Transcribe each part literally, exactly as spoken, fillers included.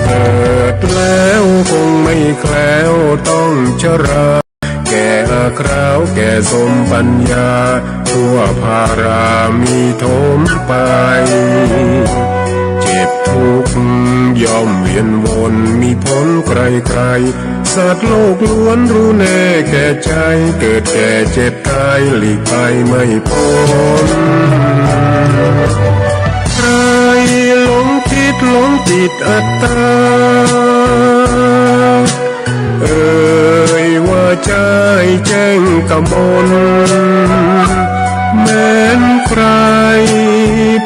เกิดแล้วคงไม่แคล้วต้องชรา แก่คราวแก่สมปัญญา ทั่วพารามีถมไป เจ็บทุกข์ย่อมเวียนวน มีพ้นไกลๆ สัตว์โลกล้วนรู้แน่แก่ใจ เกิดแก่เจ็บตายหลีกไปไม่พ้น ใครหลงคิดหลงติดอัตตา เอ่ยว่าใจ้แจ้งกมล แม้นใคร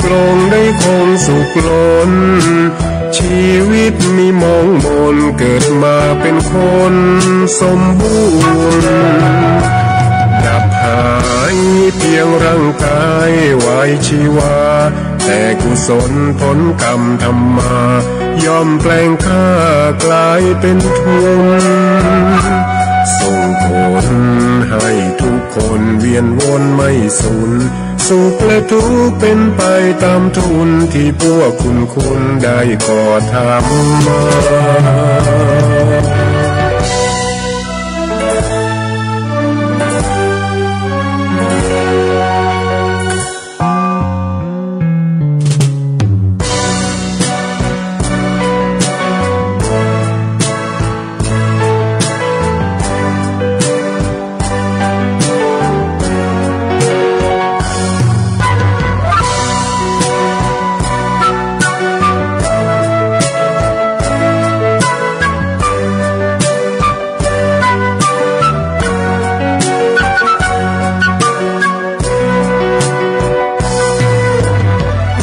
ปลงได้คงสุขล้น ชีวิตมีมองมน เกิดมาเป็นคนสมบูรณ์ ดับหายเพียงร่างกายไว้ชีวา แต่กุศลผลกรรมทำมา ย่อมแปลงค่ากลายเป็นทุน ส่งผลให้ทุกคนเวียนวนไม่สูญ สุขและทุกข์เป็นไปตามทุน ที่พวกคุณคุณได้ก่อทำมา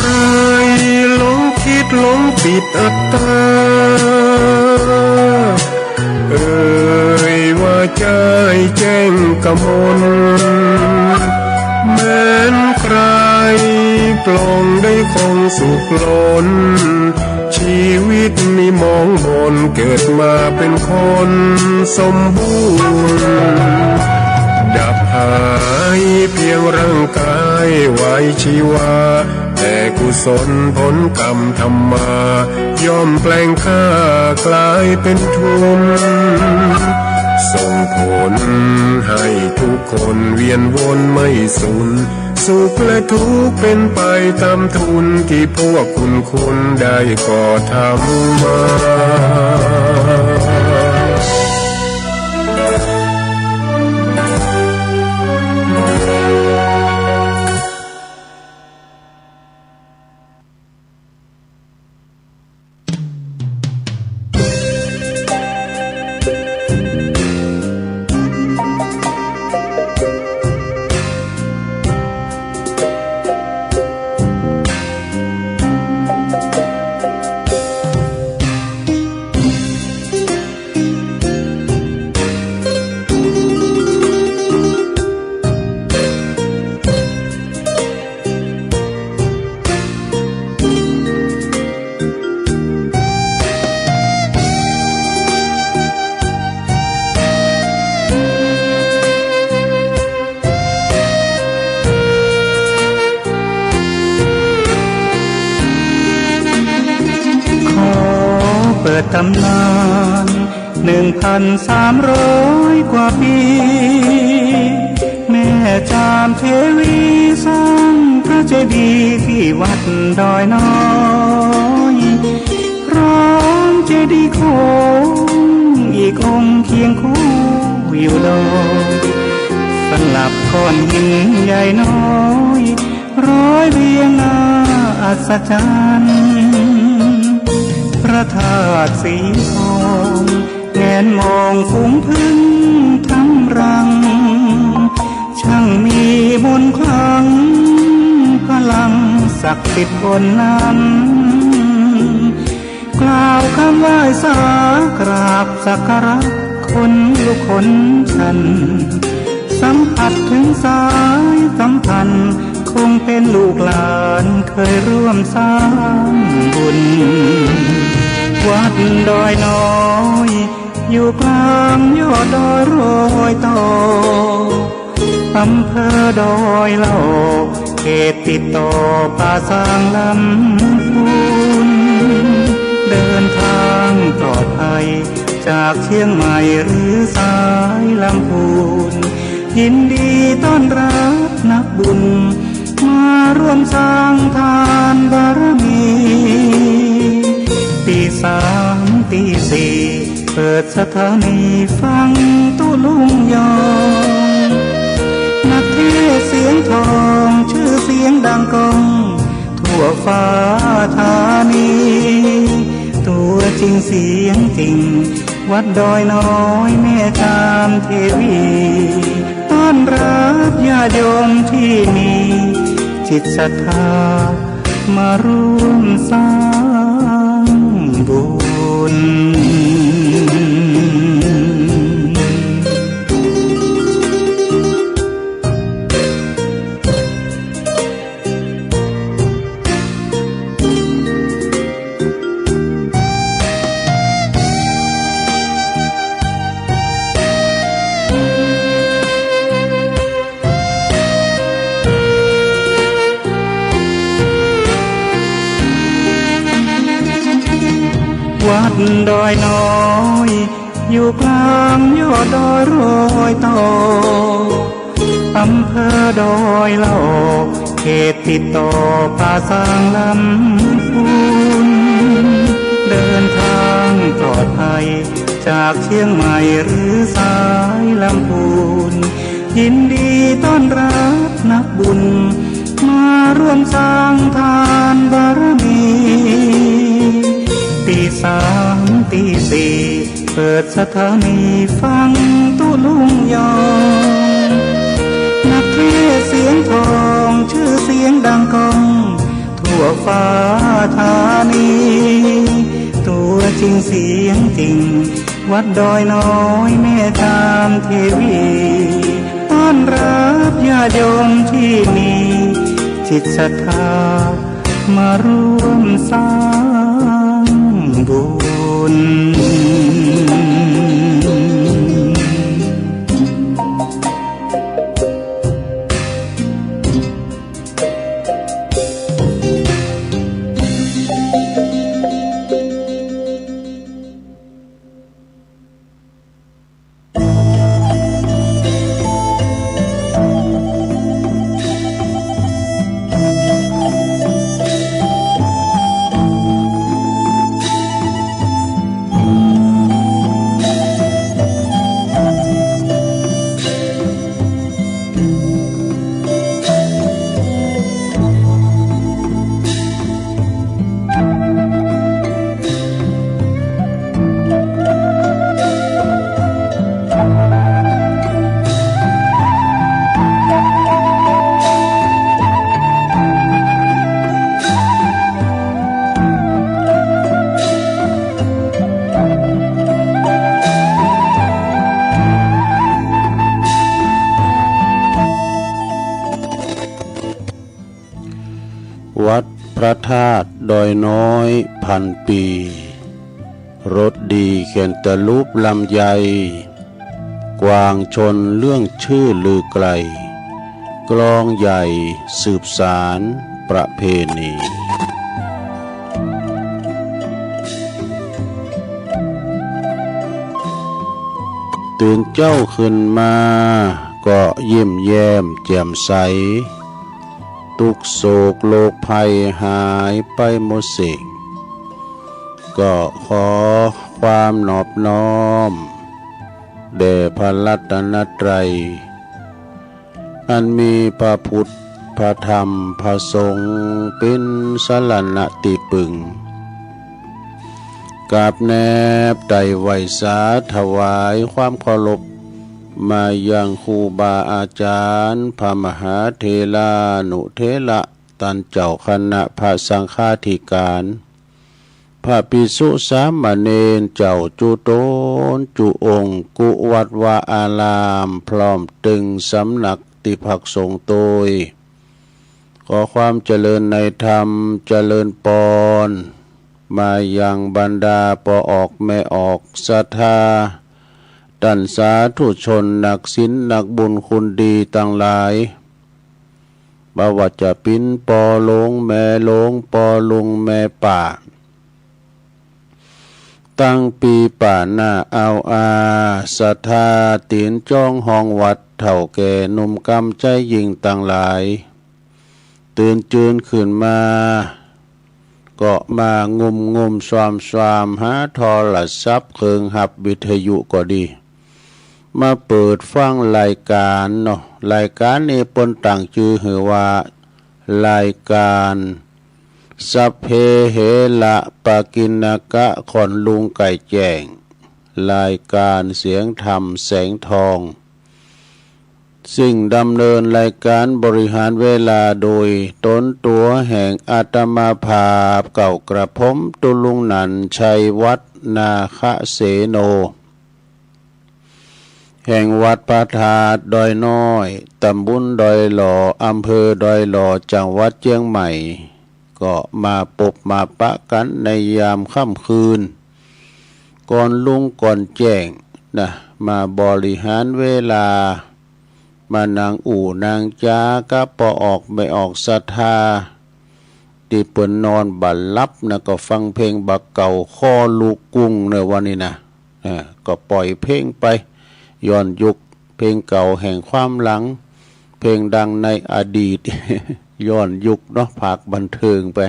ใครหลงคิดหลงติดอัตตา เอ่ยว่าใจ้แจ้งกมล แม้นใครปลงได้คงสุขล้น ชีวิตมีมองมน เกิดมาเป็นคนสมบูรณ์ ดับหายเพียงร่างกายไว้ชีวา แต่กุศลผลกรรมทำมา ย่อมแปลงค่ากลายเป็นทุน ส่งผลให้ทุกคนเวียนวนไม่สูญ สุขและทุกข์เป็นไปตามทุน ที่พวกคุณคุณได้ก่อทำมา ขอเปิดตำนาน หนึ่งพันสามร้อยกว่าปี แม่จามเทวีสร้างพระเจดีย์ที่วัดดอยน้อย พร้อมเจดีย์โค้งอีกองค์เคียงคู่อยู่ดอย สลับก้อนหินใหญ่น้อย ร้อยเรียงน่าอัศจรรย์ พระธาตุสีทอง แงนมองฝูงผึ้งทำรัง ช่างมีมนต์ขลัง พลังศักดิ์สิทธิ์บนนั้น กล่าวคำไหว้สากราบสักการะ ขนลุกขนชัน สัมผัสถึงสายสัมพันธ์ คงเป็นลูกหลานเคยร่วมสร้างบุญ วัดดอยน้อย อยู่กลางยอดดอยรอยต่อ อำเภอดอยเหล่า เขตติดต่อป่าซางลำพูน จากเชียงใหม่หรือสายลำพูน ยินดีต้อนรับนักบุญ มาร่วมสร้างทานบารมี ตีสามตีสี่ เปิดสถานีฟังตุ๊ลุงยอง นักเทศน์เสียงทอง ชื่อเสียงดังก้อง ทั่วฟ้าธานี ตัวจริงเสียงจริง วัดดอยน้อยแม่จามเทวี ต้อนรับญาติโยมที่มีจิตศรัทธา มาร่วมสร้างบุญ วัดดอยน้อย อยู่กลางยอดดอยรอยต่อ อำเภอดอยหล่อ เขตติดต่อป่าซางลำพูน เดินทางปลอดภัย จากเชียงใหม่หรือสายลำพูน ยินดีต้อนรับนักบุญ มาร่วมสร้างทานบารมี ตีสามตีสี่ เปิดสถานีฟังตุ๊ลุงยอง นักเทศน์เสียงทอง ชื่อเสียงดังก้อง ทั่วฟ้าธานี ตัวจริงเสียงจริง วัดดอยน้อยแม่จามเทวี ต้อนรับญาติโยมที่มีจิตศรัทธา มาร่วมสร้างบุญ วัดพระธาตุดอยน้อยพันปี รถดีแข่นตะลุบลำไย กวางชนเรื่องชื่อลือไกล กลองใหญ่สืบสานประเพณี ตื่นเจ๊าขึ้นมาก็ยิ้มแย้มแจ่มใส ทุกข์โศกโรคภัยหายไปหมดสิ้น ก็ขอความนอบน้อม แด่พระรัตนตรัย อันมีพระพุทธ พระธรรม พระสงฆ์ เป็นสรณะตี้พึ่ง กราบแนบไต่ไหว้สาถวายความเคารพ มายังครูบาอาจารย์ พระมหาเถรานุเถระ ต้านเจ้าคณะพระสังฆาธิการ พระภิกษุสามเณรเจ้าจุต้นจุองค์ กู้วัดวาอาราม พร้อมตึงสำนักตี้พักสงฆ์โตย ขอความเจริญในธรรม เจริญปอน มายังบรรดาป้อออกแม่ออกศรัทธา ต้านสาธุชนนักศีลนักบุญคุณดีตังหลาย บ่ว่าจะเป๋นป้อหลวงแม่หลวง ป้อลุงแม่ป้า ตังปีป่าหน้าเอาอา ศรัทธาตีนจ้องห้องวัด เฒ่าแก่หนุ่มกำใจ๊หญิงตังหลาย ตื่นจืนขึ้นมา ก็มางุมงุมซอมซอมหาโทรศัพท์ เครื่องฮับวิทยุก็ดี มาเปิดฟังรายการเนาะ รายการนี้เปิ้นตั้งจื่อหื้อว่า รายการ สัพเพเหระปกิณณกะ ขอนลุงไก่แจ้ง รายการเสียงธรรมแสงทอง ซึ่งดำเนินรายการบริหารเวลาโดยตนตั๋วแห่งอาตมาภาพเก่ากระผม ตุลุงหนันชัย วัดนาคเสโน แห่งวัดพระธาตุดอยน้อย ตำบลดอยหล่อ อำเภอดอยหล่อ จังหวัดเชียงใหม่ ก็มาปบมาปะกันในยามค่ำคืน ก่อนลุงก่อนแจ้งนะ มาบริหารเวลา มานั่งอู้นั่งจากับป้อออกแม่ออกศรัทธา ตี้เปิ้นนอนบ่หลับนะ ก็ฟังเพลงบ่าเก่า คอลูกกุ้งเนอะวันนี้นะ เออ ก็ปล่อยเพลงไป ย้อนยุค เพลงเก่าแห่งความหลัง เพลงดังในอดีต ย้อนยุคเนาะ ภาคบันเทิงไป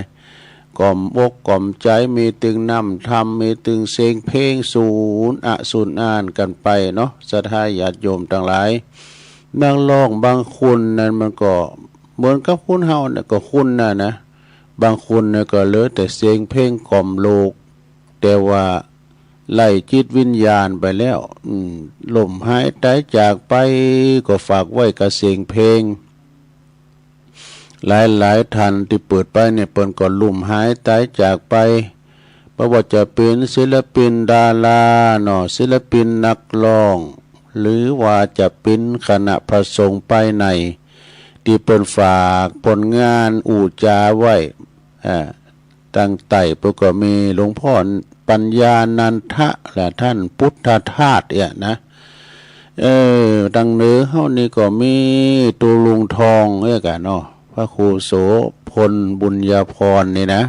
กล่อมอกกล่อมใจ มีตึงน้ำธรรม มีตึงเสียงเพลงสูนอะสูนอ่านกันไปเนาะ ศรัทธาญาติโยมตังหลาย นักร้องบางคนนั้นมันก็เหมือนกับคนเฮาเนี่ยก็คนน่ะนะ บางคนเนี่ยก็เหลือแต่เสียงเพลงกล่อมโลก แต่ว่าไล่จิตวิญญาณไปแล้ว อืม ล้มหายตายจากไป ก็ฝากไว้กับเสียงเพลง หลายๆ ท่านตี้เปิดไปเนี่ย เปิ้นก็ล้มหายตายจากไป บ่ว่าจะเป๋นศิลปินดาราเนาะ ศิลปินนักร้อง หรือว่าจะเป๋นคณะพระสงฆ์ภายใน ตี้เปิ้นฝากผลงานอู้จ๋าไว้ อ่า ตังใต้เปิ้นก็มีหลวงพ่อปัญญานันทะ และท่านพุทธทาสเนี่ยนะ เออ ตังเหนือเฮานี่ก็มีตุลุงทองเอ้ยกะเนาะ พระครูโสภณบุญญาภรณ์นี่นะ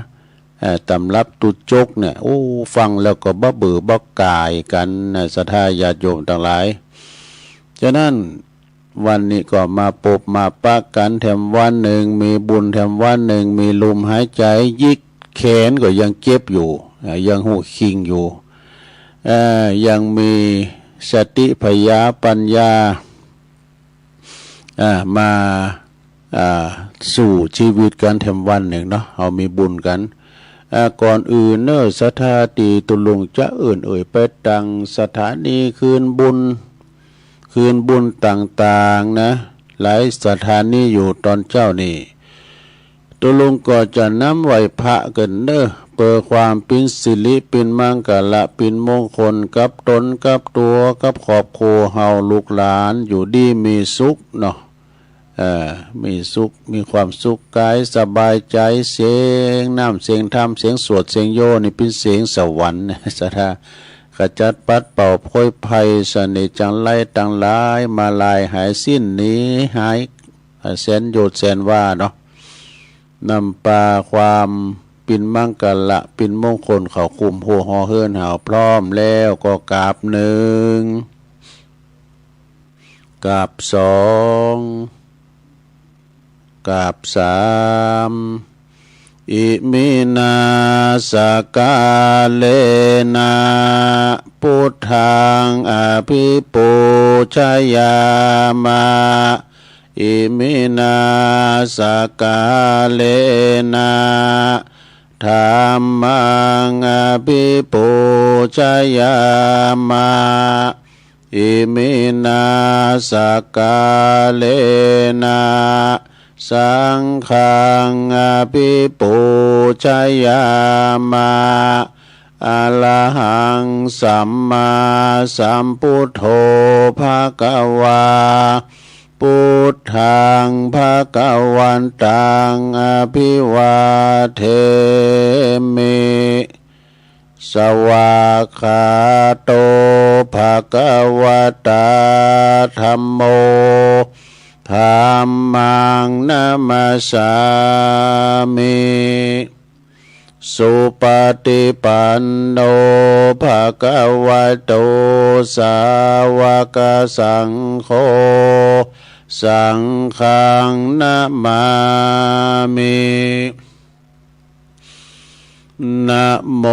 เอ่อ ตำรับตุ๊จกเนี่ย โอ้ ฟังแล้วก็บ่เบื่อบ่ก่ายกันนะ ศรัทธาญาติโยมตังหลาย ฉะนั้นวันนี้ก็มาปบมาปะกันแถมวันหนึ่ง มีบุญแถมวันหนึ่ง มีลมหายใจ ยิกแขนก็ยังเจ็บอยู่ อ่า ยังฮู้คิงอยู่ เอ่อ ยังมีสติผญาปัญญา อ่า มา อ่า สู้ชีวิตกันแถมวันหนึ่งเนาะ เฮามีบุญกัน อ่า ก่อนอื่นเนอะ ศรัทธาตี้ตุลุงจะเอิ้นเอ่ยไปตังสถานีคืนบุญ คืนบุญต่างๆ นะ หลายสถานีอยู่ตอนเจ๊านี่ ตุลุงก็จะนำไหว้พระเกินเนอะ เปื้อความเป๋นสิริเป๋นมังคละเป๋นมงคลกับตนกับตั๋วกับครอบครัวเฮาลูกหลานอยู่ดีมีสุขเนาะ เอ่อ มีสุข มีความสุขกายสบายใจ เสียงน้ำ เสียงธรรม เสียงสวด เสียงโยนี่เป๋นเสียงสวรรค์ ศรัทธา ขจัดปัดเป่าโพยภัย เสน่ห์จังไรตังหลาย มาลายหายสิ้นหนีหาย แสนโยชน์แสนวาเนาะ นำปาความเป๋นมังคละเป๋นมงคลเข้าคุ้มหัวหอเฮือนเฮา พร้อมแล้วก็กราบหนึ่ง กราบสอง กราบสาม อิมินาสการะนะ พุทธังอภิปูชยามะ อิมินาสการะนะ ธัมมังอภิปูชยามะ อิมินาสการะนะ สังฆังอภิปูชยามะ อะระหังสัมมาสัมพุทโธ ภะคะวา พุทธังภะคะวันตัง อะภิวาเทมิ สวากขาโต ภะคะวะตา ธัมโม ธัมมังนะมัสสามิ สุปฏิปันโน ภะคะวะโต สาวกสังโฆ สังฆังนะมามิ นะโม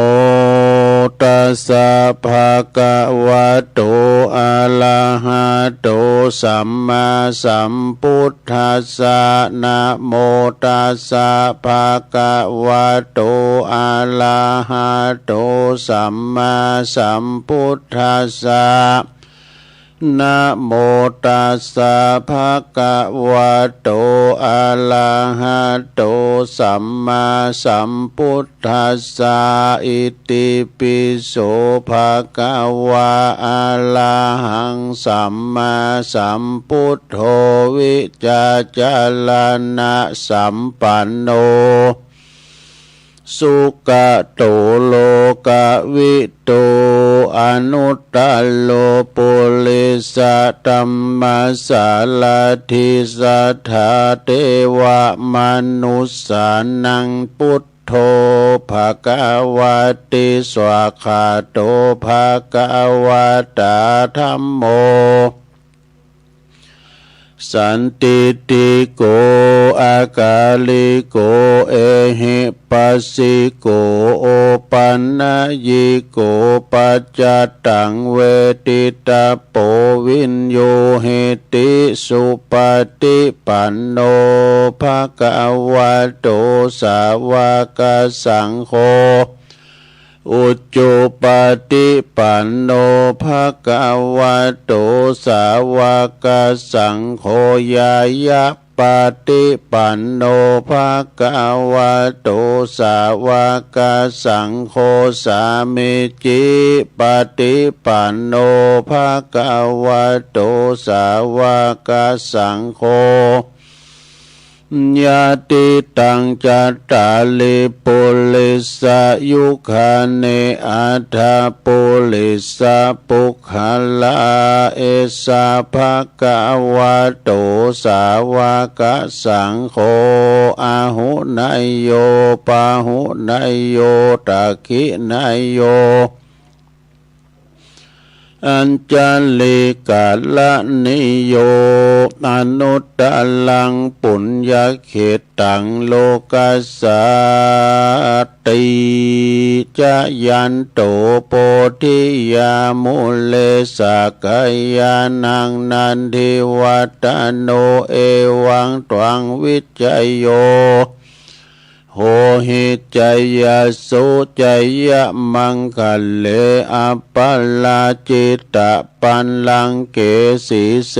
ตัสสะ ภะคะวะโต อะระหะโต สัมมาสัมพุทธัสสะ นะโมตัสสะ ภะคะวะโต อะระหะโต สัมมาสัมพุทธัสสะ นะโมตัสสะ ภะคะวะโต อะระหะโต สัมมาสัมพุทธัสสะ อิติปิโส ภะคะวะ อะระหัง สัมมาสัมพุทโธ วิชชาจารณะสัมปันโน สุกะโต โลกะวิทู อนุตตะโร ปุริสะธัมมะสารถิ สัทธาเทวะมนุสสานัง พุทโธ ภะคะวะติ สวากขาโต ภะคะวะตา ธัมโม สันทิฏฐิโก อะกาลิโก เอหิปัสสิโก โอปันนยิโก ปัจจตังเวทิตาโป วิญญูหิติ สุปฏิปันโน ภะคะวะโต สาวกสังโฆ อุจุปปฏิปันโน ภะคะวะโต สาวกสังโฆ ญาณปฏิปันโน ภะคะวะโต สาวกสังโฆ สามีจิปฏิปันโน ภะคะวะโต สาวกสังโฆ ญาติตัง จัตตาริ ปุริสายุคานิ อัฏฐะปุริสาปุคคาลา เอสสะ ภะคะวะโต สาวกสังโฆ อาหุเนยโย ปาหุเนยโย ตักขิเนยโย อัญชลีกรณีโย อนุตตรังปุญญเขตตัง โลกัสสาติ จายันโต โพธิยามูเล สักกายานัง นันทิวัฒโน เอวังตวัง วิชชโย โหหิ จายโส จายมังคะเล อัปปะราจิตะปัลลังเก สีเส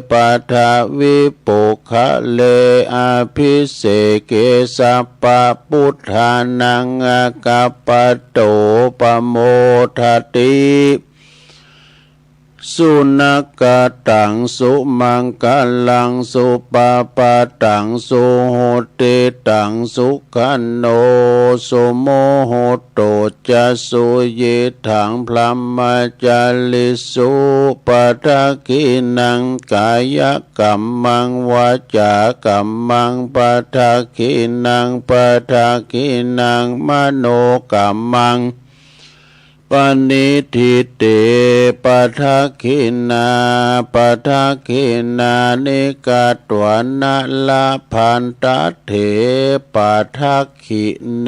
ปัทวีปุคคาเล อะภิเสเก สัพพะปุทธานัง อะคัปปะโต ปะโมทะติ สุนักขะตัง สุมังคะลัง สุปะปะทัง สุหุตติตัง สุขันโณ สุมุตโตจะ สุยิทัง พรหมจาริสุ ปะทักขิณัง กายะกัมมัง วาจากัมมัง ปะทักขิณัง ปะทักขิณัง มโนกัมมัง ปะณิฏฐิเต ปะทักขิณา ปะทักขิณานิ คัตวานะ ละพันทะเถ ปะทักขิเณ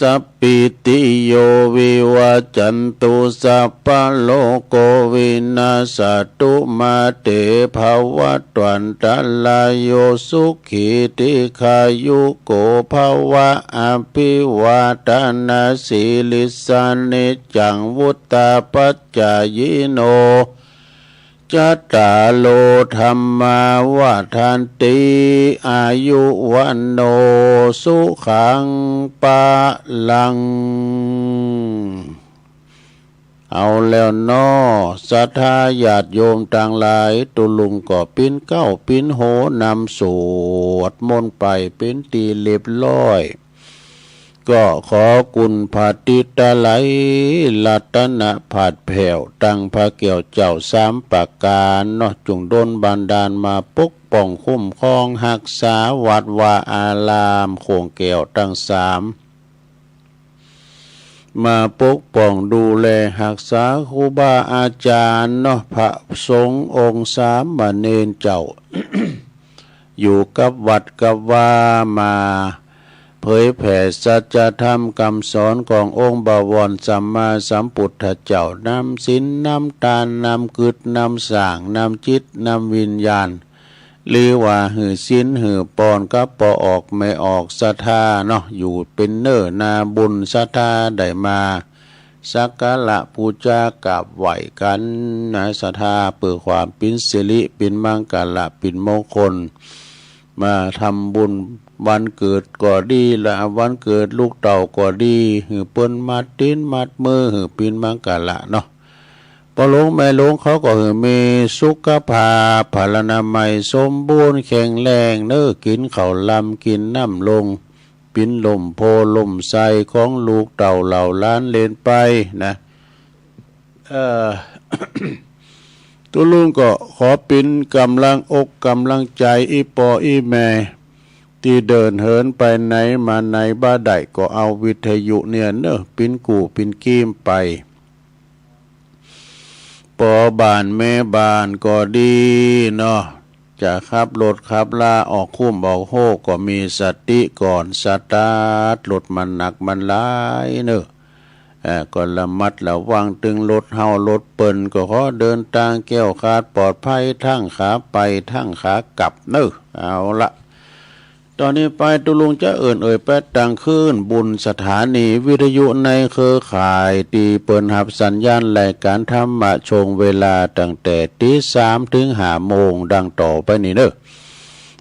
สัพพิติโย วิวัชชันตุ สัพพะโรโค วินัสสะตุ มาเต ภะวัตวันตะราโย สุขี ทีฆายุโก ภะวะ อะภิวาทะนะสีลิสสะ นิจจัง วุฑฒาปะจายิโน จัตตาโร ธัมมา วัฑฒันติ อายุ วัณโณ สุขัง พะลัง เอาแล้วเนาะ ศรัทธาญาติโยมตังหลาย ตุ๊ลุงก็ปิ๊นเก๊าปิ๊นโฮนำสวดมนต์ไปเป๋นตี้เรียบร้อย ก็ขอคุณพระติตะไลยรัตนพัดแผ้ว ตังพระแก้วเจ้าสามประก๋านเนาะ จุ่งดลบันดาลมาปก ป้องคุ้มครองฮักษาวัดวาอาราม โค้งแก้วตังสาม มาปกป้องดูแลฮักษาครูบาอาจารย์เนาะ พระสงฆ์องค์สามเณรเจ้า อยู่กับวัดกับวา มาเผยแผ่สัจธรรมคำสอนขององค์บวรสัมมาสัมพุทธเจ้า นำศีล นำทาน นำกึ๊ด นำสร้าง นำจิต นำวิญญาณ หรือว่าหื้อศีลหื้อปอนกับป้อออกแม่ออกศรัทธาเนาะ อยู่เป็นเนื้อนาบุญศรัทธาได้มาสักการะบูชากราบไหว้กันนะ ศรัทธาเพื่อความเป็นสิริเป็นมังคละเป็นมงคล มาทำบุญวันเกิดก็ดีละ วันเกิดลูกเต้าก็ดี หื้อเปิ้นมัดตีนมัดมือ หื้อเป็นมังคละเนาะ พ่อหลวงแม่หลวงเขาก็หื้อมีสุขภาพพลานามัยสมบูรณ์แข็งแรงเน้อ กินข้าวลำกินน้ำลง เป็นล่มโพล่มไทรของลูกเต้าเหล่าหลานเหลนไปนะ เอ่อ ตุ๊ลุงก็ขอเป็นกำลังอกกำลังใจอีป้ออีแม่ ที่เดินเหินไปไหนมาไหนบ่ได้ ก็เอาวิทยุเนี่ยเนอะ เป็นกู้เป็นกีมไป ป้อบ้านแม่บ้านก็ดีเนาะ จะขับรถขับลาออกคุ้มออกโฮก็มีสติก่อน สตาร์ทรถมันหนักมันหลายเนอะ เอ่อ ก็ระมัดระวัง ตึงรถเฮารถเปิ้น ก็ขอเดินตางแคล้วคลาดปลอดภัย ทั้งขาไปทั้งขากลับเนอะ เอาละ ตอนนี้ไปตุ๊ลุงจะเอิ้นเอ่ยแปดตังคลื่นบุญสถานีวิทยุในเครือข่าย ตี้เปิ้นฮับสัญญาณรายการธรรมะช่วงเวลาตั้งแต่ตีสามถึงห้าโมง ดังต่อไปนี้เนอะ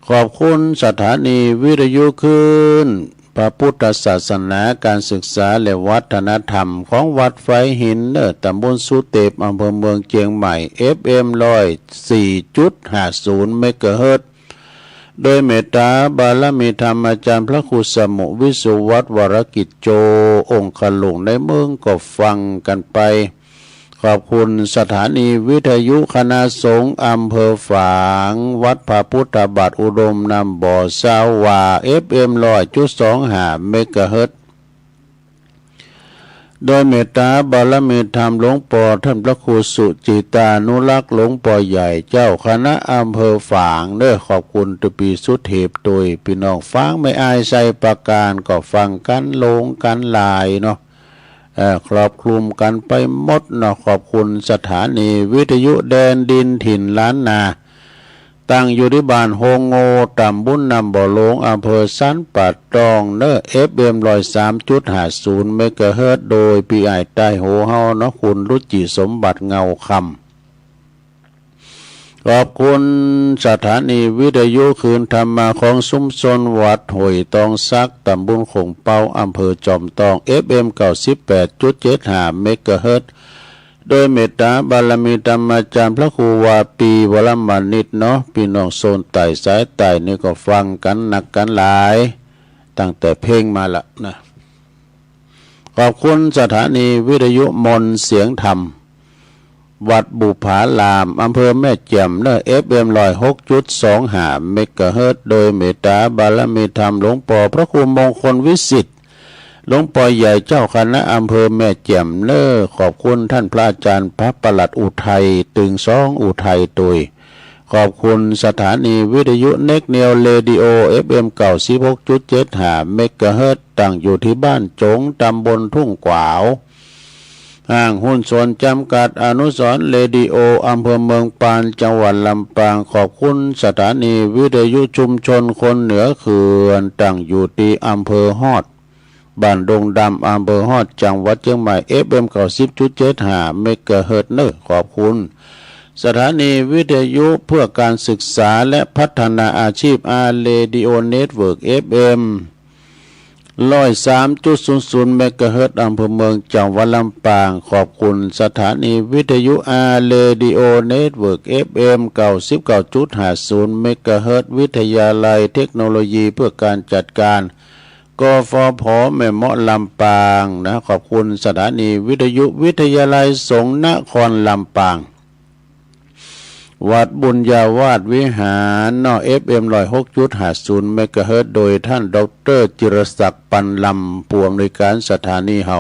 ขอบคุณสถานีวิทยุคลื่นพระพุทธศาสนา การศึกษาและวัฒนธรรมของวัดไฟหินเนอะ ตำบลสุเตป อำเภอเมืองเจียงใหม่ เอฟเอ็ม ร้อยสี่จุดห้าศูนย์ เมกะเฮิรตซ์ โดยเมตตาบารมีธรรมอาจารย์พระครูสมุห์ วิสุวัฒน์ วรกิจโจ องคลุงในเมืองก็ฟังกันไป ขอบคุณสถานีวิทยุคณะสงฆ์อำเภอฝาง วัดพระพุทธบาทอุดมนำบ่อซาวหว่า เอฟเอ็ม ร้อยจุดสองห้า เมกะเฮิรตซ์ โดยเมตตาบารมีธรรมหลวงป้อท่านพระครูสุจิตานุรักษ์ หลวงป้อใหญ่เจ้าคณะอำเภอฝางเนอะ ขอบคุณตะปีสุเทพ โดยพี่น้องฝางแม่อายไซประการก็ฟังกันหลงกันหลายเนาะ เอ่อ ครอบคลุมกันไปหมดเนาะ ขอบคุณสถานีวิทยุแดนดินถิ่นล้านนา ตั้งอยู่ที่บ้านโฮงโง่ ตำบลน้ำบ่อหลวง อำเภอสันป่าตองเนอะ เอฟเอ็ม ร้อยสามจุดห้าศูนย์ เมกะเฮิรตซ์ โดยพี่อ้ายใต้โฮเฮาเนาะ คุณรุจิสมบัติเงาคำ ขอบคุณสถานีวิทยุคลื่นธรรมะของชุมชนวัดห้วยตองสัก ตำบลโขงเปา อำเภอจอมตอง เอฟเอ็ม เก้าสิบแปดจุดเจ็ดห้า เมกะเฮิรตซ์ โดยเมตตาบารมีธรรมอาจารย์พระครูวาปีวรมณิตเนาะ พี่น้องโซนใต้สายใต้นี่ก็ฟังกันนักกันหลาย ตั้งแต่เพลงมาละนะ ขอบคุณสถานีวิทยุมนต์เสียงธรรม วัดบุปผาราม อำเภอแม่แจ่มเนอะ เอฟเอ็ม ร้อยหกจุดสองห้า เมกะเฮิรตซ์ โดยเมตตาบารมีธรรมหลวงป้อพระครูมงคลวิสิทธิ์ หลวงป้อใหญ่เจ้าคณะอำเภอแม่แจ่มเนอะ ขอบคุณท่านพระอาจารย์พระประหลัดอุทัย ตึงสองอุทัยโดย ขอบคุณสถานีวิทยุเน็กเนียวเรดิโอ เอฟเอ็ม เก้าสิบหกจุดเจ็ดห้า เมกะเฮิรตซ์ ตั้งอยู่ที่บ้านจง ตำบลทุ่งขวาว ห้างหุ้นส่วนจำกัดอนุสรณ์เรดิโอ อำเภอเมืองปาน จังหวัดลำปาง ขอบคุณสถานีวิทยุชุมชนคนเหนือเขื่อน ตั้งอยู่ที่อำเภอฮอด บ้านดงดำ อำเภอฮอด จังหวัดเชียงใหม่ เอฟเอ็ม เก้าสิบจุดเจ็ดห้า เมกะเฮิรตซ์เนอะ ขอบคุณสถานีวิทยุเพื่อการศึกษาและพัฒนาอาชีพ อาร์ เรดิโอ เน็ตเวิร์ก เอฟเอ็ม ร้อยสามจุดศูนย์ศูนย์ เมกะเฮิรตซ์ อำเภอเมือง จังหวัดลำปาง ขอบคุณสถานีวิทยุ อาร์ เรดิโอ เน็ตเวิร์ก เอฟเอ็ม เก้าสิบเก้าจุดห้าศูนย์ เมกะเฮิรตซ์ วิทยาลัยเทคโนโลยีเพื่อการจัดการ กฟผ แม่เมาะ ลำปางนะ ขอบคุณสถานีวิทยุวิทยาลัยสงฆ์นครลำปาง วัดบุญญาวาสวิหารเนาะ เอฟเอ็ม ร้อยหกจุดห้าศูนย์ เมกะเฮิรตซ์ โดยท่าน ดอกเตอร์ จิรศักดิ์ ปันลำ ผู้อำนวยการสถานีเฮา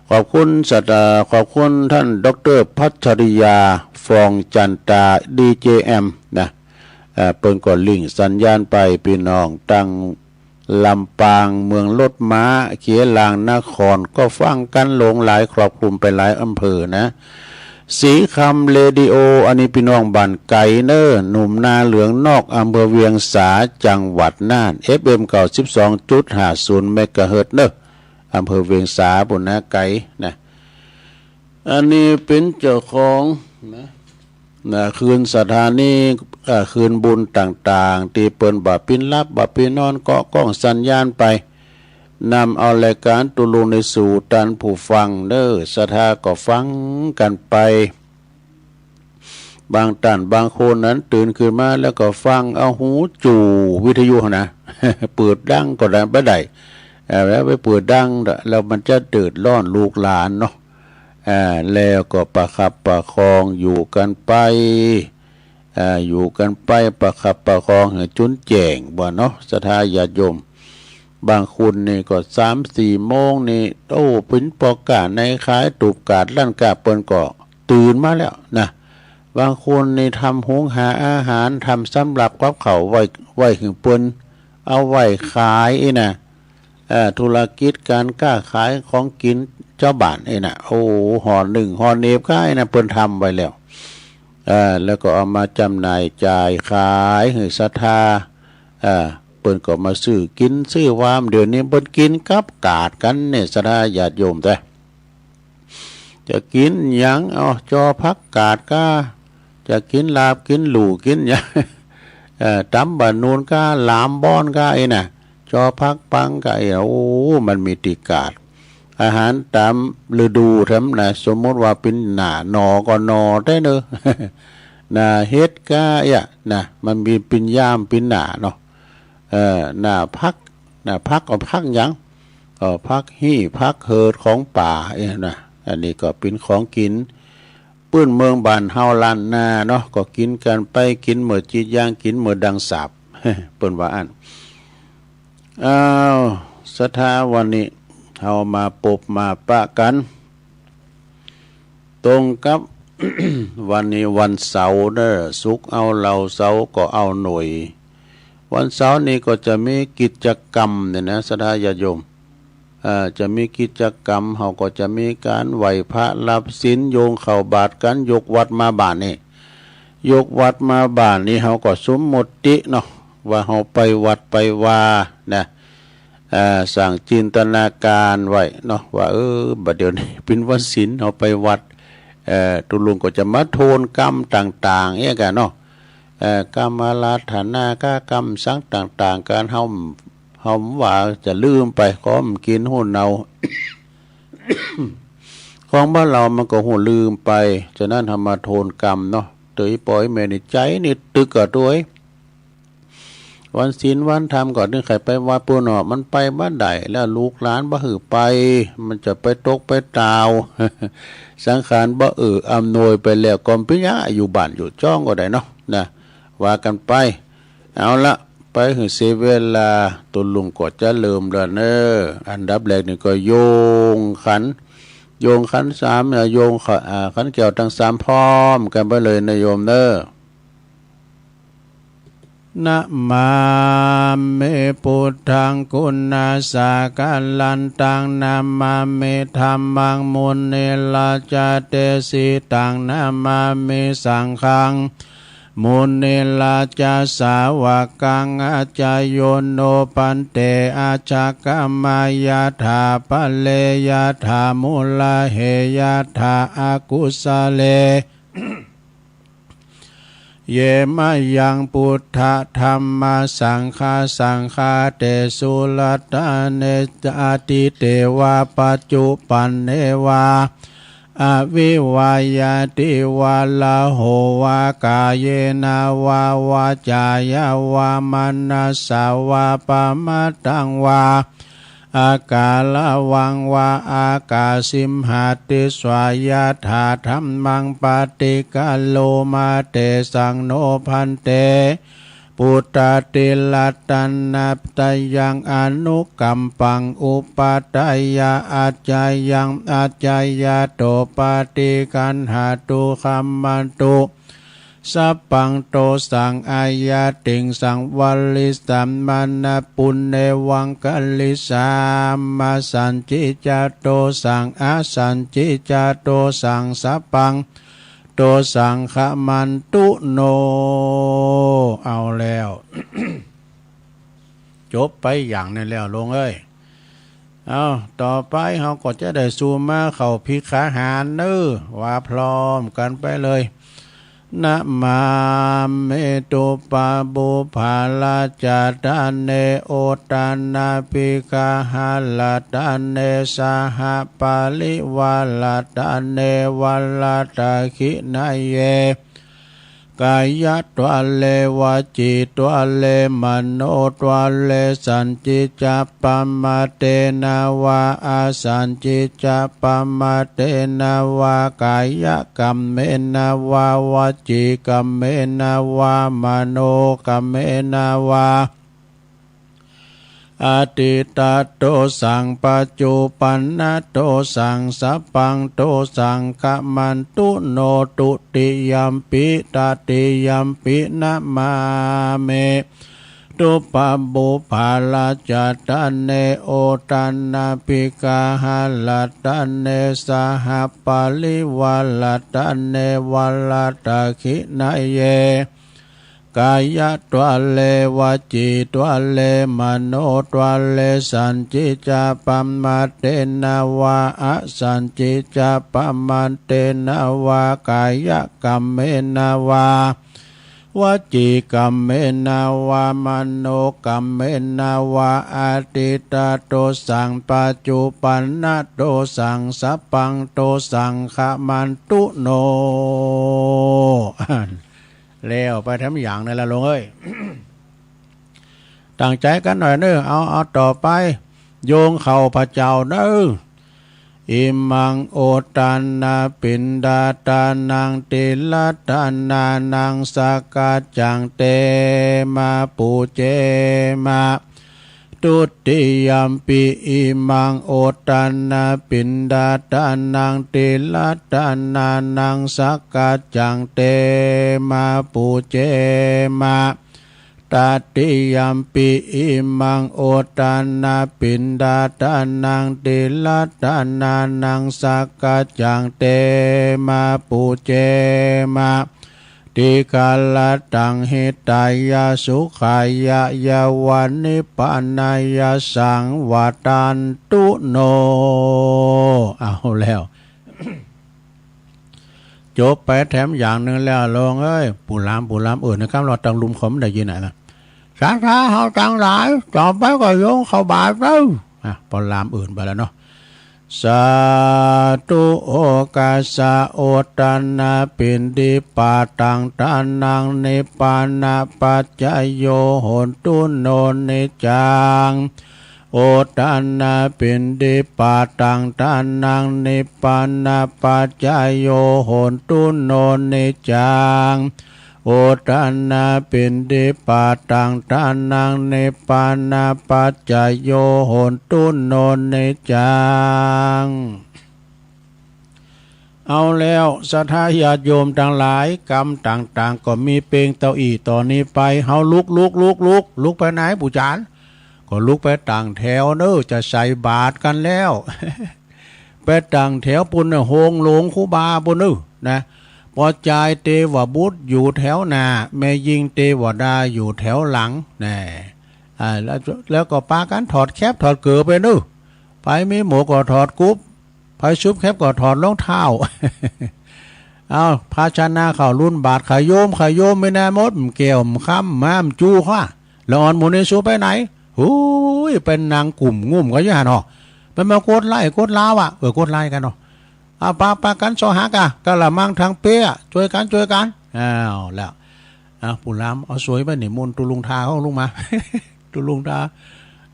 ขอบคุณสถา ขอบคุณท่าน ดอกเตอร์ พัชริยา ฟองจันตา ดีเจแอม นะ เอ่อ เปิ้นก็ลิงก์สัญญาณไป พี่น้องตัง ลำปาง เมืองรถม้า เขลางนคร ก็ฟังกั๋นหลงหลาย ครอบคลุมไปหลายอำเภอนะ สีคำเรดิโอ อันนี้พี่น้องบ้านไก๋เน่อ หนุ่มนาเหลืองนอก อำเภอเวียงสา จังหวัดน่าน เอฟเอ็ม เก้าสิบสองจุดห้าศูนย์ เมกะเฮิรตซ์เน่อ อำเภอเวียงสาปู้นนะ ไก๋นะ อันนี้เป๋นเจ้าของนะ นะ คืนสถานี เอ่อ คืนบุญต่างๆ ตี้เปิ้นบ่าปิ้นหลับ บ่าปิ้นนอน เกาะก้องสัญญาณไป นำเอารายการตุลุงในสู่ต้านผู้ฟังเน่อ ศรัทธาก็ฟังกั๋นไป บางต้านบางคนนั้นตื่นขึ้นมาแล้วก็ฟังเอาหูจู่วิทยุหั้นนะ เปิดดังก็ได้ บ่ได้ เอ่อ แล้วไปเปิดดัง แล้วมันจะเดือดร้อนลูกหลานเนาะ อ่า แล้วก็ประคับประคองอยู่กันไป อ่า อยู่กันไปประคับประคองให้จุนแจ้งว่าเนาะ ศรัทธาญาติโยม บางคนนี่ก็สามสี่โมงนี่ โอ้ เป๋นป้อก๊าในขายตูบกาดร้านก๊าเปิ้นก็ตื่นมาแล้วนะ บางคนนี่ทำหุงหาอาหาร ทำสำรับกับข้าวไว้ ไว้ให้เปิ้น เอาไว้ขายอี้นะ เอ่อ ธุรกิจการค้าขายของกิ๋นจาวบ้านอี้นะ โอ้ ห่อนึ่งห่อเนบขายนะ เปิ้นทำไว้แล้ว เอ่อ แล้วก็เอามาจำหน่ายจ่ายขายหื้อศรัทธา เอ่อ เปิ้นก็มาซื้อกิ๋นซื้อวาม เดี๋ยวนี้เปิ้นกิ๋นกับกาดกั๋นเนี่ย ศรัทธาญาติโยมแต๊ จะกิ๋นหยัง เอา จอผักกาดก้า จะกิ๋นลาบกิ๋นลู่กิ๋นหยัง เอ่อ ต๋ำบ่านูนก้า หลามบ้อนก้าอี้นะ จอผักปังก้าอี้นะ โอ้ มันมีตี้กาด อาหารต๋ามฤดูแถมนะ สมมุติว่าเป๋นหน้าหน่อก็หน่อแต๊เน่อ หน้าเห็ดก้าอี้นะ มันมีเป๋นยามเป๋นหน้าเนาะ เอ่อ หน้าผัก หน้าผักก็ผักหยัง ก็ผักฮี้ผักเหิดของป่าอี้นะ อันนี้ก็เป๋นของกิ๋นปื้นเมืองบ้านเฮาล้านนาเนาะ ก็กิ๋นกั๋นไป กิ๋นเมื่อจีดยาง กิ๋นเมื่อดังสาบ เปิ้นว่าอั้น อ้าว ศรัทธา วันนี้เฮามาปบมาปะกั๋น ตรงกับ วันนี้วันเสาร์เน่อ ศุกร์เอาเหล้า เสาร์ก็เอาหน่วย วันเสาร์นี้ก็จะมีกิจกรรมเนี่ยนะ ศรัทธาญาติโยม เอ่อ จะมีกิจกรรม เฮาก็จะมีก๋านไหว้พระรับศีล โยงเข้าบาตรกั๋น ยกวัดมาบ้านนี่ ยกวัดมาบ้านนี่ เฮาก็สมมติเนาะ ว่าเฮาไปวัดไปวานะ อ่า สร้างจินตนาการไว้เนาะ ว่า เออ บัดเดี๋ยวนี้เป๋นวันศีล เฮาไปวัด เอ่อ ตุลุงก็จะมาโทนกรรมต่างๆ เอี้ยกะเนาะ เอ่อ กรรมอาราธนา กรรมสังต่างๆ กั๋น เฮา เฮาว่าจะลืมไป ของกิ๋นฮู้เน่า ของบ่าเหล้ามันก็ฮู้ลืมไป ฉะนั้นเฮามาโทนกรรมเนาะ เต๋ออีปอยแม่นี่ ใจ๋นี่ตึกกะตวย วันศีลวันธรรมก็นึกใค่ไปวัดปู้นเนาะ มันไปบ่ได้แล้ว ลูกหลานบ่หื้อไป มันจะไปตกไปตาว สังขารบ่เอื้ออำนวยไปแล้ว ก็เป๋นหยัง อยู่บ้านอยู่จ้องก็ได้เนาะ นะ ว่ากั๋นไป เอาละ ไปหื้อเสียเวลา ตุลุงก็จะเริ่มแล้วเน่อ อันดับแรกนี่ก็โยงขัน โยงขันสามนะ โยงขะ อ่า ขันแก้วตังสามพร้อมกั๋นไปเลยนะโยมเน่อ นะมามิ พุทธัง กุณาสาคะลันตัง นะมามิ ธัมมัง มุนิราชาเตสิตัง นะมามิ สังฆัง มุนิราชาสาวกัง อาจาโยโน ภันเต อาชะกะมะ ยะถา ปะเร ยะถา มุระเห ยะถา อะกุสะเล เย มะยัง พุทธะ ธัมมะ สังฆา สังฆาเตสุ รัตตะเน อดีเตวะ ปัจจุปันเนวะ อวิวา ยะติวะ ละโหวะ กาเยนะวะ วาจายะวะ มะนะสสะวะ ปะมะทังวะ อาการะวังวา อากาสิมหาติสวายะถาธัมมัง ปฏิกะโรมา เตสัง โน ภันเต ปุตตะติรัตนะตะยัง อนุกัมปัง อุปัฏฐายะ อัจจายัง อัจจายะโต ปฏิคันหะตุ คัมมันตุ สัพพัง โตสัง อาญาติง สังวาริสัมมานะ ปุณเณวังคะลิสามา สัญจิจจะ โตสัง อสัญจิจจะ โตสัง สัพพัง โตสัง คัมมันตุ โน เอาแล้ว จบไปอย่างนั้นแล้ว โลงเอ้ย เอา ต่อไปเฮาก็จะได้สู่มาเข้าภิกขาหารเน้อ ว่าพร้อมกันไปเลย นะมามิ ตุปะปุพพะละจาตะเน อุตตะนะภิกขาหะละตะเน สหะปะริวาละตะเน วะละตะขินะเย กายะตวะเล วจีตวะเล มโนตวะเล สัญจิจจะปะมาเตนะวา อสัญจิจจะปะมาเตนะวา กายะกัมเมนะวา วจีกัมเมนะวา มโนกัมเมนะวา อะทิฏฐะโตสัง ปัจจุปันนะโตสัง สัพพังโตสัง คัมมันตุ โน ตุติยัมปิ ตติยัมปิ นะมามิ ตุปะปุพพะละจาตะเน อุตตะนะภิกขาหะละตะเน สหะปะริวาละตะเน วะละตะขินะเย กายะตวะเล วจีตวะเล มโนตวะเล สัญจิจจะปะมาเตนะวา อสัญจิจจะปะมาเตนะวา กายะกัมเมนะวา วจีกัมเมนะวา มโนกัมเมนะวา อะทิฏฐะโตสัง ปัจจุปันนะโตสัง สัพพังโตสัง คัมมันตุ โน แล้วไปแถมอย่างนั้นละ โลงเอ้ย ตั้งใจกันหน่อยเน้อ เอา เอาต่อไป โยงเข้าพระเจ้าเน้อ อิมัง อุตตะนะปิณฑาตานัง ติรัตตะนานัง สักกัจจัง เต มา ปูเจ มา ทุติยัมปิ อิมัง อุตตะนะปิณฑาตานัง ติรัตตะนานัง สักกัจจัง เต มา ปูเจ มา ตติยัมปิ อิมัง อุตตะนะปิณฑาตานัง ติรัตตะนานัง สักกัจจัง เต มา ปูเจ มา ติคารัตตัง หิตายะ สุขายะ ยะวะ นิพพานายะ สังวัตตันตุ โน เอาแล้ว จบไปแถมอย่างหนึ่งแล้ว โลงเอ้ย ปู่หลาม ปู่หลามเอิ้นนะครับ เราตั้งลุมคอมได้ยินน่ะนะ ศรัทธาเฮาตังหลาย ต่อไปก็โยงเข้าบาตรเด้อ อ่ะ พอหลามเอิ้นไปแล้วเนาะ สาธุ โอกัสสะ อุตตะนะปิณฑิปาตัง ทานัง นิพพานะปัจจโย โหนตุ โน นิจจัง อุตตะนะปิณฑิปาตัง ทานัง นิพพานะปัจจโย โหนตุ โน นิจจัง อุตตะนะปิณฑิปาตัง ทานัง นิพพานะปัจจโย โหนตุ โน นิจจัง เอาแล้ว ศรัทธาญาติโยมตังหลาย กรรมต่างๆ ก็มีเปงเต้าอี้ ต่อนี้ไป เฮาลุก ลุก ลุก ลุก ลุกไปไหน ปู่จ๋ารย์ ก็ลุกไปตั้งแถวเน้อ จะใส่บาตรกันแล้ว ไปตั้งแถวปู้นเน้อ โฮงหลวงครูบาปู้นเน้อ นะ ปอจายเตวบุตรอยู่แถวหน้า แม่ญิงเตวดาอยู่แถวหลัง แน่ อ่า แล้ว แล้วก็ปากั๋นถอดแคปถอดเกิบไปเน้อ ไผมีหมวกก็ถอดกุ๊บ ไผสุบแคปก็ถอดรองเท้า เอา ภาชนะเข้ารุ้นบาตร ขะโยม ขะโยม มีนาหมด แก้ว คำ ม้าม จู๋ ข้า ละอ่อนหมู่นี้สูไปไหน หูย ไปนั่งกุ่มงุ่มกั๋นอยู่หั้นเนาะ ไปมากดไลค์กดลาวอะ เออ กดไลค์กั๋นเนาะ เอา ปา ปากั๋นซอหักอะ กะละมังทั้งเป๊ะ ช่วยกั๋น ช่วยกั๋น เอาแล้ว อ่ะ ปู่หลาม เอาสวยไปนี่ มนต์ตุลุงทาเขาลงมา ตุลุงทา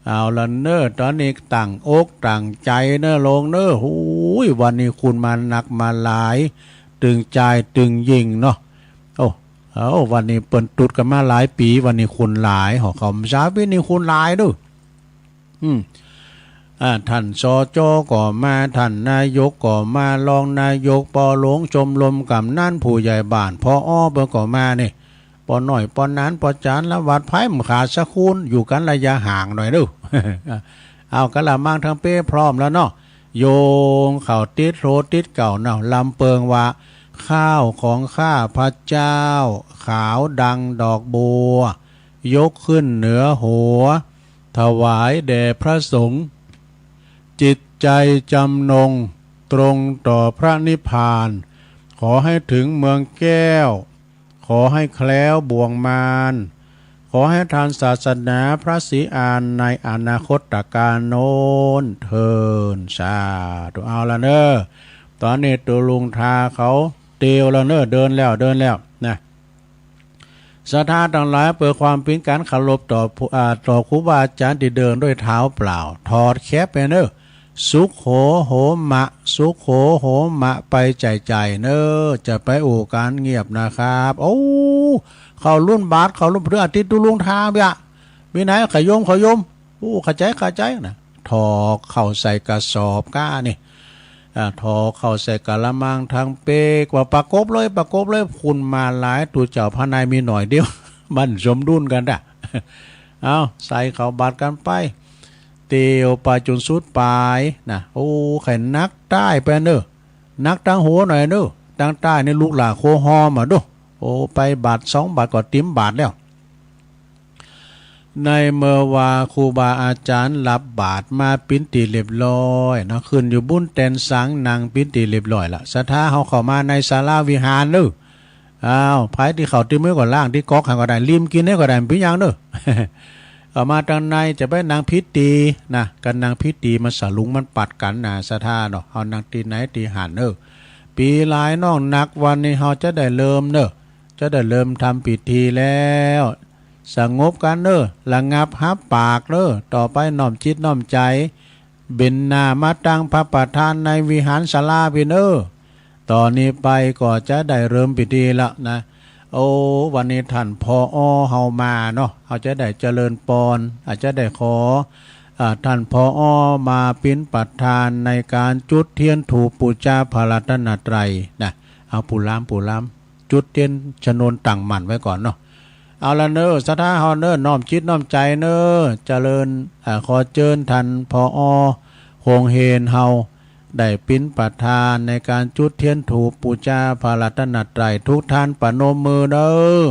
เอาละเนอะ ตอนนี้ตั้งอกตั้งใจเนอะลงเนอะ โอ้ย วันนี้คุณมาหนักมาหลาย ตึงใจตึงยิงเนาะ โอ้ เอา วันนี้เปิ้นตุดกันมาหลายปี วันนี้คุณหลาย หอเขาสาวินี่คุณหลายเด้อ อืม อ่า ท่าน สจ ก็มา ท่านนายกก็มา รองนายก ปอหลวง ชมรมกำนัน ผู้ใหญ่บ้าน ผอ เปิ้นก็มานี่ ปอน้อย ปอหนาน ปอจ๋าน ละวัด ไผมันขาดสักคน อยู่กันระยะห่างหน่อยเด้อ เอากะละมังทั้งเป้พร้อมแล้วเนาะ โยงเข้าติดโหลติดเก่าเนาะ ลำเปิงว่า ข้าวของข้าพเจ้า ขาวดังดอกบัว ยกขึ้นเหนือหัว ถวายแด่พระสงฆ์ จิตใจจำนงตรงต่อพระนิพพาน ขอให้ถึงเมืองแก้ว ขอให้แคล้วบ่วงมาร ขอให้ทันศาสนาพระศรีอานในอนาคตกาลโน้นเทิน สาธุ เอาละเนอะ ตอนนี้ตุลุงทาเขาเตียวแล้วเนอะ เดินแล้ว เดินแล้วนะ ศรัทธาทั้งหลาย เพื่อความเป็นการเคารพต่อผู้ อ่า ต่อครูบาอาจารย์ที่เดินด้วยเท้าเปล่า ถอดแคปไปเนอะ สุโขโหมะ สุโขโหมะ ไปใหญ่ๆ เนอะ จะไปอู้กันเงียบนะครับ โอ้ เข้ารุ่นบาท เข้ารุ่นพฤหัส ตุลุงทาเบีย มีไหน ขยม ขยม โอ้ เข้าใจ เข้าใจนะ ถอกเข้าใส่กระสอบก้านี่ อ่า ถอกเข้าใส่กะละมังทั้งเปกว่า ประกบเลย ประกบเลย คุณมาหลาย ตูเจ้าพระนายมีหน่อยเดียว มันสมดุลกันดะ เอา ใส่เข้าบาตรกันไป เตียวไปจนสุดปลายนะ โอ้ ใครนักใต้ไปเนอะ นักตั้งหัวหน่อยเนอะ ตั้งใต้นี่ลูกหลานโคฮอมอ่ะดู โอ้ ไปบาตรสองบาตรก็เต็มบาตรแล้ว ในเมื่อว่าครูบาอาจารย์รับบาตรมาปิ้นตีเรียบร้อยเนาะ ขึ้นอยู่บุ้นแตนสัง นั่งปิ้นตีเรียบร้อยละ ศรัทธาเฮาเข้ามาในศาลาวิหารเด้อ อ้าว ไผที่เข้าตี้มื้อก็ล้างตี้ก๊อกหั้นก็ได้ ริมกินนี่ก็ได้ บ่เป็นหยังเด้อ เข้ามาตางในจะไปนั่งผิดตี้นะ กันนั่งผิดตี้มันสะหลุงมันปัดกันนะ ศรัทธาเนาะ เฮานั่งตี้ไหนตี้หั้นเด้อ ปีหลายน้องนัก วันนี้เฮาจะได้เริ่มเด้อ จะได้เริ่มทำพิธีแล้ว สงบกันเนอะ ระงับฮับปากเนอะ ต่อไปน้อมจิตน้อมใจ เบนหน้ามาตั้งพระประธานในวิหารศาลาพี้เนอะ ตอนนี้ไปก็จะได้เริ่มพิธีละนะ โอ้ วันนี้ท่าน ผอ เฮามาเนาะ เฮาจะได้เจริญปอน อาจจะได้ขอ อ่า ท่าน ผอ มาปิ้นประธานในการจุดเทียนธูปปู๋จาพระรัตนตรัยนะ เอา ปู่ลาม ปู่ลาม จุดเตียนชนวนตั้งมั่นไว้ก่อนเนาะ เอาละเนอะ ศรัทธาเฮาเนอะ น้อมจิตน้อมใจเนอะ เจริญ อ่า ขอเจิญท่าน ผอ โฮงเฮนเฮา ได้ปิ้นประธานในการจุดเทียนธูปปู๋จาพระรัตนตรัย ทุกท่านประนมมือเนอะ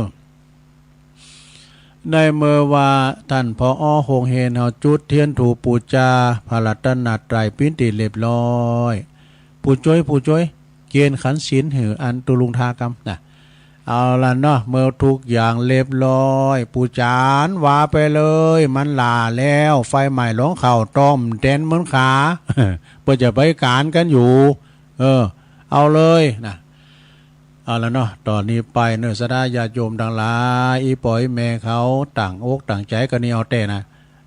ในเมื่อว่าท่าน ผอ โฮงเฮนเฮาจุดเทียนธูปปู๋จาพระรัตนตรัยปิ้นตี้เรียบร้อย ผู้จ้วย ผู้จ้วย เกียนขันศีลหื้ออันตุลุงทากำนะ เอาละเนาะ เมื่อทุกอย่างเรียบร้อย ปู่จานว่าไปเลย มันหล่าแล้ว ไฟไหม้หลงเข้าต้มแตนเหมือนขา เปิ้นจะไปการกันอยู่ เออ เอาเลยนะ เอาละเนาะ ตอนนี้ไปเนอะ ศรัทธาญาติโยมทั้งหลาย อีป้ออีแม่เขาตั้งอกตั้งใจกันนี่เอาแต่นะ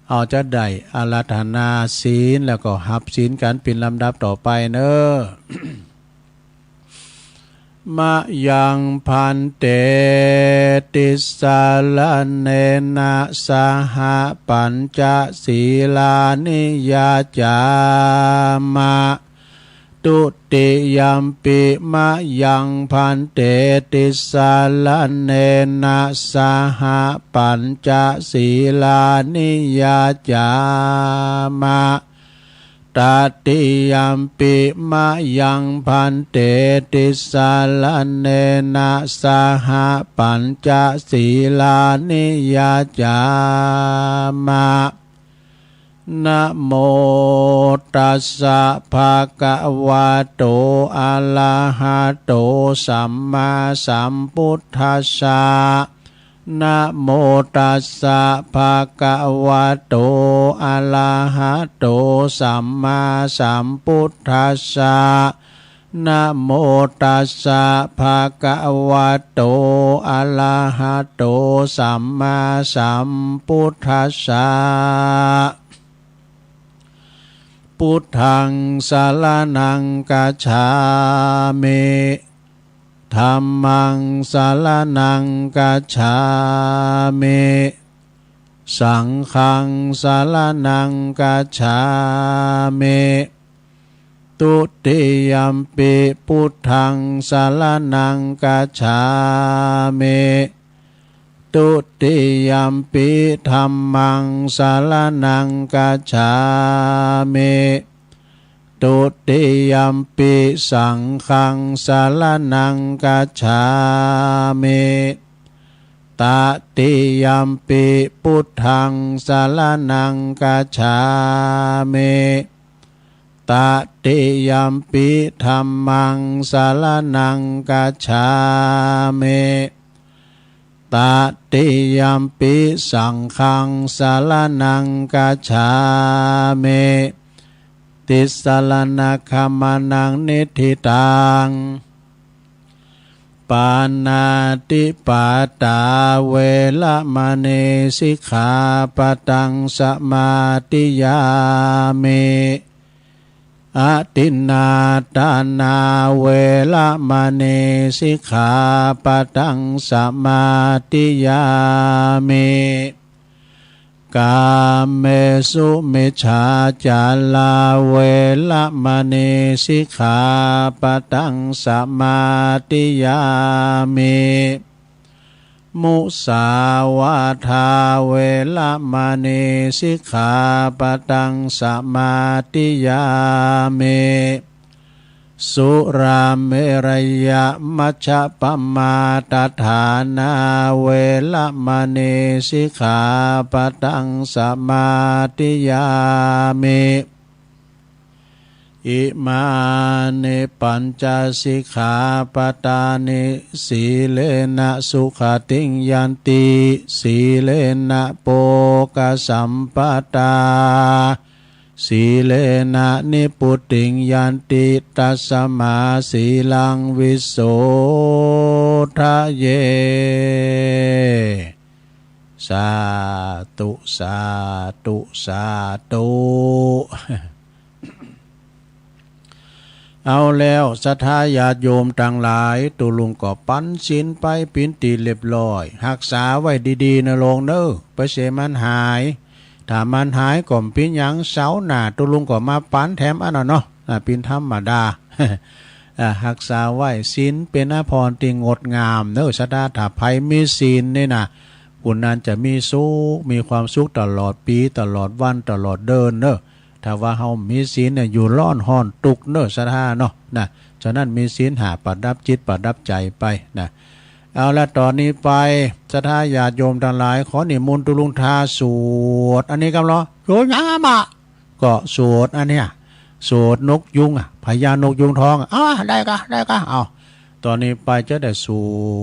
เอาจะได้อาราธนาศีล แล้วก็ฮับศีลกันเป็นลำดับต่อไปเนอะ มะยัง ภันเต ติสสะระเณนะ สะหะ ปัญจศีลานิ ยาจามะ ทุติยัมปิ มะยัง ภันเต ติสสะระเณนะ สะหะ ปัญจศีลานิ ยาจามะ ตติยัมปิ มะยัง ภันเต ติสสะระเณนะ สะหะ ปัญจศีลานิ ยาจามะ นะโมตัสสะ ภะคะวะโต อะระหะโต สัมมาสัมพุทธัสสะ นะโมตัสสะ ภะคะวะโต อะระหะโต สัมมาสัมพุทธัสสะ นะโมตัสสะ ภะคะวะโต อะระหะโต สัมมาสัมพุทธัสสะ Buddhaṃ saraṇaṃ gacchāmi. Dhammaṃ saraṇaṃ gacchāmi. Saṅghaṃ saraṇaṃ gacchāmi. Dutiyampi buddhaṃ saraṇaṃ gacchāmi. Dutiyampi dhammaṃ saraṇaṃ gacchāmi. Dutiyampi saṅghaṃ saraṇaṃ gacchāmi. Tatiyampi buddhaṃ saraṇaṃ gacchāmi. Tatiyampi dhammaṃ saraṇaṃ gacchāmi. Tatiyampi saṅghaṃ saraṇaṃ gacchāmi. Tisaraṇagamanaṃ niṭṭhitaṃ. Pāṇātipātā veramaṇī sikkhāpadaṃ samādiyāmi. Adinnādānā veramaṇī sikkhāpadaṃ samādiyāmi. Kāmesu-micchācārā veramaṇī sikkhāpadaṃ samādiyāmi. Musāvādā veramaṇī sikkhāpadaṃ samādiyāmi. Surāmerayamajjapamādaṭṭhānā veramaṇī sikkhāpadaṃ samādiyāmi. Imāni pañca sikkhāpadāni. Sīlena sugatiṃ yanti, sīlena bhogasampadā, sīlena nibbutiṃ yanti, tasmā sīlaṃ visodhaye. Sādhu, sādhu, sādhu. เอาแล้ว ศรัทธาญาติโยมตังหลาย ตุ๊ลุงก็ปันศีลไปเป๋นตี้เรียบร้อย ฮักษาไว้ดีๆ นะลุงเนอะ บ่ใช่มันหาย ถ้ามันหายก็บ่เป๋นหยัง เสาร์หน้าตุ๊ลุงก็มาปันแถมอันนั้นเนาะ อ่า เป๋นธรรมดา อ่า ฮักษาไว้ ศีลเป๋นอาภรณ์ตี้งดงามเนอะ ศรัทธา ถ้าใผมีศีลนี่นะ ผู้นั้นจะมีสุข มีความสุขตลอดปี๋ ตลอดวัน ตลอดเดือนเนอะ ถ้าว่าเฮาบ่มีศีลเนี่ย อยู่ร้อนฮ้อนตุ๊กข์เนอะ ศรัทธาเนาะ นะ ฉะนั้นมีศีลห้าประดับจิตประดับใจไปนะ เอาละ ต๋อนนี้ไป ศรัทธาญาติโยมตังหลาย ขอนิมนต์ตุ๊ลุงทาสวดอันนี้กำลอ สวดหยังอะหม่า ก็สวดอันเนี้ย สวดนกยูงอะ พญานกยูงทองอะ อ้า ได้กะ ได้กะ เอา ต๋อนนี้ไปจะได้ส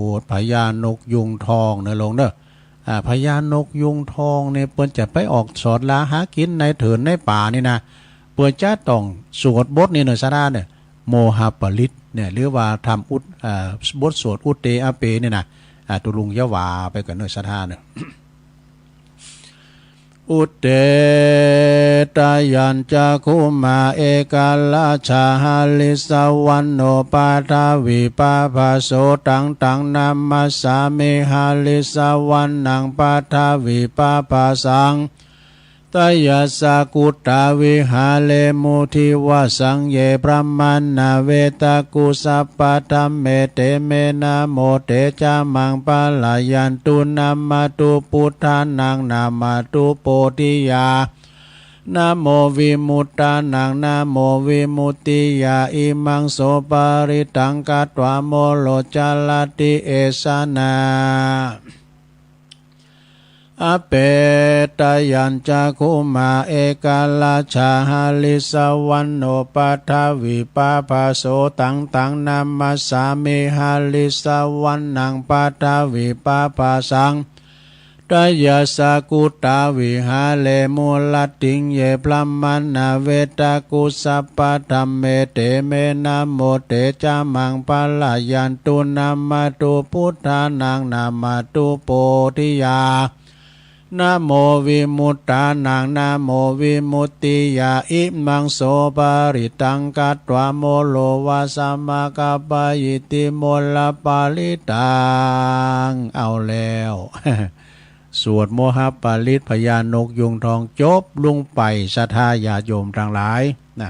วดพญานกยูงทองเนอะลุงเนอะ อ่า พญานกยูงทองเนี่ย เปิ้นจะไปออกสอดราหากิ๋นในเถินในป่านี่นะ เปิ้นจะต้องสวดบทนี้เนอะ ศรัทธาเนอะ โมหปริตเนี่ย หรือว่าทำอุท- อ่า บทสวดอุทเตอะเปเนี่ยนะ อ่า ตุ๊ลุงจะว่าไปก่อนเนอะ ศรัทธาเนอะ Uddetayañcakkhumā ekarājā harissavaṇṇo pathavipābhaso taṃ taṃ namassāmi harissavaṇṇaṃ pathavipābhasaṃ. Tayajja guttā viharemu divasaṃ ye brāhmaṇā vedagu sabbadhamme te me namo te ca maṃ pālayantu. Namatthu buddhānaṃ namatthu bodhiyā namo vimuttānaṃ namo vimuttiyā. Imaṃ so parittaṃ katvā moro carati esanā. Appetayañcakkhumā ekarājā harissavaṇṇo pathavipābhaso taṃ taṃ namassāmi harissavaṇṇaṃ pathavipābhasaṃ. Tayajja guttā viharemu rattiṃ ye brāhmaṇā vedagu sabbadhamme te me namo te ca maṃ pālayantu. Namatthu buddhānaṃ namatthu bodhiyā นะโมวิมุตตานัง นะโมวิมุตติยา อิมังโสปะริตตัง กัตวา โมโลวา สะมะกัปปะอิติ โมลปะริตตัง เอาแล้ว สวดโมหปริตรพญานกยูงทองจบลงไป ศรัทธาญาติโยมตังหลายนะ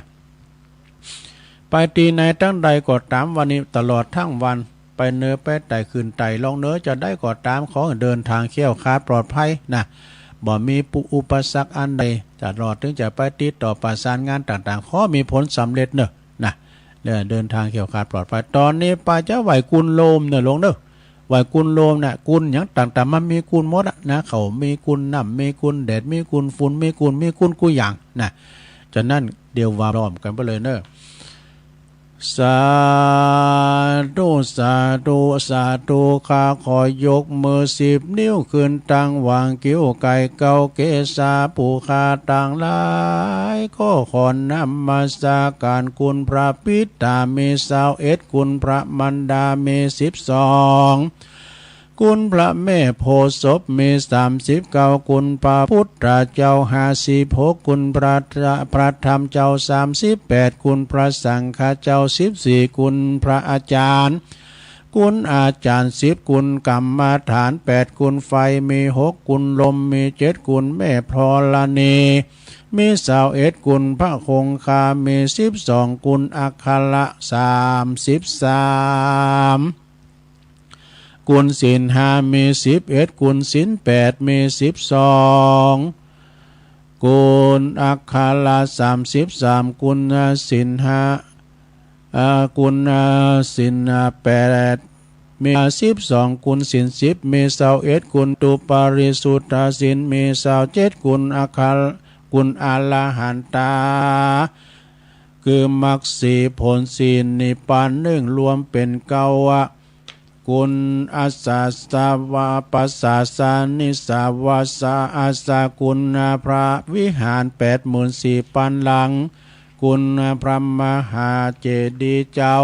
ไปตี้ไหนตังใดก็ต๋าม วันนี้ตลอดทั้งวัน ไปเหนือไปใต้ขึ้นใต้ลงเหนือจะได้ก็ต๋าม ขอให้เดินทางแคล้วคลาดปลอดภัยนะ บ่มีอุปสรรคอันใด ตลอดถึงจะไปติดต่อประสานงานต่างๆ ขอมีผลสำเร็จเนอะนะ เดินทางแคล้วคลาดปลอดภัย ต๋อนนี้ไปจะไหว้กุลโลมเนอะหลวงเนอะ ไหว้กุลโลมนะ กุลหยังต่างๆ มันมีกุลหมดอะนะ ข้าวมีกุล น้ำมีกุล แดดมีกุล ฝุ่นมีกุล มีกุลกู้อย่างนะ ฉะนั้นเดี๋ยวว่าพร้อมกันไปเลยเนอะ สาธุ สาธุ สาธุ ข้าขอยกมือสิบนิ้วขึ้นตั้งวางคิ้วไก่เก้าเกศา ผู้ข้าตังหลายก็ขอนมัสการคุณพระปิดา มีซาวเอ็ด คุณพระมันดา มีสิบสอง คุณพระแม่โพธิ์ศพ มีสามสิบเก้า คุณพระพุทธเจ้าห้าสิบหก คุณพระ พระธรรมเจ้าสามสิบแปด คุณพระสังฆเจ้าสิบสี่ คุณพระอาจารย์ คุณอาจารย์สิบ คุณกรรมฐานแปด คุณไฟมีหก คุณลมมีเจ็ด คุณแม่ธรณี มีซาวเอ็ด คุณพระคงคา มีสิบสอง คุณอัคระสามสิบสาม คุณศีลห้ามีสิบเอ็ด คุณศีลแปดมีสิบสอง คุณอัคระสามสิบสาม คุณศีลห้า เอ่อ คุณศีลแปดมีสิบสอง คุณศีลสิบมีซาวเอ็ด คุณตุปริสุทธศีลมีซาวเจ็ด คุณอัคระ คุณอรหันตา คือมรรคสี่ผลสี่นิพพานหนึ่ง รวมเป็นเก้า คุณอาสาสวะปสาสนิสาวาสาอาสา คุณพระวิหารแปดหมื่นสี่พันหลัง คุณพระมหาเจดีย์เจ้า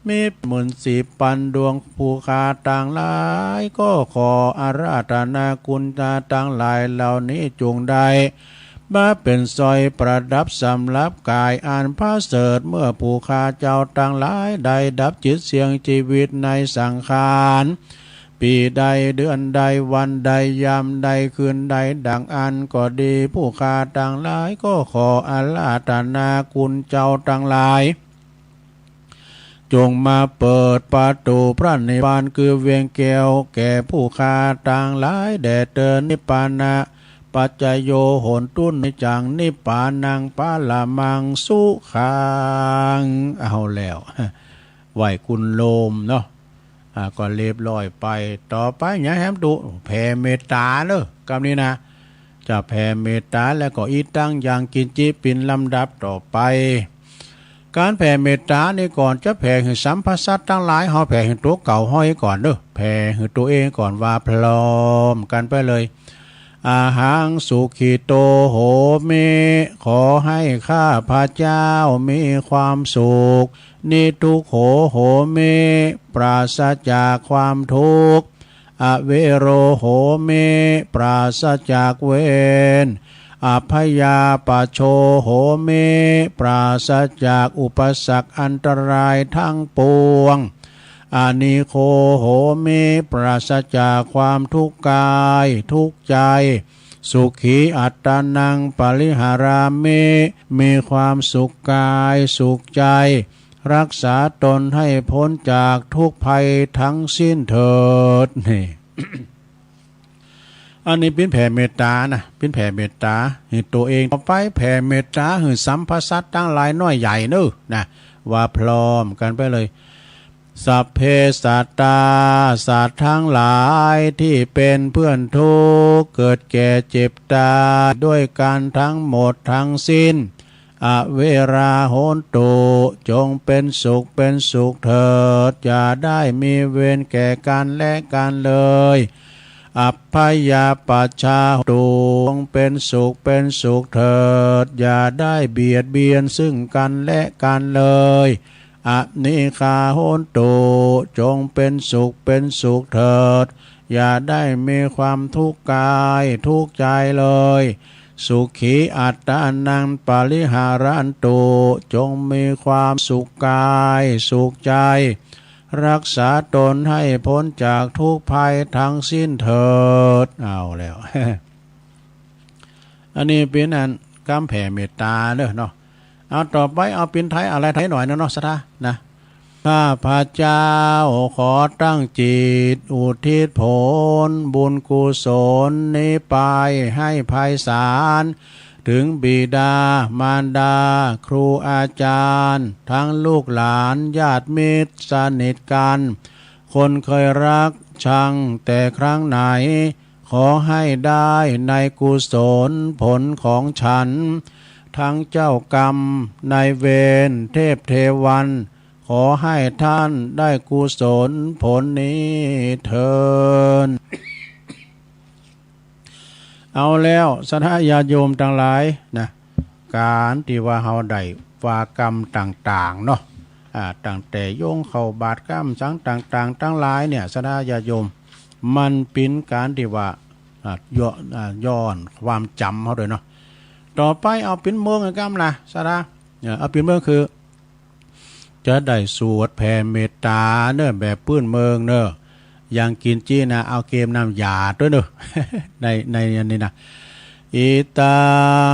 มีหมื่นสี่พันดวง ผู้ข้าตังหลายก็ขออาราธนาคุณตาตังหลายเหล่านี้จงได้ มาเป็นสร้อยประดับสำหรับกายอันประเสริฐ เมื่อผู้ข้าเจ้าตังหลายได้ดับจิตเสี่ยงชีวิตในสังขาร ปีใดเดือนใดวันใดยามใดคืนใดดังอั้นก็ดี ผู้ข้าตังหลายก็ขออาราธนาคุณเจ้าตังหลาย จงมาเปิดประตูพระนิพพานคือเวียงแก้วแก่ผู้ข้าตังหลายแด่เถิด นิพพานะปัจจโย โหนตุ นิจจัง นิพพานัง ปรมัง สุขัง เอาแล้ว ไหว้กุลโลมเนาะ อ่า ก็เรียบร้อยไป ต่อไปเนี่ยแหมดู แผ่เมตตาเนอะ กำนี้นะ จะแผ่เมตตาแล้วก็ อิทัง ยังกิญจิ เป็นลำดับต่อไป การแผ่เมตตานี่ก่อนจะแผ่หื้อสรรพสัตว์ตังหลาย เฮาแผ่หื้อตั๋วเก่าเฮาก่อนเนอะ แผ่หื้อตั๋วเองก่อน ว่าพร้อมกันไปเลย อะหัง สุขิโต โหมิ ขอให้ข้าพเจ้ามีความสุข นิทุกโข โหมิ ปราศจากความทุกข์ อเวโร โหมิ ปราศจากเวร อัพพยาปัชโช โหมิ ปราศจากอุปสรรคอันตรายทั้งปวง อนิโค โหมิ ปราศจากความทุกข์กายทุกข์ใจ สุขีอัตตานัง ปริหารามิ มีความสุขกายสุขใจ รักษาตนให้พ้นจากทุกข์ภัยทั้งสิ้นเถิด นี่ อันนี้ปิ้นแผ่เมตตานะ ปิ้นแผ่เมตตาหื้อตั๋วเอง ต่อไปแผ่เมตตาหื้อสรรพสัตว์ตังหลายน้อยใหญ่เนอะนะ ว่าพร้อมกันไปเลย สัพเพสัตตา สัตว์ทั้งหลายที่เป็นเพื่อนทุกข์ เกิดแก่เจ็บตายด้วยกันทั้งหมดทั้งสิ้น อเวรา โหนตุ จงเป็นสุขเป็นสุขเถิด อย่าได้มีเวรแก่กันและกันเลย อัพพยาปัชชา โหนตุ จงเป็นสุขเป็นสุขเถิด อย่าได้เบียดเบียนซึ่งกันและกันเลย อนิฆา โหนตุ จงเป็นสุขเป็นสุขเถิด อย่าได้มีความทุกข์กายทุกข์ใจเลย สุขีอัตตานังปริหารันตุ จงมีความสุขกายสุขใจ รักษาตนให้พ้นจากทุกข์ภัยทั้งสิ้นเถิด เอาแล้ว อันนี้เป๋นอันกำแผ่เมตตาเด้อเนาะ เอาต่อไปเอาเป๋นไทยอะไรไทยหน่อยนะเนาะ ศรัทธานะ ข้าพเจ้าขอตั้งจิตอุทิศผลบุญกุศลนี้ไปให้ไพศาล ถึงบิดามารดา ครูอาจารย์ ทั้งลูกหลาน ญาติมิตรสนิทกัน คนเคยรักชังแต่ครั้งไหน ขอให้ได้ในกุศลผลของฉัน ทั้งเจ้ากรรมนายเวร เทพเทวัน ขอให้ท่านได้กุศลผลนี้เทอญ เอาแล้ว ศรัทธาญาติโยมตังหลายนะ ก๋านตี้ว่าเฮาได้ว่ากำต่างๆ เนาะ อ่า ตั้งแต่โยงเข้าบาตรกำสังต่างๆ ตังหลายเนี่ย ศรัทธาญาติโยม มันเป๋นก๋านตี้ว่า อ่า ย้อน อ่า ย้อนความจ๋ำเฮาโดยเนาะ ต่อไปเอาเป๋นเมืองกำนะ ศรัทธา เอ่อ เอาเป๋นเมืองคือ จะได้สวดแผ่เมตตาเนอะ แบบปื้นเมืองเนอะ อย่างกิ๋นจี้นะ เอาเกมน้ำยาด้วยเนอะ ใน ในอันนี้นะ อิตั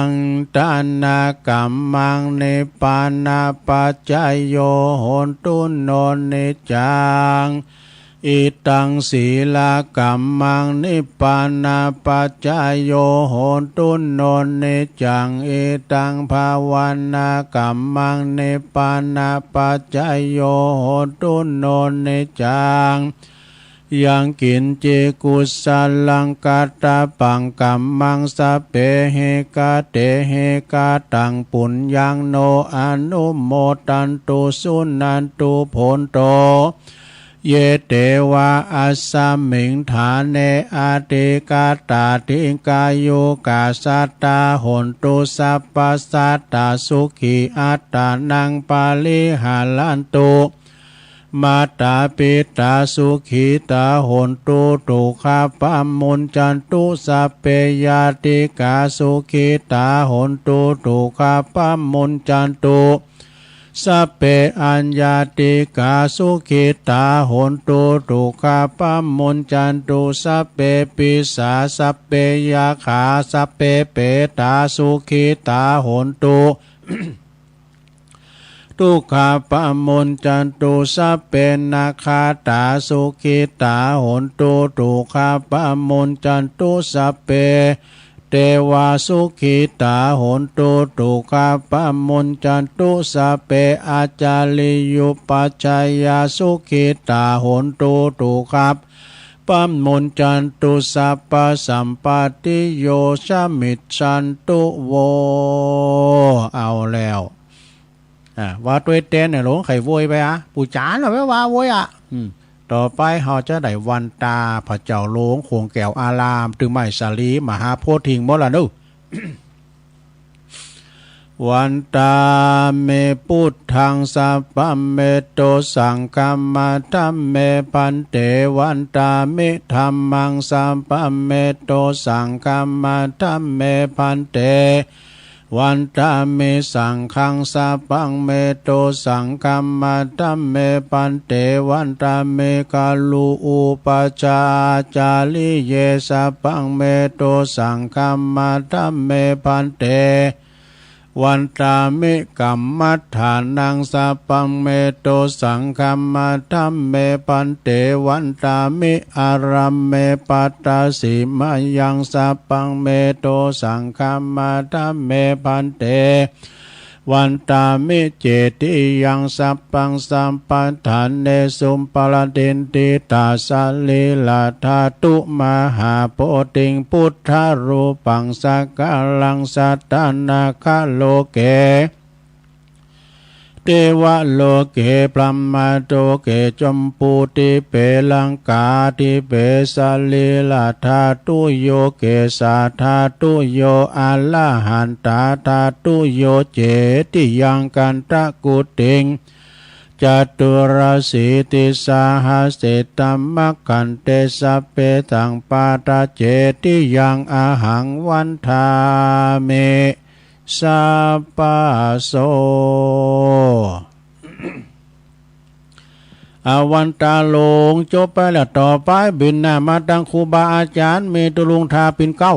งทานะกัมมัง นิพพานะปัจจโย โหนตุ โน นิจจัง อิตังสีลกัมมัง นิพพานะปัจจโย โหนตุ โน นิจจัง อิตังภาวานะกัมมัง นิพพานะปัจจโย โหนตุ โน นิจจัง ยังกิ๋นจิกุสลังกัตตะปังกัมมัง สัพเพหิกะเตหิกะตัง ปุญญัง โน อนุโมทันตุ สุนันตุ โพนโต เย เตวะ อัสสมิง ฐาเน อธิกาตา ดิกายุกา สัตตา โหนตุ สัพพะสัตตา สุขี อัตตานัง ปะริหารันตุ มาตาปิตา สุขีตา โหนตุ ทุกขาปะมุญจันตุ สัพเพ ญาติกา สุขีตา โหนตุ ทุกขาปะมุญจันตุ สัพเพ อัญญาติกา สุขีตา โหนตุ ทุกขาปะมุญจันตุ สัพเพ ปิสา สัพเพ ยักขา สัพเพ เปตา สุขีตา โหนตุ ทุกขาปะมุญจันตุ สัพเพ นักขาตา สุขีตา โหนตุ ทุกขาปะมุญจันตุ สัพเพ เตวา สุขีตา โหนตุ ทุกขาปะมุญจันตุ สัพเพ อาจาริยุปัชฌายา สุขีตา โหนตุ ทุกขาปะมุญจันตุ สัพพะสัมปตติโย สมิจฉันตุ โว เอาแล้ว อ่า ว่าตวยแตนเนี่ย หลวงไข่โวยไปอะ ปู่จ๋าน่ะ ไว้ว่าโวยอะ อืม ต่อไปเฮาจะได้วันตาพระเจ้าหลวงโขงแก้วอาราม ตึงไม้สาลีมหาโพธิ์ทิงหมดละเนอะ วันตามิ พุทธัง สัพพัมเม โต สังฆัมมา ธัมเม ภันเต วันตามิ ธัมมัง สัพพัมเม โต สังฆัมมา ธัมเม ภันเต วันตามิ สังฆัง สัพพัมเม โต สังฆัมมา ธัมเม ภันเต วันตามิ คารุอุปัชฌาอาจาริเย สัพพัมเม โต สังฆัมมา ธัมเม ภันเต วันตามิ กัมมัฏฐานัง สัพพัมเม โต สังฆัมมา ธัมเม ภันเต วันตามิ อารัมเม ปัตตสิมายัง สัพพัมเม โต สังฆัมมา ธัมเม ภันเต วันตามิ เจติยัง สัพพัง สัพพัฏฐาเนสุ ปะระติฏฐิตา สะรีระธาตุ มหาโพธิง พุทธรูปัง สักการัง สัตตานาคาโลเก เตวะโลเก พรหมโลเก จัมปูทิเป ลังกาทิเป สะรีระธาตุโย เกสาธาตุโย อะระหันตาธาตุโย เจติยัง กันทะกุติง Caturasītisahassi dhammagganthi sabbe sampadaccē tiyaṃ ahaṃ vandāmi sabbaso. อา วันตาหลวง จบไปแล้ว ต่อไปบิณฑบาตตังครูบาอาจารย์ มีตุ๊ลุงทาปิ่นเกล้า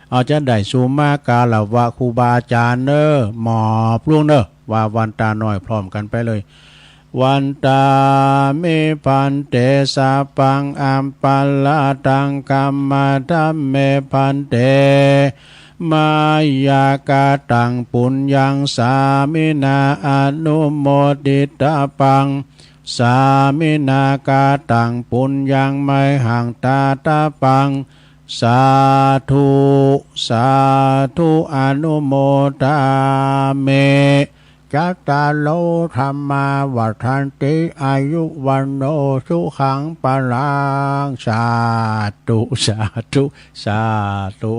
เอาจะได้สุมากาละวะครูบาอาจารย์เนอ หมอบลงเนอ ว่าวันตาน้อยพร้อมกันไปเลย Vandāmi bhante sabbaṃ aparādhaṃ khamatha me bhante. Mayā kataṃ puññaṃ sāminā anumoditabbaṃ. Sāminā kataṃ puññaṃ mayhaṃ dātabbaṃ. Sādhu, sādhu, anumodāmi. Cattāro dhammā vaḍḍhanti, āyu vaṇṇo sukhaṃ balaṃ. สาธุ สาธุ สาธุ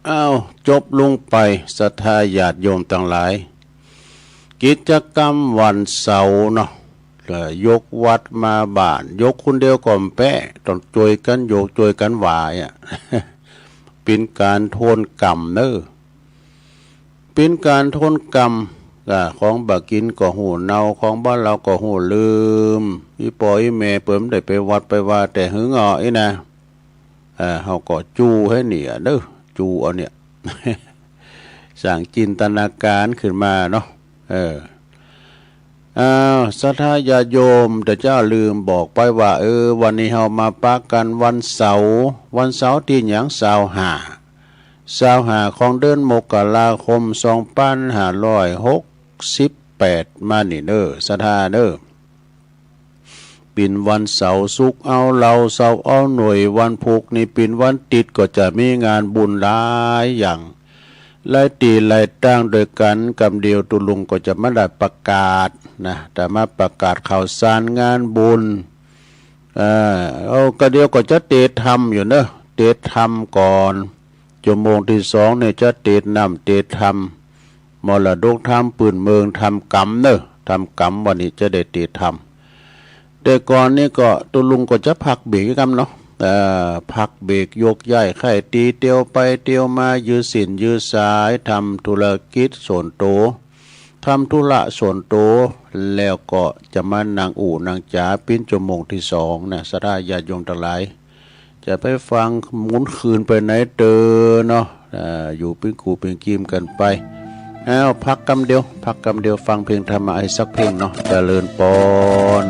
อ้าว จบลงไป ศรัทธาญาติโยมตังหลาย กิจกรรมวันเสาร์เนาะ เอ่อ ยกวัดมาบ้าน ยกคนเดียวก็แป๊ะ ต้องช่วยกันยก ช่วยกันไหว้อะ เป็นการโทนกรรมเนอะ เป็นการโทนกรรม อ่า ของบ่ากินก็ฮู้เน่า ของบ่าเหลาก็ฮู้ลืม อีป้ออีแม่เปิ้นได้ไปวัดไปวาแต่หึงอ้อ อี้นะ เอ่อ เฮาก็จู้ให้เนี่ยเด้อ จู้เอาเนี่ย สร้างจินตนาการขึ้นมาเนาะ เออ อ้าว ศรัทธาญาติโยม แต่เจ้าลืมบอกไปว่า เออ วันนี้เฮามาปะกันวันเสาร์ วันเสาร์ตี้หยัง ซาวห้า ซาวห้า ของเดือนมกราคม สองพันห้าร้อยหกสิบแปด มานี่เนอ ศรัทธาเนอ ปิ่นวันเสาร์ ศุกร์เอาเหล้า เสาร์เอาหน่วย วันพุธนี่ปิ่นวันติด ก็จะมีงานบุญหลายอย่าง หลายตี้หลายตางด้วยกัน กำเดียวตุ๊ลุงก็จะมาได้ประกาศนะ แต่มาประกาศข่าวสารงานบุญ เอ่อ เอา กำเดียวก็จะเตรียมธรรมอยู่เนอะ เตรียมธรรมก่อน ชั่วโมงที่สองเนี่ยจะเตรียมน้ำเตรียมธรรม มรดกธรรมปื้นเมือง ธรรมกำเนอะ ธรรมกำ วันนี้จะได้เตรียมธรรม แต่ก่อนนี้ก็ตุ๊ลุงก็จะพักเบรกกำเนาะ เอ่อ พักเบรกยกย้าย ใค่เตียวไปเตียวมา ยื้อสินยื้อสาย ทำธุรกิจส่วนตัว ทำธุระส่วนตัว แล้วก็จะมานั่งอู้นั่งจ๋า ปิ่นชั่วโมงที่สองนะ ศรัทธาญาติโยมตังหลาย จะไปฟังหมุนคืนไปไหนเตอเนาะ อ่า อยู่ปิ้งกูปิ้งกิมกันไป อ้าว พักกำเดียว พักกำเดียว ฟังเพลงธรรมะให้สักเพลงเนาะ เจริญปอน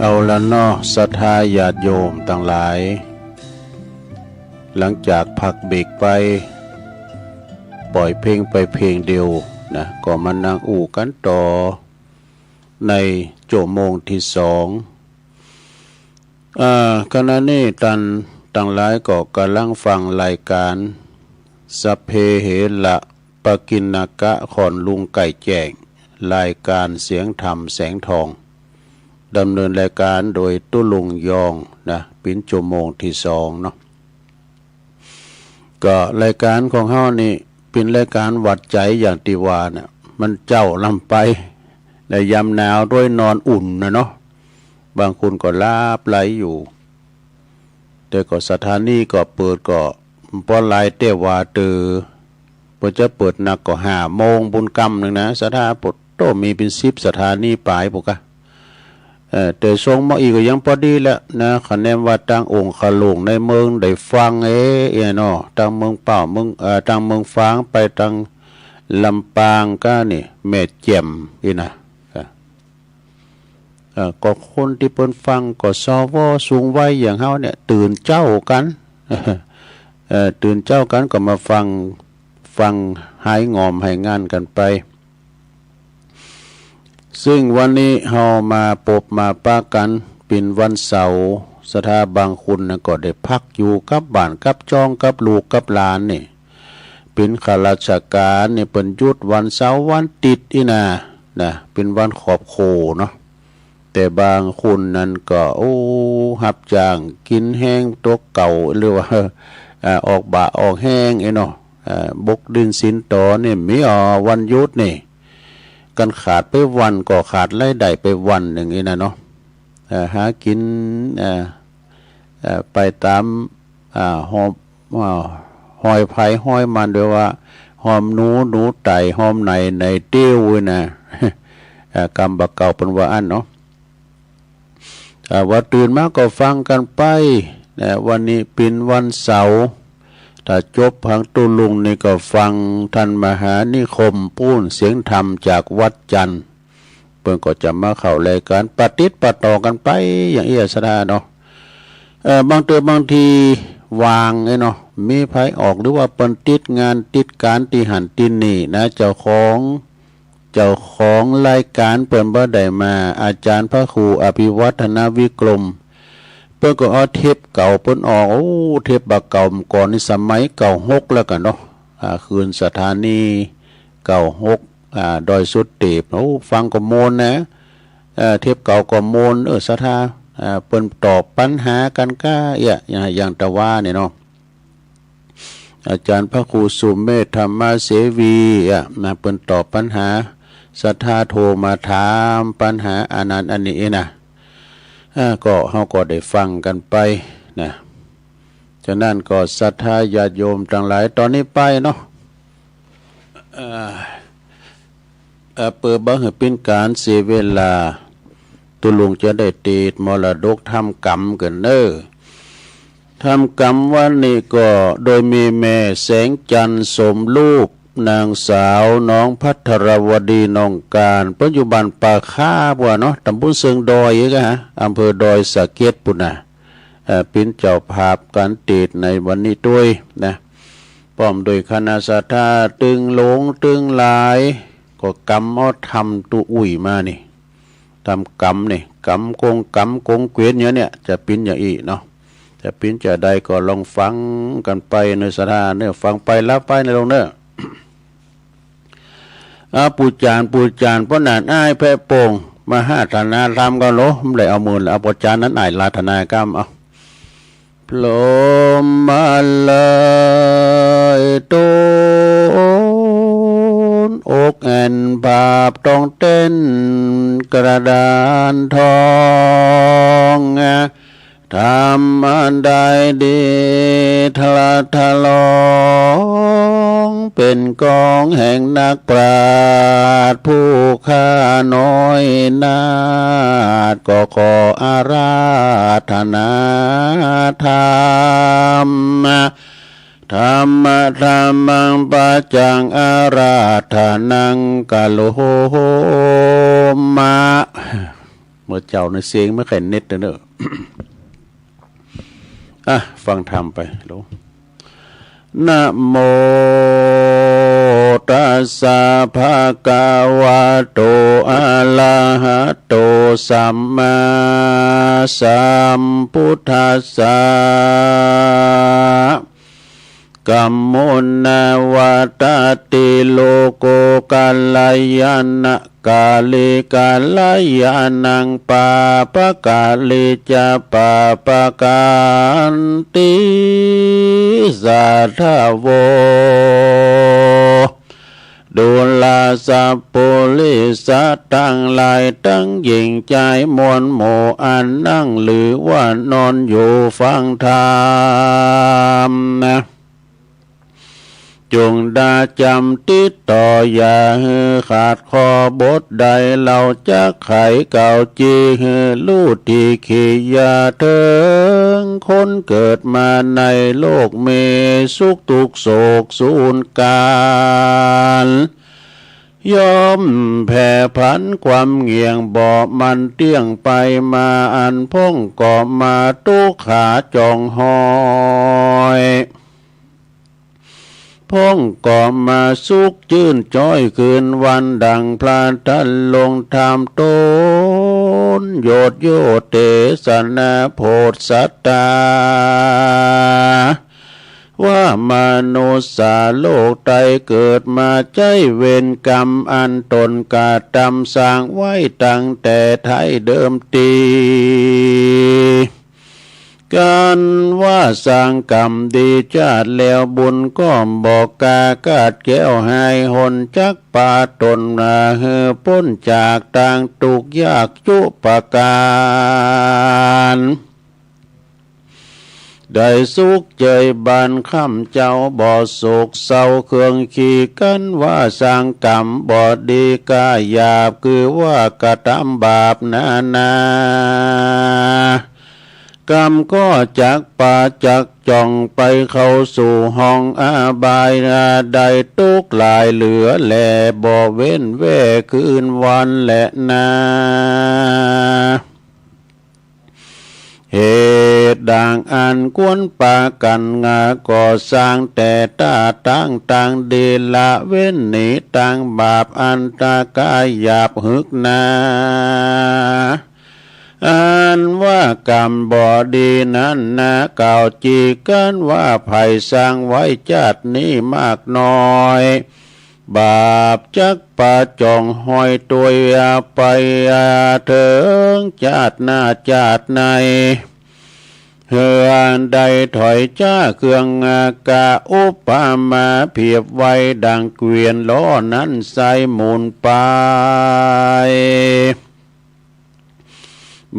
เอาละเนาะ ศรัทธาญาติโยมตังหลาย หลังจากพักเบรกไป ปล่อยเพลงไปเพลงเดียวนะ ก็มานั่งอู้กันต่อ ในชั่วโมงที่สอง อ่า ขณะนี้ท่านตังหลายก็กำลังฟังรายการ สัพเพเหระปกิณณกะ ขอนลุงไก่แจ้ง รายการเสียงธรรมแสงทอง ดำเนินรายการโดยตุ๊ลุงยองนะ เป็นชั่วโมงที่สองเนาะ ก็รายการของเฮานี่เป็นรายการหวัดใจ๋อย่างตี้ว่าน่ะ มันเจ๊าลำไป และยามหนาวด้วยนอนอุ่นนะเนาะ บางคนก็หลับไหลอยู่ แต่ก็สถานีก็เปิดก็บ่หลายแต่ว่าเต๋อ เปิ้นจะเปิดนักก็ห้าโมงปู้นกำนึ่งนะ ศรัทธา โผดโต้ มีเป็นสิบสถานีปายปู้นกะ เอ่อ แต่ส่งมาอี้ก็ยังปอดีแหละนะ คะแนนว่าตังองคลุงในเมืองได้ฟังเอ เอเนาะ ตังเมืองเป้า เมือง เอ่อ ตังเมืองฝางไปตังลำปางกะนี่ แม่แจ่มอี้นะ เอ่อ ก็คนตี้เปิ้นฟังก็ สว สูงวัยอย่างเฮาเนี่ย ตื่นเจ๊ากั๋น เอ่อ ตื่นเจ๊ากั๋นก็มาฟัง ฟังหายงอมหายง่านกั๋นไป ซึ่งวันนี้เฮามาปบมาปะกั๋น เป็นวันเสาร์ ศรัทธาบางคนน่ะก็ได้พักอยู่กับบ้านกับจ้องกับลูกกับหลานนี่ เป็นข้าราชการนี่เปิ้นหยุดวันเสาร์วันอาทิตย์อี้นะ นะ เป็นวันครอบครัวเนาะ แต่บางคนนั้นก็ โอ้ ฮับจ้างกิ๋นแฮงตกเก๊า หรือว่า อ่า ออกบ่าออกแฮงอี้เนาะ อ่า บกดินสินตอนี่มี อ่อ วันหยุดนี่ กันขาดไปวันก็ขาดรายได้ไปวันนึ่งอี้นะเนาะ อ่า หากิ๋น อ่า อ่า ไปต๋าม อ่า ฮอบ อ่า ฮอยไผฮอยมัน หรือว่าฮอมหนู หนูไต่ ฮอมไหน ไหนเตี้ยวอี้นะ อ่า กำบ่าเก๊าเปิ้นว่าอั้นเนาะ อ่า ว่าตื่นมาก็ฟังกั๋นไปนะ วันนี้เป็นวันเสาร์ ถ้าจบหางตุ๊ลุงนี่ก็ฟังท่านมหานิคม ปู้นเสียงธรรมจากวัดจันทร์ เปิ้นก็จะมาเข้ารายการปะติดปะต่อกั๋นไปอย่างอี้ ศรัทธาเนาะ เอ่อ บางเตื้อบางทีว่างไอ้เนาะ มีไผออก หรือว่าเปิ้นติดงานติดก๋านตี้หั้นตี้นี่นะ เจ้าของ เจ้าของรายการเปิ้นบ่ได้มา อาจารย์พระครูอภิวัฒนวิกรม เปิ้นก็เอาเทปเก่าเปิ้นออก โอ้ เทปบ่าเก่าก่อนนี่สมัยเก้าหกแล้วกั๋นเนาะ อ่า คืนสถานีเก้าหก อ่า ดอยสุเตพ โอ้ ฟังก็ม่วนนะ เอ่อ เทปเก่าก็ม่วน เออ ศรัทธา อ่า เปิ้นตอบปัญหากั๋นกะ เอี้ย อย่าง อย่างตะว่านี่เนาะ อาจารย์พระครูสุเมธธรรมเสวี อ่ะ นะ เปิ้นตอบปัญหา ศรัทธาโทรมาถามปัญหาอันนั้นอันนี้นะ อ่า ก็เฮาก็ได้ฟังกั๋นไปนะ ฉะนั้นก็ศรัทธาญาติโยมตังหลาย ต๋อนนี้ไปเนาะ เอ่อ เอ่อ เปื้อบ่หื้อเป๋นก๋านเสียเวลา ตุ๊ลุงจะได้เตศน์มรดกธรรมกำกั๋นเน่อ ธรรมกำวันนี้ก็โดยมีแม่แสงจันทร์สมรูป นางสาวหนองภัทรวดีหนองกาน เปิ้นอยู่บ้านป่าคาปู้นเนาะ ตำบลเชิงดอยกะฮะ อำเภอดอยสะเก็ดปู้นน่ะ เอ่อ เป๋นเจ้าภาพก๋านเตศน์ในวันนี้ตวยนะ พร้อมด้วยคณะศรัทธาตึงหลวงตึงหลาย ก็กำเอาธรรมตุ๊อุ้ยมานี่ ธรรมกำนี่ กำกงกำกงเกวียนอย่างเนี้ย จะเป๋นอย่างอี้เนาะ จะเป๋นจะใดก็ลองฟังกั๋นไปเน่อศรัทธาเน่อ ฟังไปหลับไปเน่อลุงเน่อ อา ปู่จ๋ารย์ ปู่จ๋ารย์ ป้อหนานอ้ายแพะโป่ง มาอาราธนาธรรมกั๋นโล บ่ได้เอามือละ เอาป้อจ๋ารย์นั้นอ้ายอาราธนาธรรม เอา พรหมเลยตูนอกแอ่น ภาพต้องเต้นกระดานทอง ธรรมอันใดดีทะละทะลอง เป็นกองแห่งนักปราชญ์ผู้ข้าน้อยนาถ ก็ขออาราธนาธรรม ธรรมะธรรมังปัจจังอาราธนังกะโลมะ มื่อเจ้าในเสียงไม่ค่อยเน็ตเด้อ อ่ะ ฟังธรรมไป โหล นะโม ตัสสะ ภะคะวะโต อะระหะโต สัมมาสัมพุทธัสสะ กัมโมนะ วัตตะติ โลโก กัลยาณะ กาลิ กัลยาณัง ปาปะกาลิ จะ ปาปะกันติ สาธะโว ดูราสัปปุริสะตังหลาย ตังหญิงจายมวลหมู่ อันนั่งหรือว่านอนอยู่ฟังธรรมนะ จงดาจำติดต่ออย่าหื้อขาดข้อบทใด เฮาจักไขเก่าจีหื้อรู้ทีขี่อย่าเถิง คนเกิดมาในโลกมีสุขทุกข์โศกสูญกาล ย่อมแผ่ผันความเงี่ยงบ่มันเตี้ยงไปมา อันพ่องก็มาทุกข์หาจ่องหอย พ่องก็มาสุขจื้นจ้อยคืนวัน ดังพระทันลงธรรมตน โยชน์โยเตสนาโพธิสัตตา ว่ามนุษย์สาโลกไตเกิดมาใจ๊เวรกรรมอันตนกระทำสร้างไว้ตั้งแต่ไท้เดิมที กันว่าสร้างกรรมดีชาติแล้วบุญก็บอกกา กาดแก้วหายหนจักปาตนมาหื้อพ้นจากทางทุกข์ยากจุประการ ได้สุขเจยบานค่ำเจ้าบ่โศกเศร้าเครื่องขี้ กันว่าสร้างกรรมบ่ดีกาหยาบ คือว่ากระทำบาปนานา กรรมก็จักปาจักจ่องไปเข้าสู่ห้องอบาย ได้ทุกข์หลายเหลือแล บ่เว้นแว่คืนวันแลนา เหตุดังอันควรปากันงา ก็สร้างแต่ต้าตั้งตังดี ละเว้นหนีตังบาปอันตกาหยาบหึกหนา อันว่ากรรมบ่ดีนั้นนา กล่าวจีกันว่าไผสร้างไว้ชาตินี้มากน้อย บาปจักปาจ่องหอยตวยไปเถิงชาติหน้าชาติใน เฮือได้ถอยจ้าเครื่องกา อุปมาเปรียบไว้ดังเกวียนล้อนั้นไส้หมุนไป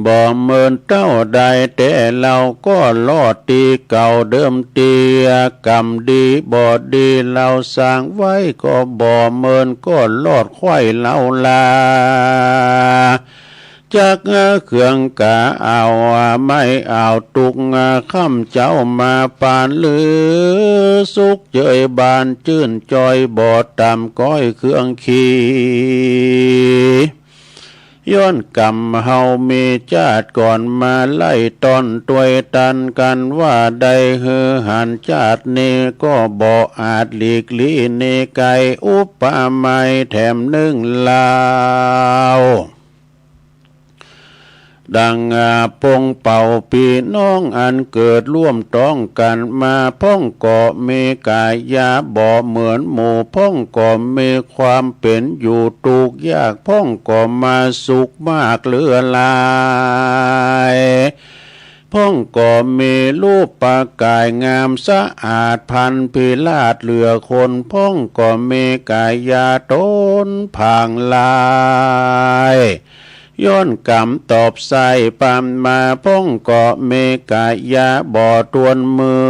บ่เมินเต้าใด แต่เฮาก็ลอดตี้เก่าเดิมตี้ กรรมดีบ่ดีเฮาสร้างไว้ ก็บ่เมินก็ลอดไขว้เฮาลา จักเครื่องกาเอาไม้เอาตุก ค่ำเจ้ามาปานลือ สุขเจยบานจื้นจ้อย บ่ต่ำก้อยเครื่องขี้ ย้อนกรรมเฮามีชาติก่อนมาไล่ต้อนตวยตันกันว่า ได้หื้อหันชาตินี้ก็บ่อาจหลีกลี้หนีไกล อุปมาแถมหนึ่งเล่า ดังปงเป่าพี่น้องอันเกิดร่วมต้องกันมา พ่องก็มีกายาบ่เหมือนหมู่ พ่องก็มีความเป็นอยู่ทุกข์ยาก พ่องก็มาสุขมากเหลือหลาย พ่องก็มีรูปกายงามสะอาดพันพิราชเหลือคน พ่องก็มีกายาตนผางลาย ย้อนกรรมตอบใส่ปานมา พ่องก็มีกายาบ่ทวนมือ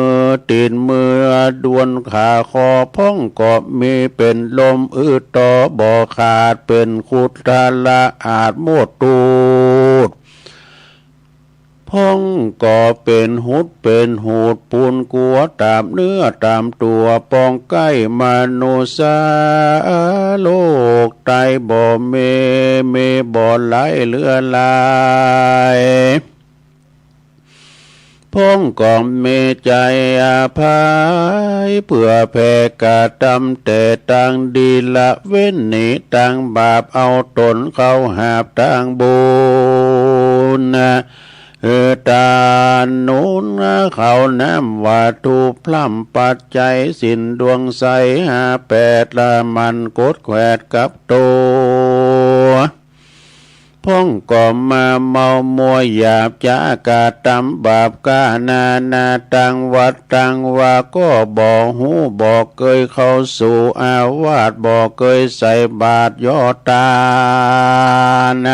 ตีนมือดวนขาคอ พ่องก็มีเป็นลมอืดต่อบ่ขาด เป็นคุดทะละอาจโมดตูด พ่องก็เป็นหุดเป็นหูดปูนกัวตามเนื้อตามตัวปองใกล้มนุษย์โลกไตบ่เมเมบ่ไหลเหลือหลาย พ่องก็มีใจอภัยเพื่อแผ่กระทำแต่ตางดีละเว้นหนีตางบาปเอาตนเข้าหาบตางบุญ เออ ตานหนุนเขาน้ำวัตถุพร่ำปัจจัยสินดวงใสห้าแปดละมันกดแขวดกับตัว พ่องก็มาเมามัวหยาบจ้ากระทำบาปกานานาตังวัดตังว่าก็บ่ฮู้บ่เกยเข้าสู่อาวาสบ่เกยใส่บาตรยอดตาน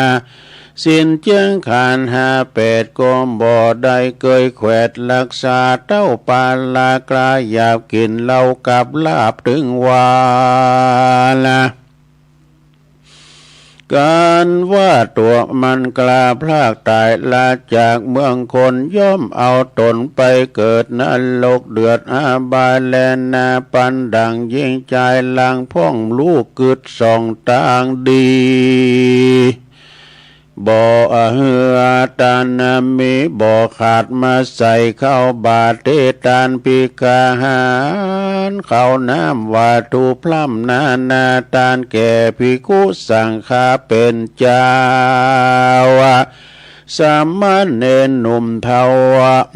สินเจียงขันธ์ห้าแปดก็บ่ได้เกยแขวดรักษาเต้าปาลากลาหยาบกินเหล้ากับลาบตึงวาละ การว่าตัวมันกล้าพลากตายละจากเมืองคนย่อมเอาตนไปเกิดนรกเดือดอบายแลนาปันดังยิ่งใจลางพ่องลูกกึดส่องตางดี บ่อเหือตานมีบ่ขาดมาใส่เข้าบาตรเตตานภิกขาหาร เข้าน้ำวัตถุพร่ำนานาตานแก่ภิกขุสังฆาเป็นเจ้า สามเณรหนุ่มเฒ่า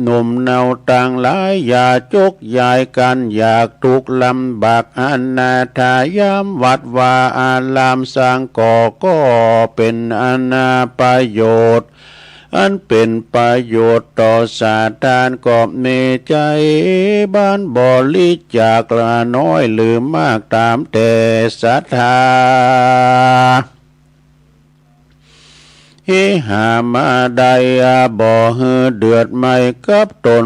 หนุ่มเนาตังหลายอย่าจกยายกันอยากทุกข์ลำบากอนาถายามวัดวาอารามสร้างก่อก็เป็นอนาประโยชน์ อันเป็นประโยชน์ต่อสาธารก็มีใจบ้านบริจาคละน้อยหรือมากตามแต่ศรัทธา เฮหามาได้บ่หื้อเดือดไหม้กับตน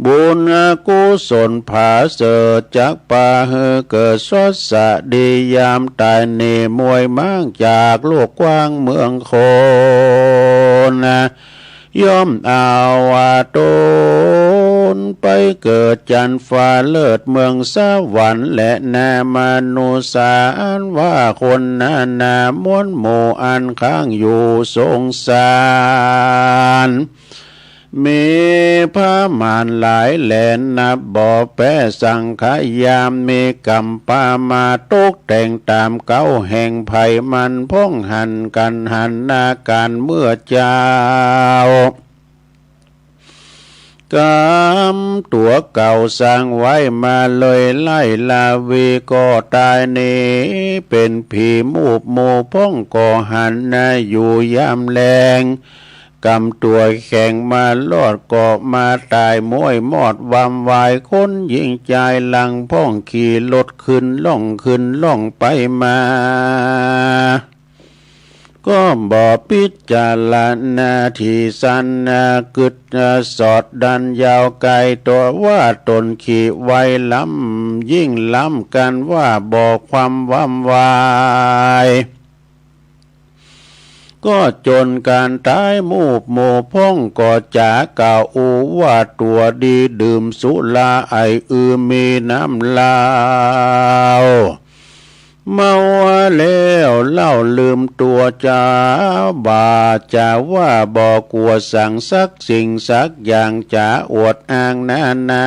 บุญกุศลผาเสริฐจักปาหื้อเกิดสดสะดียามตายหนีมวยม้างจากโลกกว้างเมืองคน ย่อมเอาว่าตนไปเกิดจันฟ้าเลิศเมืองสวรรค์และนามนุสสารว่าคนนานามวลหมู่อันค้างอยู่สงสาร มีประมาณหลายแหล่นับบ่แปรสังขยามมีกรรมประมาทตกแต่งตามเก้าแห่งไผมันพ่องหันกันหันหน้าการเมื่อเจ้า กรรมตัวเก่าสร้างไว้มาเลยไล่ลาวีก็ตายหนีเป็นผีมูบหมู่พ่องก็หันหน้าอยู่ยามแลง กรรมตัวแข็งมารอดก็มาตายม้วยมอดวามวายคนยิ่งใจหลังพ่องขี่รถขึ้นล่องขึ้นล่องไปมา ก็บ่พิจารณาที่สั้นกึดสอดดันยาวไกลตัวว่าตนขี่ไวล้ำยิ่งล้ำกันว่าบ่ความวามวาย ก็จนการตายมูบหมู่พ่องก็จ๋ากล่าวอู้ว่าตัวดีดื่มสุราไออือมีน้ำเหล้า เมาแล้วเล่าลืมตัวจ๋าบ่าจ๋าว่าบ่กลัวสังสักสิ่งสักอย่างจ๋าอวดอ้างนานา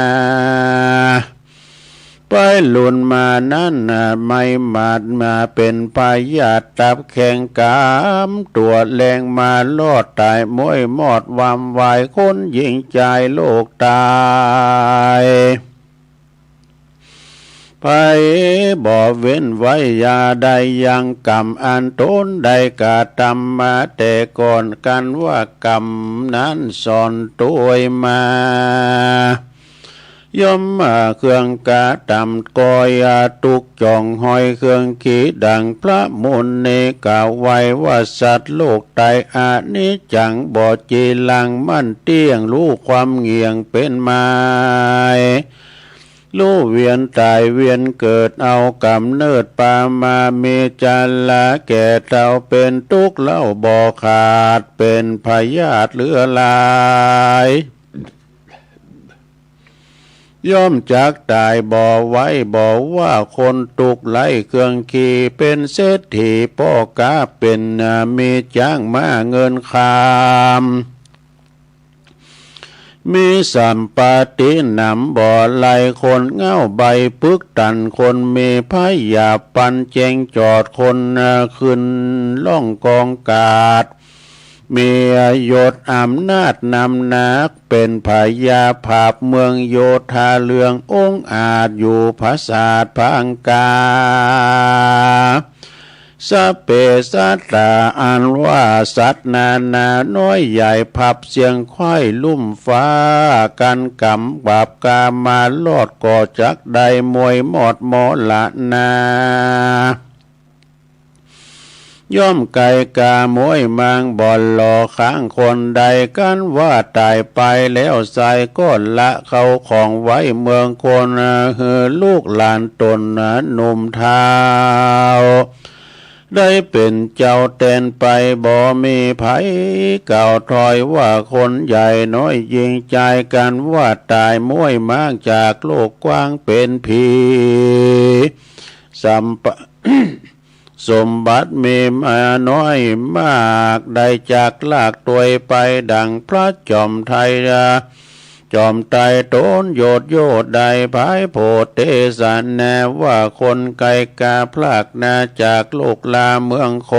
ไปลุนมานั้นน่ะไม่หมาดมาเป็นพยาธิตับแข็งกามตัวแรงมารอดตายม้วยมอดวามวายคนยิ่งใจโลกตาย ไผบ่เว้นไว้อย่าได้ยังกรรมอันตนได้กระทำมาแต่ก่อนกันว่ากรรมนั้นสอนตวยมา ย่อมมาเครื่องกระทำก่อยอาทุกข์จ่องหอยเครื่องขีดังพระมุนีกล่าวไว้ว่าสัตว์โลกตายอนิจจังบ่จีรังมั่นเตี้ยงรู้ความเหงี่ยงเป็นไม้ รู้เวียนตายเวียนเกิดเอากำเนิดปามา มีชราแก่เฒ่าเป็นทุกข์เล่าบ่ขาด เป็นพยาธิเหลือหลาย ย่อมจักตายบ่ไหว บ่ว่าคนทุกข์ไร้เครื่องขี เป็นเศรษฐีพ่อค้าเป็นมีช้างม้าเงินคำ มีสัมปติหนำบ่ไหล คนเหง้าใบ้ปึกตัน คนมีพยาปันแจ้งจอด คนขึ้นล่องกองกาด มียศอำนาจนำหน้า เป็นพญาผาบเมืองโยธา เรืององอาจอยู่ผาสาทพังกา สะเปะสะตาอันว่าสัตว์นานาน้อยใหญ่ ผับเสี้ยงไขว้ลุ่มฟ้า กันกำบาปกามารอด ก็จักได้มวยมอดมอละนา ย่อมไกลกาม้วยมางบ่อนหล่อค้างคนใด กันว่าตายไปแล้วไซร้ ก็ละเข้าของไว้เมืองคน หื้อลูกหลานตนหนุ่มเฒ่า ได้เป็นเจ้าแตนไป บ่มีไผกล่าวถอย ว่าคนใหญ่น้อยยิงใจ กันว่าตายม้วยมางจากโลกกว้างเป็นผี สัมป- สมบัติมีมาน้อยมาก ได้จากลากตวยไป ดังพระจอมไทย จอมไตรโตนโยชน์โยชน์ ได้ผายโผดเตสนา ว่าคนไกลกาพลากนา จากลูกลาเมืองค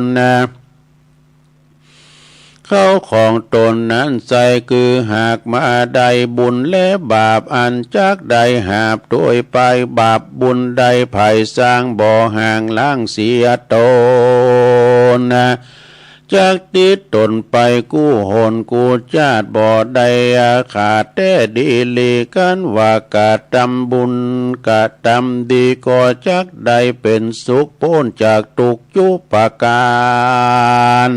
นนา เข้าของตนนั้นไซร้ คือหากมาได้บุญและบาป อันจักได้หาบตวยไป บาปบุญได้ไผสร้าง บ่ห่างล้างเสียตนนา จักติดตนไปกู้หนกู้ชาติ บ่ได้ขาดแท้ดีหลี กันว่ากระตำบุญกระตำดี ก็จักได้เป็นสุข ป๊นจากทุกข์จุประการ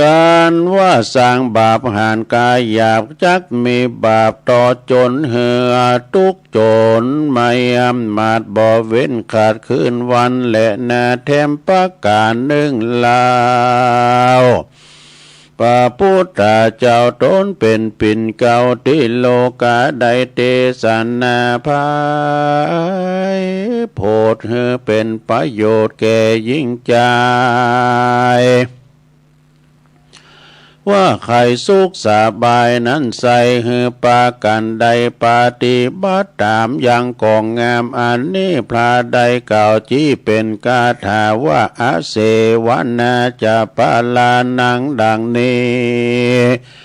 กันว่าสร้างบาปหานกายหยาบ จักมีบาปต่อจนหื้อทุกข์จนไม่อามาด บ่เว้นขาดคืนวันและนา แถมประการหนึ่งเล่า พระพุทธเจ้าตนเป็นปิ่นเกล้า ที่โลกาได้เตสนาผายโผด หื้อเป็นประโยชน์แก่หญิงชาย ว่าใครสุขสบายนั้นไซร้ หื้อปากันได้ปฏิบัติตามอย่างกองงาม อันนี้พระได้กล่าวจี้เป็นคาถาว่า อเสวนาจะพลานัง ดังนี้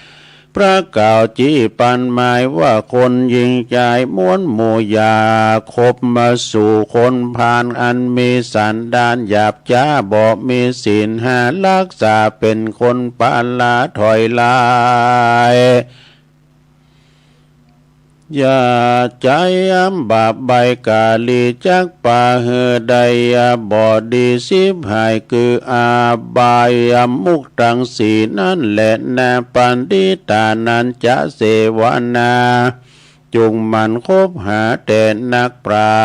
พระกล่าวจี้ปันหมายว่า คนหญิงชายมวลหมู่อย่าคบมาสู่คนพาลอันมีสันดานหยาบช้า บ่มีศีลห้ารักษา เป็นคนปาลาถอยหลาย อย่าใจ๊บาปใบ้กาลี จักปาหื้อได้บ่ดีฉิบหาย คืออบายมุขทั้งสี่นั้นแลนา ปัณฑิตานันจะเสวนา จุ่งหมั่นคบหาแต่นักปรา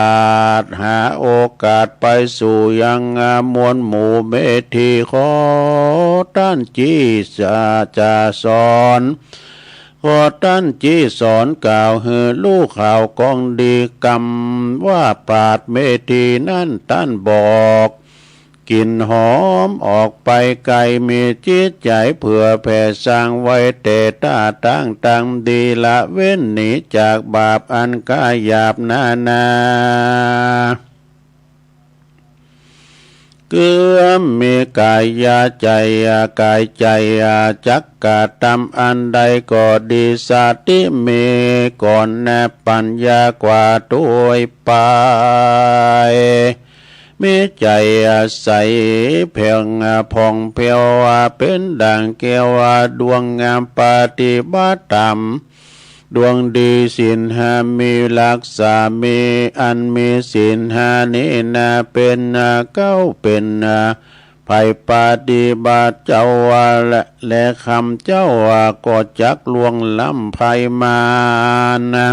ชญ์ หาโอกาสไปสู่ยังมวลหมู่เมธี ขอต้านจี้จะ จะสอน ขอต้านจี้สอนกล่าวหื้อลูกข่าวของดี กำว่าปราชญ์เมธีนั้นต้านบอก กลิ่นหอมออกไปไกล มีจิตใจ๋เผื่อแผ่สร้างไว้แต่ต้าตั้งตางดี ละเว้นหนีจากบาปอันกาหยาบนานา คือมีกายใจ๋ กายใจ๋จักกระตำอันใดก็ดี สติมีก่อนนะปัญญากว่าตวยไป มีใจ๋ใสแผ่งผ่องแผ้ว เป็นดั่งแก้วดวงงาม ปฏิบัติตามดวงดี ศีลห้ามีรักษา มีอันมีศีลห้านี้นา เป็นเกล้าเป็นไพร่ปฏิบัติเจ้าว่า และ และคำเจ้าว่าก็จักล่วงล้ำไพร่มารนะ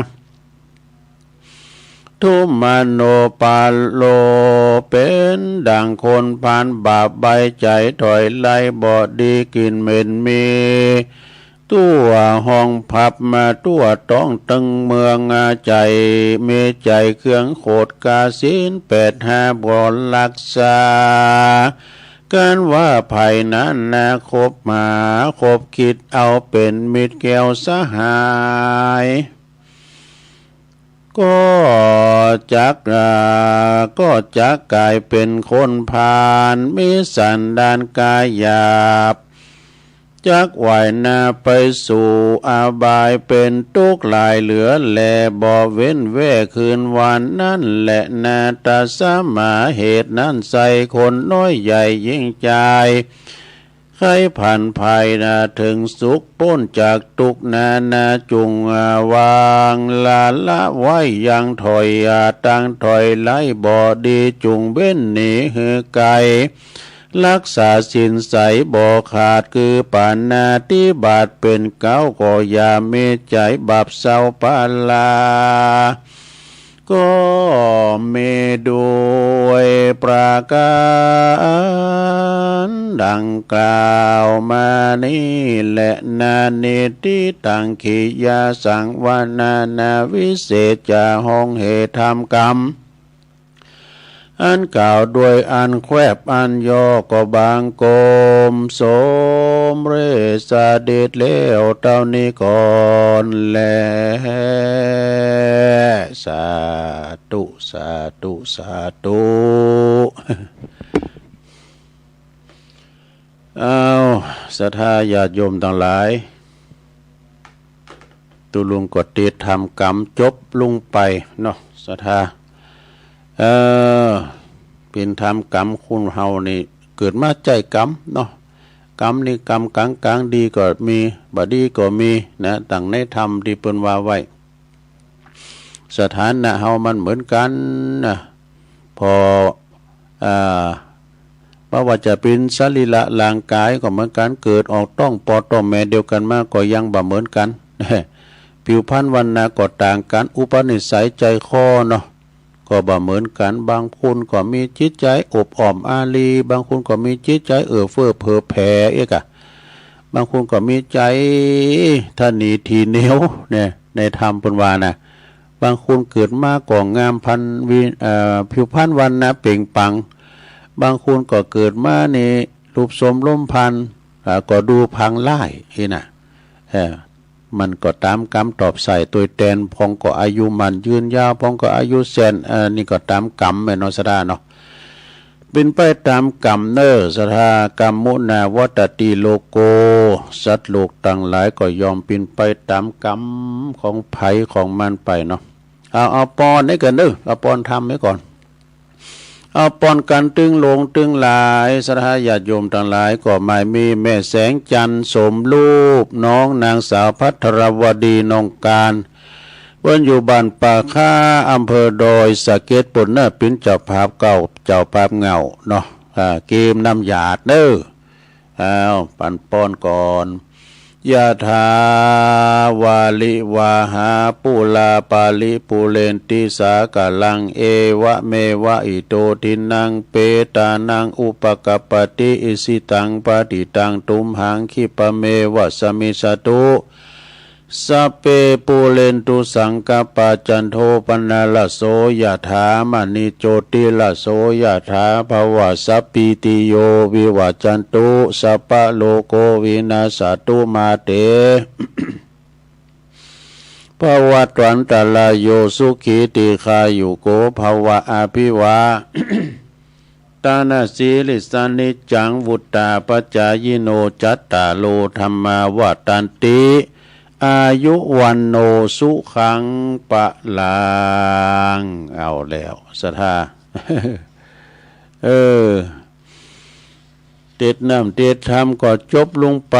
ทุมโนปาโล เป็นดังคนพาลบาป ใบใจ๋ถอยไล่บ่ดี กลิ่นเหม็นมี ทั่วห้องผับมาทั่วต้องตึงเมือง ใจ๋มีใจ๋เครื่องโขด กาศีลแปดห้าบ่รักษา กันว่าไผนั้นนา คบหาคบคิดเอาเป็นมิตรแก้วสหาย ก็จัก อ่า ก็จักกลายเป็นคนพาล มีสันดานกายหยาบ จักว่ายหน้าไปสู่อบาย เป็นทุกข์หลายเหลือแล บ่เว้นแว่คืนวันนั้นแหละนา ตาสมาเหตุนั้นไซร้ คนน้อยใหญ่ยิ่งใหญ่ ใคร่ผันภายหน้าถึงสุข ป๊นจากทุกข์นานา จุ่งวางละละไว้ ยังถอยตั้งถอยไล่บ่ดี จุ่งเว้นหนีหื้อไกล รักษาศีลใสบ่ขาด คือปาณาติบาต เป็นเก๊า ก็อย่ามีใจ๋บาปเศร้าปาลา ก็มีด้วยประการดังกล่าวมานี้แหละนา นิติตัง ขิยะสังวรณานา วิเศษจะห้องเหตุธรรมกรรม อันกล่าวด้วยอันแคบอันย่อก็บังคมสมเร็จเสด็จแล้วเต้านี้ก่อนแล สาธุ สาธุ สาธุ เอา ศรัทธาญาติโยมตังหลาย ตุ๊ลุงก็เตรียมทำกรรมจบลุงไปเนาะ ศรัทธา เออ เป๋นทำกรรม คนเฮานี่เกิดมาใจ๊กรรมเนาะ กรรมนี่กรรมก๋างๆ ดีก็มี บ่ดีก็มีนะ ดั่งในธรรมตี้เปิ้นว่าไว้ สถานะเฮามันเหมือนกั๋นนะ พอ อ่า บ่ว่าจะเป๋นสรีระร่างก๋ายก็เหมือนกั๋น เกิดออกต๊องปอต๊องแม่เดียวกั๋นมาก็ยังบ่เหมือนกั๋น ผิวพรรณวรรณะก็ต่างกั๋น อุปนิสัยใจ๋คอเนาะ ก็บ่เหมือนกั๋น บางคนก็มีจิตใจ๋อบอ้อมอารี บางคนก็มีจิตใจ๋เอื้อเฟื้อเผื่อแผ่เอกอะ บางคนก็มีใจ๋ทะนีถี่เหนียวเนี่ย ในธรรมเปิ้นว่านะ บางคนเกิดมาก็งามพรรณวิ เอ่อ ผิวพรรณวรรณะเปล่งปลั่ง บางคนก็เกิดมานี่รูปโสมล้มพัน อ่า ก็ดูพังร้ายอี้นะ เออ มันก็ต๋ามกรรมตอบใส่ตวยแตน พองก็อายุมั่นยืนยาว พองก็อายุแสน เออ นี่ก็ต๋ามกรรมแม่นเนาะ ศรัทธาเนาะ เป๋นไปต๋ามกรรมเน่อ ศรัทธา กัมมุนาวัตติโลโก สัตว์โลกตังหลายก็ย่อมเป๋นไปต๋ามกรรมของใผของมันไปเนาะ เอา เอาปอนนี้ก่อนเน่อ เอาปอนธรรมไว้ก่อน เอาปอนกั๋นตึงหลวงตึงหลาย ศรัทธาญาติโยมตังหลาย ก็หมายมีแม่แสงจันทร์โสมรูป น้องนางสาวภัทรวดี น้องก๋าน เปิ้นอยู่บ้านป่าคา อำเภอดอยสะเก็ด ปู้นเน่อ เป๋นเจ้าภาพเก๊า เจ้าภาพเหง้าเนาะ อ่า เกมน้ำหยาดเน่อ อ้าว ปันปอนก่อน ยะถาวาริวาหาปูราปาริปูเรนติสาคารัง เอวะเมวะอิโตทินนังเปตานังอุปกัปปติ อิชิตังปะฏิตังตุมหังคิปะเมวะสะมิชฌะตุ สัพเพปูเรนตุสังกัปปา จันโทปนรสโสยะถา มะณิโจติรสโสยะถา ภะวะสัพพีติโย วิวัชชันตุ สัพพะโรโควินัสสะตุ มาเต ภะวัตวันตะราโย สุขีตีฆายุโก ภะวะ อะภิวา ตานาสีลิสานิจจัง วุตตาปะจายิโน จัตตาโรธัมมาวัตตันติ อายุวันโนสุขังปะลัง เอาแล้ว ศรัทธา เออ เตรียมน้ำเตรียมธรรมก็จบลงไป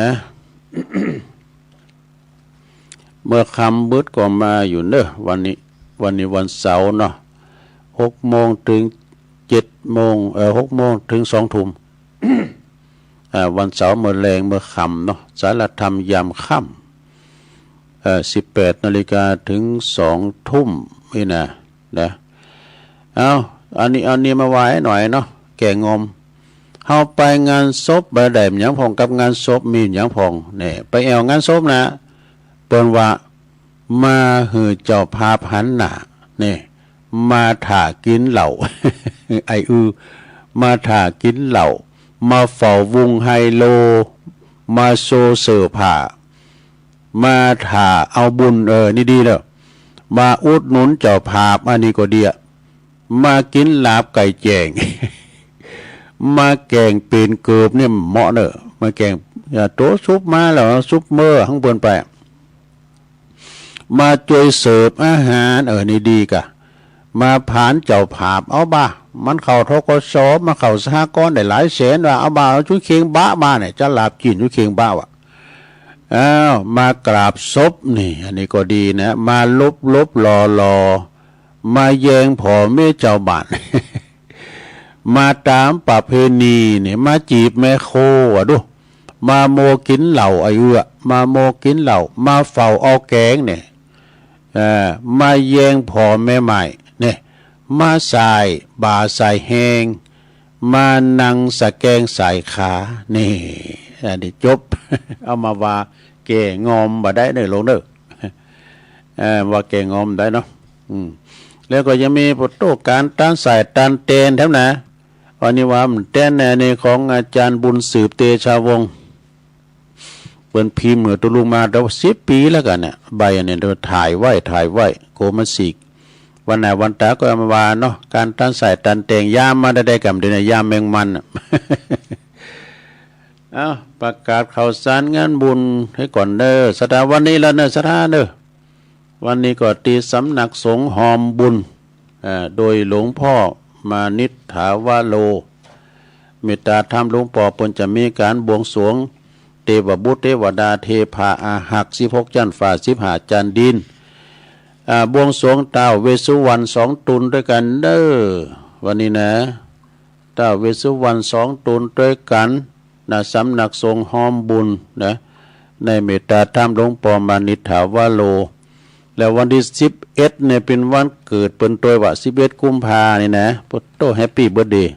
นะ เมื่อค่ำมืดก็มาอยู่เนอะ วันนี้ วันนี้วันเสาร์เนาะ หกโมงถึงเจ็ดโมง เอ่อ หกโมงถึงสองทุ่ม อ่า วันเสาร์เมื่อแลงเมื่อค่ำเนาะ สารธรรมยามค่ำ เอ่อ สิบแปดนาฬิกาถึงสองทุ่ม นี่นะ นะ เอา อันนี้ อันนี้มาว่าให้หน่อยเนาะ แก่งอม เฮาไปงานศพบ่ได้หยังพ่อง กับงานศพมีหยังพ่อง เนี่ย ไปแอ่วงานศพนะ เปิ้นว่า มาหื้อเจ้าภาพหันหน้า เนี่ย มาถ่ากินเหล้า ไอ้อือ มาถ่ากินเหล้า มาเฝ้าวงไฮโล มาโชว์เสื้อผ้า มาถ่าเอาบุญ เออ นี่ดีเด้อ มาอุดหนุนเจ้าภาพ อันนี้ก็ดีอะ มากินลาบไก่แจ้ง มาแกงเป๋นเกิบเนี่ยเหมาะเนอะ มาแกง อ่า โตซุปมาแล้ว ซุปเมอร์ข้างบนไป มาช่วยเสิร์ฟอาหาร เออ นี่ดีกะ มาผานเจ้าภาพ เอาบ่า มันเข้า ธ.ก.ส. มาเข้าสหกรณ์ได้หลายแสนว่า เอาบ่า เอาจุเคียงบะมาเนี่ย จะลาบกินจุเคียงบะว่ะ อ้าว มากราบศพนี่ อันนี้ก็ดีนะ มาลบลบหล่อหล่อ มาแยงผอเมียเจ้าบ้าน มาตามประเพณีนี่ มาจีบแม่โคอ่ะดู มาโมกินเหล้าไอ้เอื้อ มาโมกินเหล้า มาเฝ้าเอาแกงเนี่ย เอ่อ มาแยงผอแม่ไม้เนี่ย มาสายบ่าสายแฮง มานั่งสะแกงสายขา นี่ อันนี้จบ เอามาว่าแก่งอมบ่ได้เด้อหลวงเด้อ เอ่อ ว่าแก่งอมได้เนาะ อืม แล้วก็ยังมีพวกโต๊ะการต้านสายต้านแตนแถมนะ อันนี้ว่ามันแตนแน่ในของอาจารย์บุญสืบเตชะวงศ์ เปิ้นพิมพ์เหมือนตุลุงมาแต่ว่าสิบปีแล้วกันเนี่ย ใบอันนี้เดี๋ยวถ่ายไว้ ถ่ายไว้ โกมันสิก วันไหนวันตาก็เอามาว่าเนาะ การต้านสายต้านแตน ยามมาได้ได้กำเดียวเนี่ย ยามแมงมันน่ะ เอ้า ประกาศข่าวสารงานบุญให้ก่อนเด้อ ศรัทธาวันนี้แล้วเนอะ ศรัทธาเด้อ วันนี้ก็ที่สำนักสงฆ์หอมบุญ เอ่อ โดยหลวงพ่อมานิษฐาวโร เมตตาธรรมหลวงพ่อเปิ้นจะมีการบวงสรวง เทพบุตรเทวดาเทพาอาหัก สิบหกชั้นฟ้า สิบห้าชั้นดิน อ่า บวงสรวงท้าวเวสสุวรรณสองตนด้วยกันเด้อ วันนี้นะ ท้าวเวสสุวรรณสองตนด้วยกัน ณ สำนักสงฆ์หอมบุญนะ ในเมตตาธรรมหลวงพ่อมานิษฐาวโร แล้ววันที่สิบเอ็ดเนี่ยเป็นวันเกิดเปิ้นตวยว่า สิบเอ็ดกุมภานี่นะ โอ้โห แฮปปี้เบิร์ธเดย์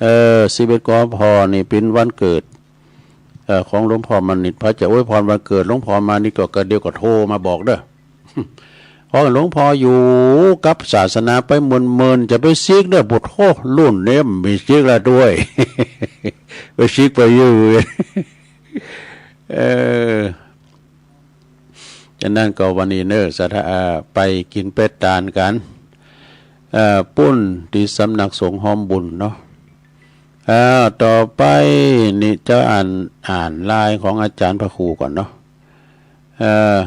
เออ สิบเอ็ดกุมภานี่เป็นวันเกิด เอ่อ ของหลวงพ่อมานิษ พระจะอวยพรวันเกิดหลวงพ่อมานิษก็กระเดียวก็โทรมาบอกเด้อ เพราะหลวงพ่ออยู่กับศาสนาไปเมินๆ จะไปซีกเด้อ โอ้โห รุ่นนี้มีซีกแล้วด้วย ไปซีกไปอยู่ เออ ฉะนั้นก็วันนี้เนอะ ศรัทธา เอ่อ ไปกินไปตานกัน เอ่อ ปุ้นที่สำนักสงฆ์หอมบุญเนาะ เอ่อ ต่อไปนี่จะอ่าน อ่านลายของอาจารย์พระครูก่อนเนาะ เอ่อ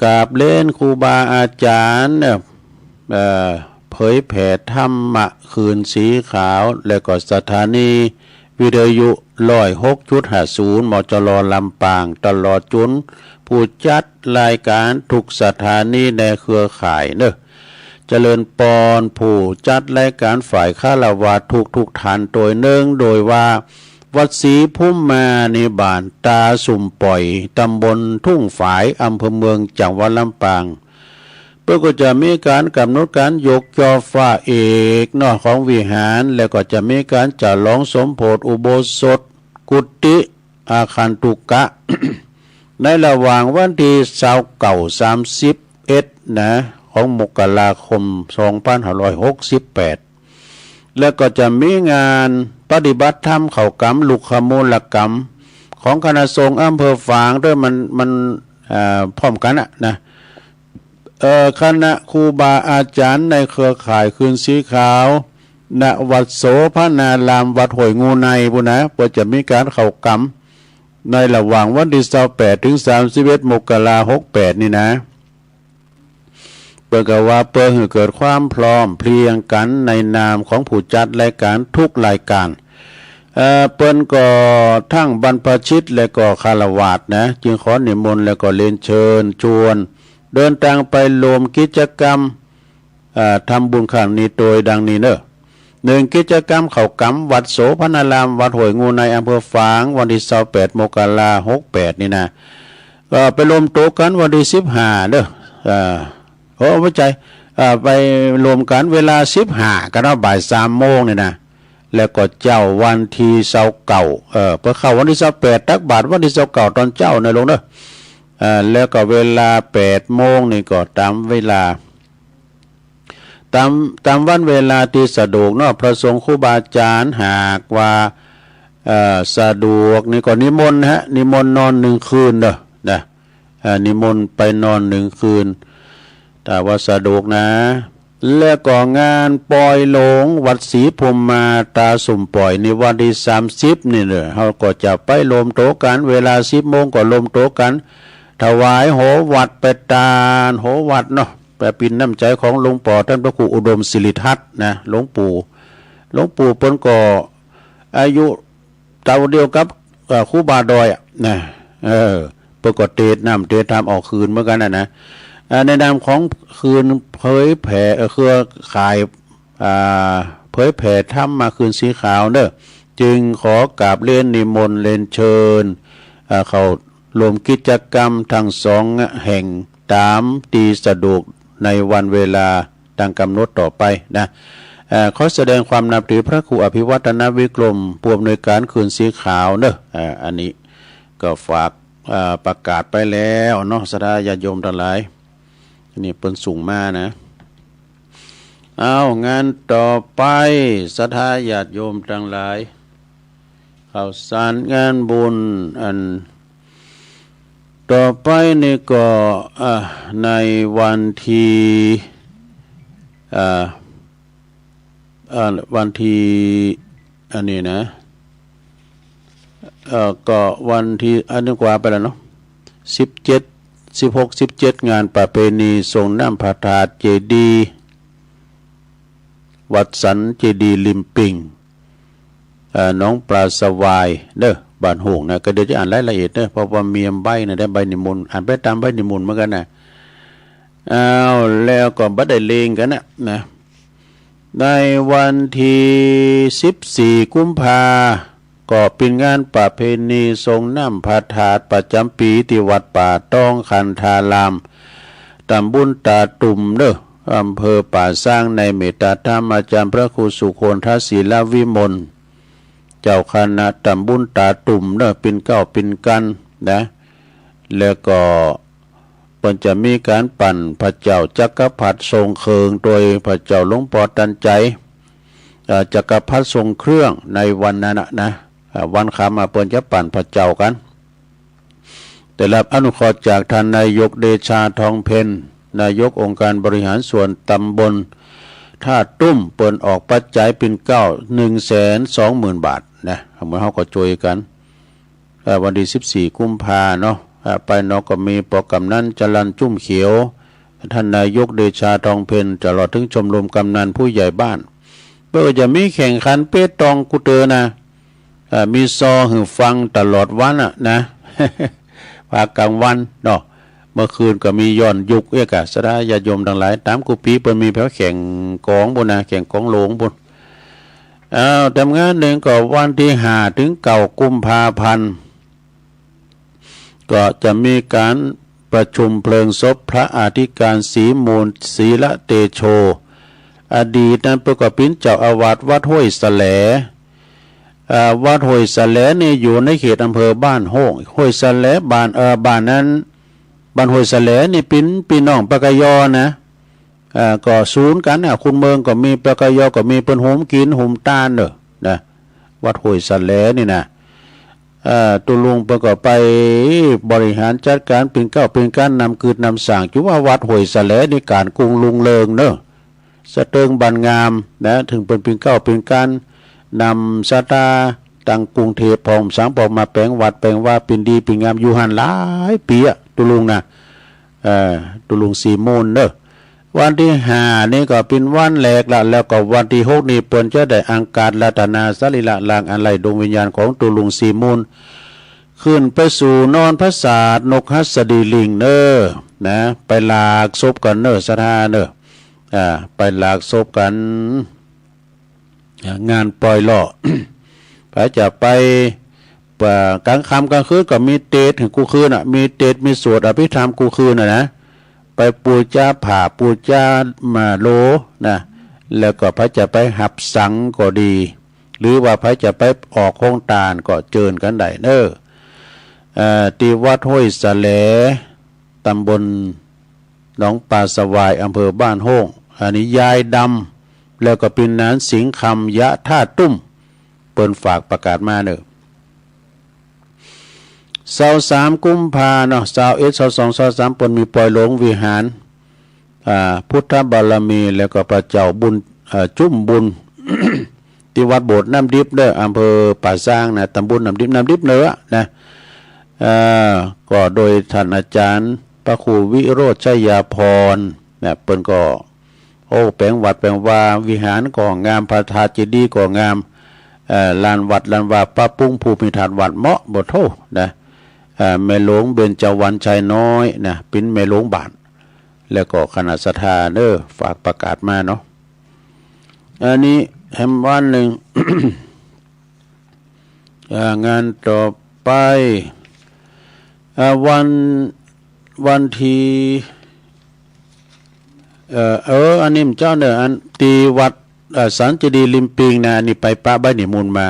กราบเรียนครูบาอาจารย์ เอ่อ เอ่อ เผยแผ่ธรรมะคืนสีขาว และก็สถานีวิทยุ ร้อยหกจุดห้าศูนย์ มจร ลำปาง ตลอดจนผู้จัดรายการทุกสถานีในเครือข่ายเนอะ เจริญปอนผู้จัดรายการฝ่ายฆราวาสทุกๆ ท่านโดยเนึ่ง โดยว่า วัดศรีภูมิมาในบ้านตาสุมป่อย ตำบลทุ่งฝาย อำเภอเมือง จังหวัดลำปาง เปิ้นก็จะมีการกำหนดการยกจอฟ้าเอกเนาะของวิหาร แล้วก็จะมีการฉลองสมโภชอุโบสถกุฏิอาคารตุกะ ในระหว่างวันที่ซาวเก้า สามสิบเอ็ดนะ ของมกราคม สองพันห้าร้อยหกสิบแปด แล้วก็จะมีงานปฏิบัติธรรมเข้ากรรมลุกขมูลกรรม ของคณะสงฆ์อำเภอฝางด้วย มัน มัน เอ่อ พร้อมกันอะนะ เอ่อ คณะครูบาอาจารย์ในเครือข่ายคืนสีขาว ณ วัดโสภณาราม วัดห้วยงูในพู้นนะ เปิ้นจะมีการเข้ากรรม ในระหว่างวันที่ซาวแปดถึงสามสิบเอ็ด มกรา หกแปด นี่นะ เปิ้นก็ว่าเปิ้นหื้อเกิดความพร้อมเพรียงกันในนามของผู้จัดรายการทุกรายการ เอ่อ เปิ้นก็ทั้งบรรพชิตและก็ฆราวาสนะ จึงขอนิมนต์และก็เรียนเชิญชวน เดินทางไปร่วมกิจกรรม เอ่อ ทำบุญครั้งนี้โดยดังนี้เนอะ หนึ่ง กิจกรรมเข้ากรรม วัดโสภณาราม วัดห้วยงูใน อำเภอฝาง วันที่ซาวแปด มกรา หกแปด นี่นะ ก็ไปรวมตัวกันวันที่สิบห้าเนอะ เอ่อ โอ้ บ่ใจ้ เอ่อ ไปรวมกันเวลาสิบห้า ก็เนาะ บ่ายสามโมงนี่นะ แล้วก็เจ๊าวันที่ซาวเก้า เอ่อ เปิ้นเข้าวันที่ซาวแปด ตักบาตรวันที่ซาวเก้าตอนเจ๊าเนาะลุงเนาะ เอ่อ แล้วก็เวลาแปดโมงนี่ก็ตามเวลา ตาม ตามวันเวลาที่สะดวกเนาะ พระสงฆ์ครูบาอาจารย์หากว่า เอ่อ สะดวกนี่ก็นิมนต์ฮะ นิมนต์นอนหนึ่งคืนเนาะ นะ เอ่อ นิมนต์ไปนอนหนึ่งคืน ถ้าว่าสะดวกนะ แล้วก็งานปอยหลวงวัดศรีภูมิมาตราสุมปอยในวันที่สามสิบนี่เนาะ เฮาก็จะไปรวมตัวกัน เวลาสิบโมงก็รวมตัวกัน ถวายโหวัดไปตานโหวัดเนาะ ไปปินน้ำใจของหลวงปอท่านพระครูอุดมสิริทัตน์นะ หลวงปู่ หลวงปู่เปิ้นก็อายุ เต้าเดียวกับ เอ่อ ครูบาดอยอะนะ เออ เปิ้นก็เตสน์น้ำเตสน์ธรรมออกคืนเหมือนกันน่ะนะ เอ่อ ในนามของคืนเผยแผ่ เอ่อ เครือข่าย อ่า เผยแผ่ธรรมมาคืนสีขาวเนอะ จึงขอกราบเรียนนิมนต์เรียนเชิญ เอ่อ เข้าร่วมกิจกรรมทั้งสองแห่งตามที่สะดวกในวันเวลา ดังกำหนดต่อไปนะ เอ่อ ขอแสดงความนับถือพระครูอภิวัฒนวิกรม ผู้อำนวยการคืนสีขาวเนอะ เอ่อ อันนี้ก็ฝาก เอ่อ ประกาศไปแล้วเนาะ ศรัทธาญาติโยมทั้งหลาย นี่เปิ้นส่งมานะ เอา งานต่อไป ศรัทธาญาติโยมทั้งหลาย ข่าวสารงานบุญอัน ต่อไปนี่ก็ อ่า ในวันที่ อ่า อ่า วันที่ อันนี้นะ เอ่อ ก็วันที่ อันนี้กว่าไปแล้วเนาะ สิบเจ็ด สิบหก สิบเจ็ด งานประเพณีส่งน้ำพระธาตุเจดีย์ วัดสันเจดีย์ริมปิง เอ่อ หนองปลาสวายเด้อ บ้านโฮงนะ ก็เดี๋ยวจะอ่านรายละเอียดเด้อ เพราะว่ามีใบนะ ได้ใบนิมนต์ อ่านไปตามใบนิมนต์เหมือนกันนะ อ้าว แล้วก็บ่ได้เลงกันนะ นะ ในวันที่สิบสี่ กุมภา ก็เป็นงานประเพณีส่งน้ำพระธาตุประจำปีที่วัดป่าตองคันธาราม ตำบลตาตุ่มเด้อ อำเภอป่าซาง ในเมตตาธรรมอาจารย์พระครูสุคนทศิลวิมล เจ้าคณะตำบลตาตุ่มเด้อ เป็นเก้าเป็นกันนะ แล้วก็เปิ้นจะมีการปั่นพระเจ้าจักรพรรดิทรงเครื่องโดยพระเจ้าหลวงปอตันใจ เอ่อ จักรพรรดิทรงเครื่องในวันนั้นนะ นะ เอ่อ วันค่ำมาเปิ้นจะปั่นพระเจ้ากัน ได้รับอนุเคราะห์จากท่านนายกเดชาทองเพ็ญ นายกองค์การบริหารส่วนตำบลท่าตุ้ม เปิ้นออกปัจจัยเป็นเก๊า หนึ่งแสนสองหมื่นบาทนะ เหมือนเฮาก็ช่วยกัน เอ่อ วันที่สิบสี่ กุมภาเนาะ เอ่อ ไปเนาะก็มีปอกำนันจรัญจุ่มเขียว ท่านนายกเดชาทองเพ็ญ ตลอดถึงชมรมกำนันผู้ใหญ่บ้าน เปิ้นจะมีแข่งขันเปตองกูเตอนะ เอ่อ มีซอหื้อฟังตลอดวันอะนะ ภาคกลางวันเนาะ เมื่อคืนก็มีย้อนยุคเอกอะ ศรัทธาญาติโยมทั้งหลาย ตามกู้ปีเปิ้นมีแผวแข่งกองบุญนะ แข่งกองหลวงบุญ อ้าว ทำงานหนึ่งก็วันที่ห้าถึงเก้ากุมภาพันธ์ ก็จะมีการประชุมเพลิงศพพระอธิการศรีมูล ศรีละเตโช อดีตนั้นเปิ้นก็เป็นเจ้าอาวาสวัดห้วยแสล เอ่อ วัดห้วยแสลนี่อยู่ในเขตอำเภอบ้านโฮง ห้วยแสลบ้าน เอ่อ บ้านนั้น บ้านห้วยแสลนี่เป็นพี่น้องปะกะยอนะ เอ่อ ก็สูนกันนะ คนเมืองก็มี ปะกะยอก็มี เปิ้นโฮมกินโฮมตานเด้อนะ วัดห้วยแสลนี่นะ เอ่อ ตุ๊ลุงเปิ้นก็ไปบริหารจัดการเป็นเก๊าเป็นกัน นำกึ๊ดนำสร้าง จุว่าวัดห้วยแสลนี่ก๋านกุ่งรุงเริงเนอะ สะเติงบานงามนะ ถึงเปิ้นเป็นเก๊าเป็นกัน นำศรัทธาตังกรุงเทพฯ พร้อมสังพร้อมมาแป๋งวัดแป๋งวา เป็นดีเป็นงามอยู่หั้นหลายปีอะ ตุ๊ลุงนะ เอ่อ ตุ๊ลุงศรีมูลเนอะ วันที่ห้านี่ก็เป็นวันแรกละ แล้วก็วันที่หกนี่เปิ้นจะได้อังคารรัตนาสรีระร่างอันไร้ดวงวิญญาณของตุ๊ลุงศรีมูล ขึ้นไปสู่นอนปราสาทนกหัสดีลิงเนอะ นะ ไปหลากศพกันเนอะ ศรัทธาเนอะ อ่า ไปหลากศพกัน อ่า งานปอยหล่อ ไปจะไป เอ่อ กลางค่ำกลางคืนก็มีเตสน์กู้คืนอะ มีเตสน์มีสวดอภิธรรมกู้คืนอะนะ ไปปู๋จาผ้าปู๋จามาโลนะ แล้วก็ไผจะไปฮับสังก็ดี หรือว่าไผจะไปออกโฮงตานก็เจิญกั๋นได้เน้อ เอ่อ ตี้วัดห้วยสะแหล ตำบลหนองปลาสะวาย อำเภอบ้านโฮ่ง อันนี้ยายดำ แล้วก็ปินนานสิงห์คำ ยะท่าตุ้ม เปิ้นฝากประกาศมาเน้อ ซาวสามกุมภาเนาะ ซาวเอ็ด ซาวสอง ซาวสาม เปิ้นมีปอยหลวงวิหาร อ่า พุทธบารมี แล้วก็พระเจ้าบุญ อ่า จุ้มบุญ ตี้วัดโบสถ์น้ำดิบเน้อ อำเภอป่าซางนะ ตำบลน้ำดิบ น้ำดิบเหนือนะ เอ่อ ก็โดยท่านอาจารย์พระครูวิโรจน์ชัยพรนะ เปิ้นก็ โอ้ แป๋งวัดแป๋งวา วิหารก็งาม พระธาตุเจดีย์ก็งาม เอ่อ ลานวัดลานวา ปรับปรุงภูมิทัศน์วัดเหมาะบ่โทนะ เอ่อ แม่หลวงเบญจวรรณชัยน้อยนะ เป๋นแม่หลวงบ้าน แล้วก็คณะศรัทธาเน้อ ฝากประกาศมาเนาะ อันนี้แฮมวันหนึ่ง อ่า งานต่อไป อ่า วัน วันที่ เอ่อ เออ อันนี้มันเจ้าเน้อ อันตี้วัด เอ่อ สันเจดีย์ริมปิงนะ อันนี้ไปปะใบนิมนต์มา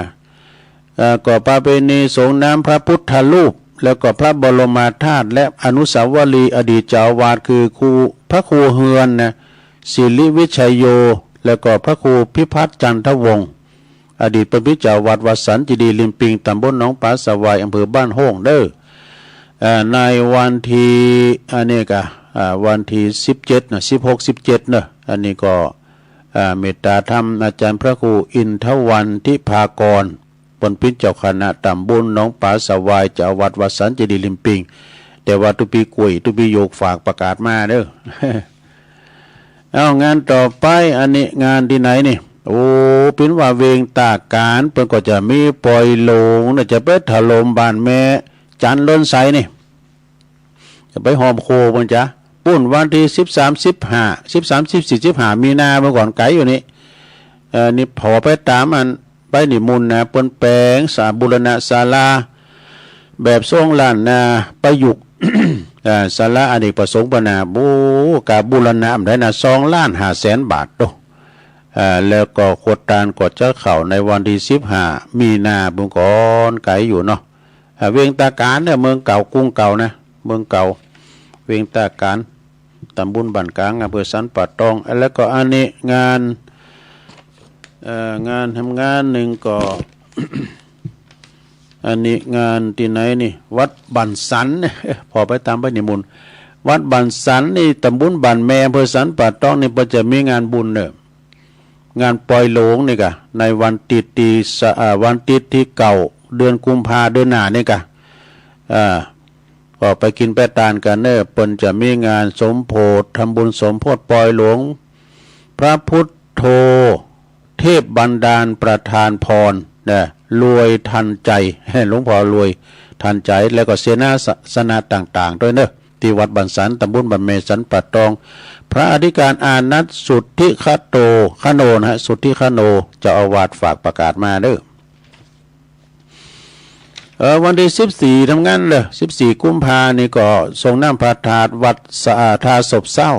เอ่อ ก็ประเพณีส่งน้ำพระพุทธรูป แล้วก็พระบรมธาตุ และอนุสาวรีย์อดีตเจ้าอาวาส คือครู พระครูเฮือนนะ สิริวิชัยโย แล้วก็พระครูพิพัฒน์จันทวงศ์ อดีตเปิ้นเป๋นเจ้าวัดวัดสันเจดีย์ริมปิง ตำบลหนองปลาสะวาย อำเภอบ้านโฮ่งเน้อ เอ่อ ในวันที่ อันนี้กะ อ่า วันที่สิบเจ็ดนะ สิบหก สิบเจ็ดเน้อ อันนี้ก็ อ่า เมตตาธรรมอาจารย์พระครูอินทวรรณทิพากร เปิ้นเป๋นเจ้าคณะตำบลหนองปลาสะวาย เจ้าวัดวัดสันเจดีย์ริมปิง แต่ว่าตุ๊ปีกุยตุ๊ปีโยกฝากประกาศมาเน้อ เอางานต่อไป อันนี้งานตี้ไหนนี่ โอ้ เป๋นว่าเวงตาการ เปิ้นก็จะมีปอยหลวงนะ จะไปถล่มบ้านแม่จันทร์ล้นใสนี่ จะไปหอมโคเปิ้นจ้ะ ปู้นวันที่สิบสาม สิบห้า สิบสาม สิบสี่ สิบห้า มีนา เมื่อก่อนไกลอยู่นี่ เอ่อ นี่พอไปตามอัน ไปนิมนต์นะ เปิ้นแป๋งสา บูรณะศาลา แบบทรงล้านนาประยุกต์ เอ่อ ศาลาอเนกประสงค์ปะนา โอ้ กาบูรณะมันได้นะ สองล้านห้าแสนบาทโต เอ่อ แล้วก็ขวดตานก็จะเข้าในวันที่สิบห้า มีนา เมื่อก่อนไกลอยู่เนาะ อ่า เวียงตาการเนี่ย เมืองเก่า กรุงเก่านะ เมืองเก่า เวียงตาการ ตำบลบ้านกลาง อำเภอสันป่าตอง แล้วก็อันนี้งาน เอ่อ งานทำงานหนึ่งก็ อันนี้งานตี้ไหนนี่ วัดบ้านสันเนี่ย พอไปตามไปนิมนต์ วัดบ้านสันนี่ ตำบลบ้านแม่ อำเภอสันป่าตองนี่ เปิ้นจะมีงานบุญเน้อ งานปอยหลวงนี่กะ ในวันติดที่สะ อ่า วันติดที่เก้า เดือนกุมภา เดือนหน้านี่กะ อ่า ก็ไปกิ๋นไปตานกั๋นเน้อ เปิ้นจะมีงานสมโภช ทำบุญสมโภชปอยหลวง พระพุทโธ เทพบันดาลประทานพรนะ รวยทันใจ หลวงพ่อรวยทันใจ แล้วก็เสนาสนะต่างๆ ด้วยเน้อ ตี้วัดบ้านสัน ตำบลบ้านแม่ สันป่าตอง พระอธิการอานัตสุทธิคโต คโนนะฮะ สุทธิคโน เจ้าอาวาสฝากประกาศมาเน้อ เอ่อ วันที่สิบสี่ ทำงานเลย สิบสี่ กุมภานี่ก็ส่งน้ำพระธาตุวัดสะอาด ท่าศพเศร้า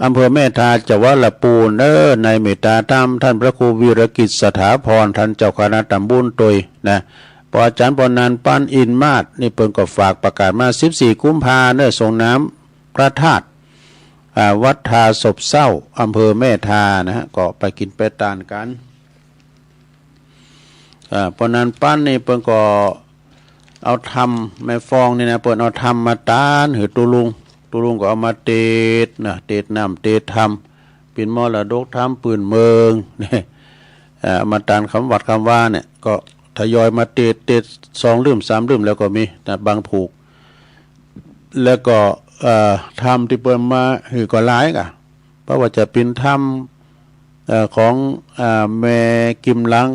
อำเภอแม่ทา จังหวัดลำพูนเน้อ ในเมตตาธรรม ท่านพระครูวีรกิจสถาพร ท่านเจ้าคณะตำบลตวยนะ ปออาจารย์ปอนันท์ ปานอินมาศ นี่เปิ้นก็ฝากประกาศมา สิบสี่ กุมภาเน้อ ส่งน้ำพระธาตุ อ่า วัดท่าศพเศร้า อำเภอแม่ทานะฮะ ก็ไปกิ๋นไปตานกั๋น อ่า ปอนันท์ ปานนี่เปิ้นก็เอาธรรม แม่ฟองนี่นะ เปิ้นเอาธรรมมาตานหื้อตุ๊ลุง ตุ๊ลุงก็เอามาเตสน์นะ เตสน์น้ำเตสน์ธรรม เป๋นมรดกธรรมปื้นเมือง เอ่อ มาตานคำวัดคำวาเนี่ย ก็ทยอยมาเตสน์ เตสน์สองเล่มสามเล่มแล้วก็มีนะ บางผูก แล้วก็ เอ่อ ธรรมตี้เปิ้นมาหื้อก็หลายกะ เพราะว่าจะเป๋นธรรม เอ่อ ของ เอ่อ แม่กิมหลัง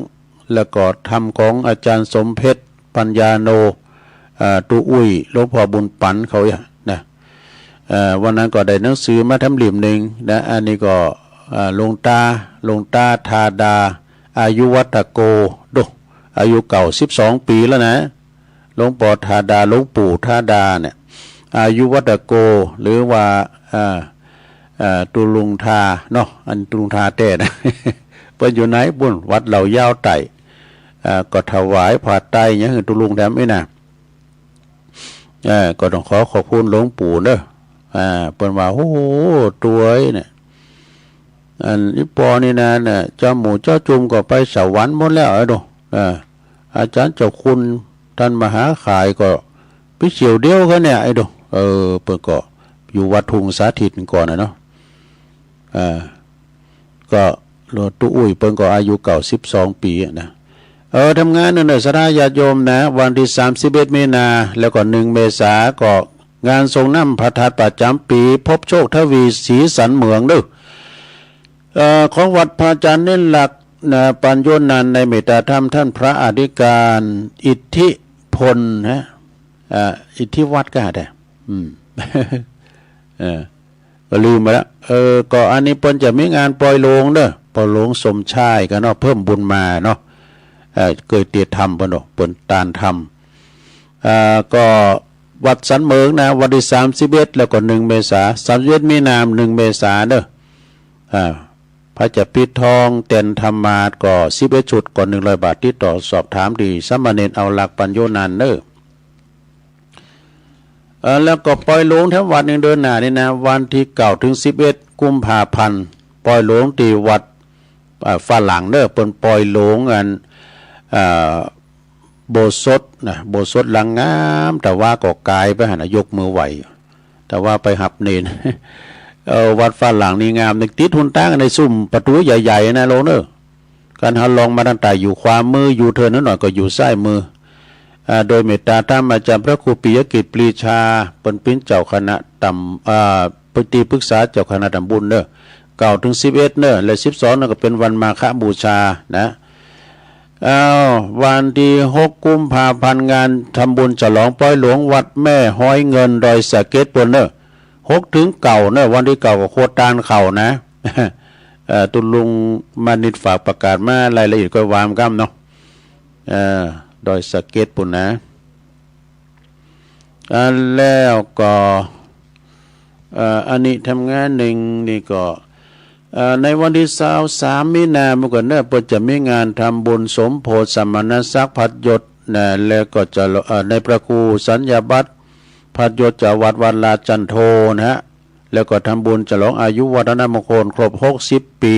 แล้วก็ธรรมของอาจารย์สมเพชร ปัญญาโน เอ่อ ตุ๊อุ้ย หลวงพ่อบุญปั๋นเขาเนี่ยนะ เอ่อ วันนั้นก็ได้หนังสือมาแถมเล่มหนึ่งนะ อันนี้ก็ เอ่อ หลวงตา หลวงตาธาดา อายุวัฒโก ดู อายุเก้าสิบสองปี๋แล้วนะ หลวงปอธาดา หลวงปู่ธาดาเนี่ย อายุวัฒโก หรือว่า อ่า อ่า ตุลุงทาเนาะ อันตุลุงทาแต๊นะ เปิ้นอยู่ในปุ้น วัดเหล่ายาวใต้ อ่า ก็ถวายผ้าไตรหยังหื้อตุลุงแถมนี่นะ เออ ก็ต้องขอขอบคุณหลวงปู่เด้อ อ่า เปิ้นว่า โอ้โห ตัวเอ้ยเนี่ย อันนี้ปอนี่นะ เนี่ย เจ้าหมู่เจ้าจุมก็ไปสวรรค์หมดแล้วไอ้ดู เออ อาจารย์เจ้าคุณท่านมหาขายก็ไปเสี่ยวเดียวกันเนี่ยไอ้ดู เออ เปิ้นก็อยู่วัดทุ่งสาธิตก่อนนะเนาะ อ่า ก็หลวงปู่อุ้ยเปิ้นก็อายุเก้าสิบสองปีอะนะ เออ ทำงานเนอะ ศรัทธาญาติโยมนะ วันที่สามสิบเอ็ดมีนา แล้วก็หนึ่งเมษา ก็งานส่งน้ำพระธาตุประจำปี พบโชคทวีศรีสันเหมืองเด้อ เอ่อ ของวัดพระอาจารย์เน้นหลักนะ ปัญโยนันท์ในเมตตาธรรมท่านพระอธิการอิทธิพลนะ อ่า อิทธิวัฒน์ก็หาได้ อืม เออ ก็ลืมไปละ เออ ก็อันนี้เปิ้นจะมีงานปล่อยโลงเด้อ ปล่อยโลงสมชายกันเนาะ เพิ่มบุญมาเนาะ เออ เกยเตียรติธรรมเปิ้นเนาะ เปิ้นตานธรรม อ่า ก็วัดสันเหมิงนะ วันที่สามสิบเอ็ด แล้วก็หนึ่งเมษา สามสิบเอ็ดมีนา หนึ่งเมษาเด้อ อ่า พระจะปิดทองแตนธรรมาสน์ก็สิบเอ็ดชุด ก็หนึ่งร้อยบาท ติดต่อสอบถามที่สามเณรเอาหลักปัญโยนันท์เด้อ เอ่อ แล้วก็ปล่อยโลงแถมวัดหนึ่งเดือนหน้านี่นะ วันที่เก้าถึงสิบเอ็ดกุมภาพันธ์ ปล่อยโลงที่วัด อ่า ฝรั่งเด้อ เปิ้นปล่อยโลงอัน อ่า โบสถ์นะ โบสถ์หลังงาม แต่ว่าก็กายไปหั่นนะ ยกมือไหว้ แต่ว่าไปหับเณร เออ วัดฝรั่งนี่งามนึกติดหนตางในซุ่มประตูใหญ่ๆ นะโลงเด้อ การเฮาลองมาตั้งแต่อยู่ขวามือ ยูเทิร์นนิดหน่อยก็อยู่ซ้ายมือ อ่า โดยเมตตาธรรมอาจารย์พระครูปิยกิจปรีชา เปิ้นปิ้นเจ้าคณะตำ อ่า เปิ้นตี้ปรึกษาเจ้าคณะตำบลเนอะ เก้าถึงสิบเอ็ดเนอะ และสิบสองนั่นก็เป็นวันมาฆบูชานะ อ้าว วันที่หกกุมภาพันธ์ งานทำบุญฉลองปล่อยหลวงวัดแม่ฮ้อยเงินดอยสะเก็ดเปิ้นเนอะ หกถึงเก้าเนอะ วันที่เก้าก็ครัวตานข้าวนะ เอ่อ ตุลุงมานิดฝากประกาศมา รายละเอียดก็วามกำเนาะ เอ่อ ดอยสะเก็ดปุ้นนะ อ่า แล้วก็ เอ่อ อันนี้ทำงานหนึ่งนี่ก็ เอ่อ ในวันที่ซาวสามมีนาเมื่อก่อนเนอะ เปิ้นจะมีงานทำบุญสมโภชสมณศักดิ์พัดยศนะ แล้วก็จะ เอ่อ ในพระครูสัญญาบัตรพัดยศเจ้าวัดวัดลาดจันโทนะฮะ แล้วก็ทำบุญฉลองอายุวัฒนมงคลครบหกสิบปี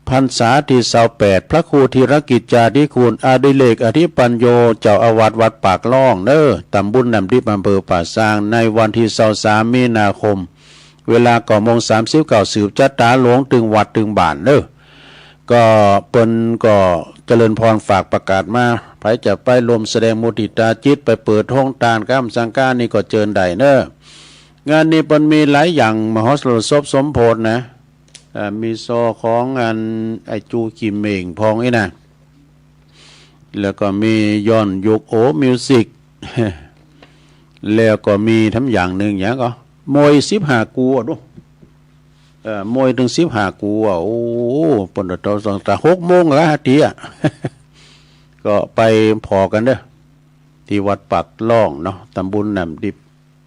พรรษาที่ซาวแปด พระครูธีรกิจจาธิคุณ อดิเรกอธิปัญโญ เจ้าอาวาสวัดปากล่องเนอะ ตำบลน้ำดิบ อำเภอป่าซาง ในวันที่ซาวสามมีนาคม เวลาเก้าโมงสามสิบ ก็สืบชะตาหลวงตึงวัดตึงบ้านเนอะ ก็เปิ้นก็เจริญพรฝากประกาศมา ใผจะไปร่วมแสดงมุทิตาจิต ไปเปิดโฮงตานกำสังฆานี่ก็เจิญได้เนอะ งานนี้เปิ้นมีหลายอย่าง มหรสพสมโภชนะ เอ่อ มีซอของอันไอ้จูขี้เหม่งพองนี่นะ แล้วก็มีย้อนยุคโอมิวสิก แล้วก็มีทำอย่างหนึ่งอย่างก็ มวยสิบห้ากูอะดู เอ่อ มวยถึงสิบห้ากูอะ โอ้ เปิ้นเตาตั้งแต่หกโมงละเตีย ก็ไปผ่อกันเด้อ ที่วัดปากล่องเนาะ ตำบลน้ำดิบ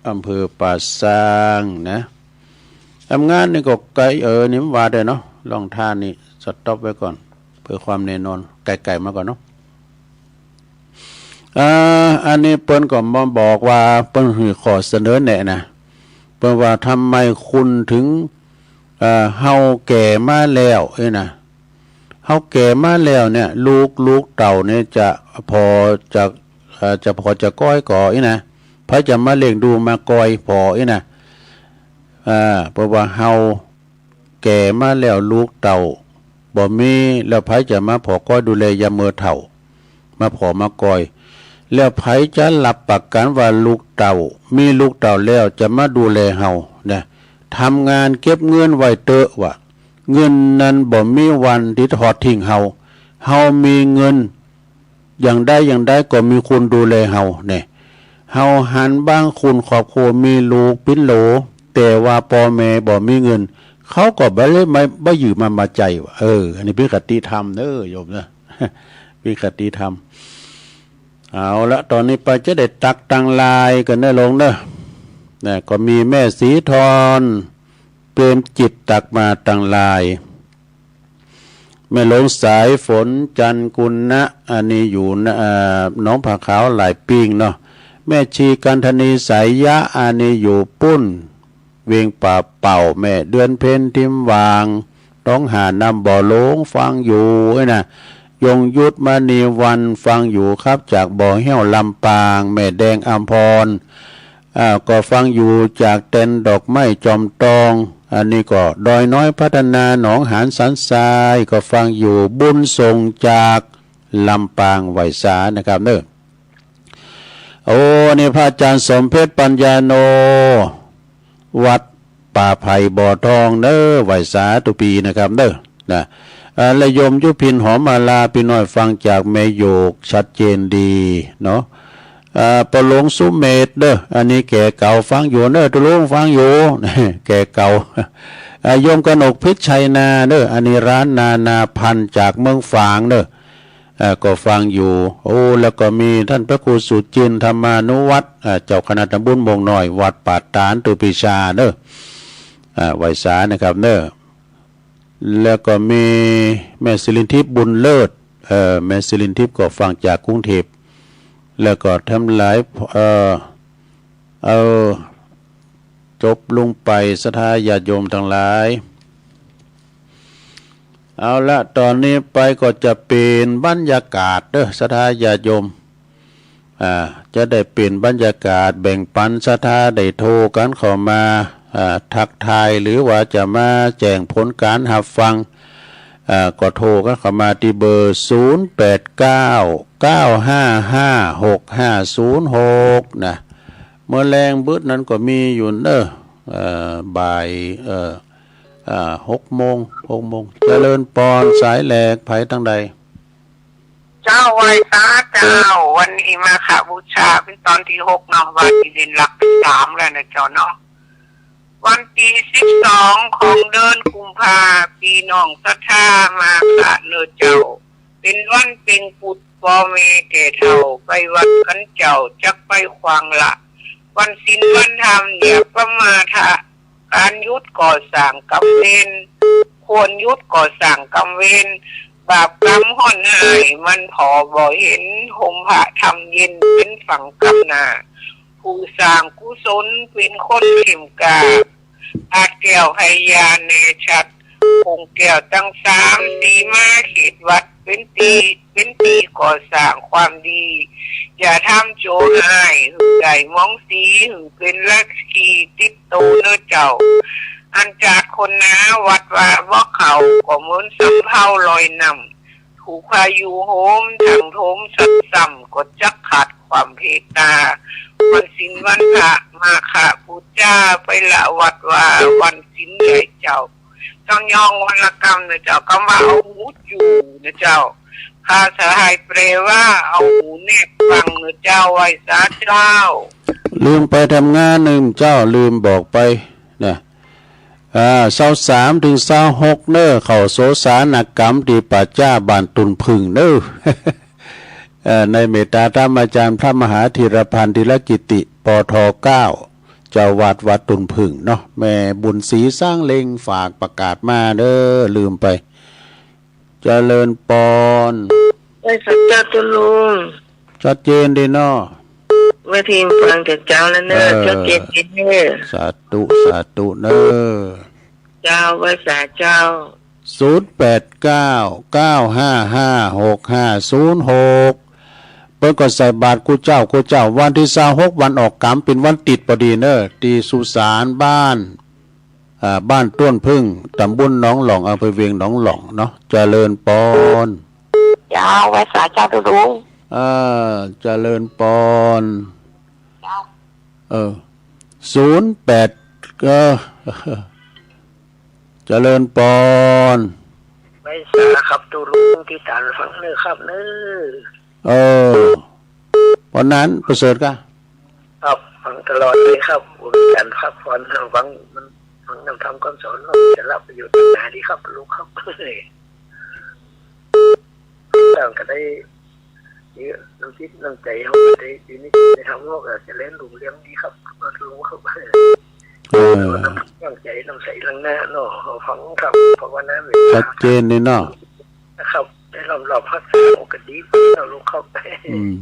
อำเภอป่าซางนะ ทำงานนี่ก็ไกล เออ นี่มันว่าได้เนาะ ล่องท่านี่ สต็อปไว้ก่อน เพื่อความแน่นอน ไกลๆ มาก่อนเนาะ อ่า อันนี้เปิ้นก็มาบอกว่า เปิ้นหื้อข้อเสนอแนะนะ เปิ้นว่าทำไมคุณถึง เอ่อ เฮาแก่มาแล้วนี่นะ เฮาแก่มาแล้วเนี่ย ลูก ลูกเต้าเนี่ยจะผ่อจะ เอ่อ จะผ่อจะก้อยก่อนี่นะ ไผจะมาเลี้ยงดูมาก้อยผ่อนี่นะ อ่า เพราะว่าเฮาแก่มาแล้ว ลูกเต้าบ่มี แล้วไผจะมาผ่อก้อยดูแลยามเมื่อเฒ่า มาผ่อมาก้อย แล้วไผจะรับประกันว่าลูกเต้า มีลูกเต้าแล้วจะมาดูแลเฮานะ ทำงานเก็บเงินไว้เต๊อะ ว่าเงินนั้นบ่มีวันที่ทอดทิ้งเฮา เฮามีเงิน อย่างใดอย่างใดก็มีคนดูแลเฮาแน่ เฮาหันบางคนครอบครัวมีลูกปิ้นโหล แต่ว่าพ่อแม่บ่มีเงิน เขาก็บ่ได้มา บ่ยืมมา มาใจ๊ว่า เออ อันนี้เป็นคติธรรมเด้อโยมเด้อ เป็นคติธรรม เอาละ ตอนนี้ไปจะได้ตักตังลายกันเด้อโลงเด้อ นะ ก็มีแม่สีทอง เปรมจิต ตักมาตังหลาย แม่หลวงสายฝน จันทร์กุณะ อันนี้อยู่นะ เอ่อ หนองผาขาวหลายปิ้งเนาะ แม่ชีกันธนี สายยะ อันนี้อยู่ปุ้น เวียงป่าเป่า แม่เดือนเพ็ญ ทิมวาง หนองหาดน้ำบ่อหลวง ฟังอยู่นะ ยงยุทธ มณีวัน ฟังอยู่ครับ จากบ่อเฮี้ยว ลำปาง แม่แดง อำพร อ่า ก็ฟังอยู่จากแตนดอกไม้จอมตอง อันนี้ก็ดอยน้อยพัฒนา หนองหานสันทราย ก็ฟังอยู่ บุญส่งจากลำปาง ไหว้สานะครับเนอะ โอ้ นี่พระอาจารย์สมเพชร ปัญญาโน วัดป่าไผ่บ่อทองเนอะ ไหว้สาทุกปีนะครับเนอะ นะ อ่า และโยมยุพิน หอมมาลา พี่น้อยฟังจากแม่โยกชัดเจนดีเนาะ อ่า ปอหลวงสุเมธเด้อ อันนี้แก่เก่า ฟังอยู่เนอะ ตุลุง ฟังอยู่ แก่เก่า อ่า โยมกนกพิชชัยนาเด้อ อันนี้ร้านนานาพันธุ์จากเมืองฝางเด้อ อ่า ก็ฟังอยู่ โอ้ แล้วก็มีท่านพระครูสุจินต์ ธรรมานุวัฒน์ อ่า เจ้าคณะตำบลม่วงน้อย วัดป่าตาด ตุปีชาเด้อ อ่า ไหว้สานะครับเนอะ แล้วก็มีแม่สิรินทิพย์ บุญเลิศ เอ่อ แม่สิรินทิพย์ก็ฟังจากกรุงเทพฯ แล้วก็ทั้งหลาย เอ่อ เอา จบลงไป ศรัทธาญาติโยมทั้งหลาย เอาละ ตอนนี้ไปก็จะเปลี่ยนบรรยากาศเด้อ ศรัทธาญาติโยม อ่า จะได้เปลี่ยนบรรยากาศ แบ่งปันศรัทธาได้โทรกันเข้ามา อ่า ทักทาย หรือว่าจะมาแจ้งผลการรับฟัง อ่า ก็โทรกันเข้ามาที่เบอร์ ศูนย์แปดเก้า เก้าห้าห้า หกห้าศูนย์หก นะ เมื่อแลงบึดนั้นก็มีอยู่เนอะ เอ่อ บ่าย เอ่อ อ่า หกโมง หกโมง เจริญปอน สายแรก ไผตังใด เจ้า ไหว้สาเจ้า วันนี้มาฆบูชาเป็นตอนที่หกเนาะ ว่าสิเล่นหลักที่สามแล้วนะเจ้าเนาะ วันที่สิบสองของเดือนกุมภา พี่น้องศรัทธามาฆเนอะเจ้า เป็นวันเป็งกุด พ่อแม่แก่เฒ่าไปวัดกันเจ้า จักไปขวางละ วันศีลวันธรรมอย่าประมาทะ การหยุดก่อสร้างกรรมเวร ควรหยุดก่อสร้างกรรมเวร บาปกรรมฮ้อนฮ้ายมันผ่อบ่เห็น ห่มผ้าธรรมเย็นเป็นฝั่งก้าวหน้า ผู้สร้างกุศลเป็นคนเข้มกล้า อาจแก้วให้ญาณแน่ชัด คงแก้วทั้งสามสีมาเขตวัด เป็นตี เป็นตีก่อสร้างความดี อย่าทำชั่วฮ้าย หื้อได้มองสี หื้อเป็นลักขีติดโตเนอะเจ้า อันจาดคนหนาวัดว่าบ่เข้า ก็เหมือนสำเภาลอยน้ำ ถูกพายุโหม ทั้งโถมซัดซ้ำ ก็จักขาดความเมตตา วันศีลวันพระมาฆบูชา ไปละวัดว่าวันศีลใหญ่เจ้า ต้องยองวันละกำนะเจ้า คำว่าเอาหูอยู่นะเจ้า ภาษาไทยแปลว่าเอาหูแนบฟังนะเจ้า ไหว้สาเจ้า ลืมไปทำงานหนึ่งเจ้า ลืมบอกไปนะ อ่า ซาวสามถึงซาวหกเนอะ เข้าโสสานกรรมที่ป่าจ้าบ้านตุ่นผึ้งเนอะ เอ่อ ในเมตตาธรรมอาจารย์พระมหาธีรพันธ์ ธีรกิติ ปท เก้า เจ้าวัดวัดตุ่นผึ้งเนาะ แม่บุญศรี สร้างเล็ง ฝากประกาศมาเด้อ ลืมไป เจริญปอน ไหว้สาเจ้าตุลุง ชัดเจนดีเนาะ แม่พิมพ์ฟังจากเจ้าแล้วเนอะ เออ ชัดเจนดีเนอะ สาธุ สาธุเนอะ เจ้า ไหว้สาเจ้า ศูนย์แปดเก้า เก้าห้าห้า หกห้าศูนย์หก เปิ้นก็ใส่บาตรกู้เจ้ากู้เจ้า วันที่ซาวหกวันออกกรรม เป็นวันติดพอดีเนอะ ที่สุสานบ้าน อ่า บ้านต้นผึ้ง ตำบลหนองหล่อง อำเภอเวียงหนองหล่องเนาะ เจริญปอน เจ้า ไหว้สาเจ้าตุลุง อ่า เจริญปอน เจ้า เออ ศูนย์แปด เออ เจริญปอน ไหว้สาครับตุลุง ติดตามฟังเนอะครับเนอะ เออ วันนั้นประเสริฐกะ ครับ ฟังตลอดเลยครับ ผมมีการพักผ่อน ฟังมัน ฟังนำธรรมคำสอน เราจะรับประโยชน์นาดีครับลูกครับ แล้วก็ได้ เออ น้ำจิตน้ำใจเฮาก็ได้ อยู่ในจิตในธรรมเฮาก็เจริญรุ่งเรืองดีครับ ก็ถือว่า เออ น้ำ น้ำใจน้ำใสหลังหน้าเนาะ เฮาฟังธรรมภาวนา ชัดเจนเลยเนาะ นะครับ ได้ล้อมรอบรักษาก็ดีเนาะลุงครับ อืม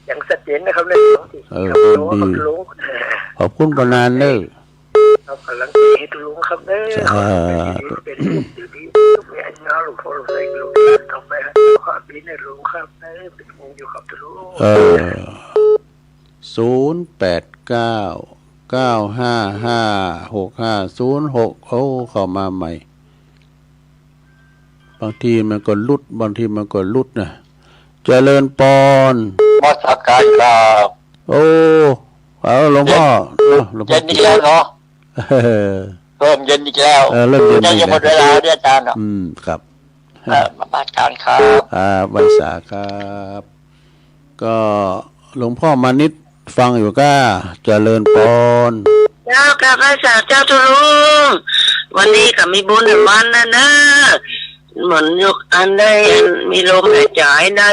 อย่างชัดเจนนะครับ ในหลวงที่ เออ ครับ ดี หลวงครับลุง ขอบคุณปานนั้นเด้อ ครับ กำลังใจให้ลุงครับเด้อ อ่า ขอให้เป็นดีเป็นดี ลูกเมียเนาะ หลวงพ่อหลวงใส่ลูกหลานต่อไปครับ ขอให้เป็นหลวงครับเด้อ เป็นห่วงอยู่ครับลุง เออ ศูนย์แปดเก้า เก้าห้าห้า หกห้าศูนย์หก โอ้ เข้ามาใหม่ บางทีมันก็หลุด บางทีมันก็หลุดนะ เจริญปอน นมัสการครับ โอ้ เอาหลวงพ่อ เย็น เนาะ หลวงพ่อ เย็นอีกแล้วเนาะ เออ เริ่มเย็นอีกแล้ว เออ เริ่มเย็นอีกแล้ว ใกล้จะหมดเวลาแล้วเนี่ยอาจารย์เนาะ อืม ครับ เออ นมัสการครับ อ่า พรรษาครับ ก็หลวงพ่อมานิดฟังอยู่ก้า เจริญปอน เจ้าค่ะ พรรษาเจ้าทุลุง วันนี้ก็มีบุญหนึ่งวันนะเนอะ เหมือนยกอันได้ มีลมหายใจได้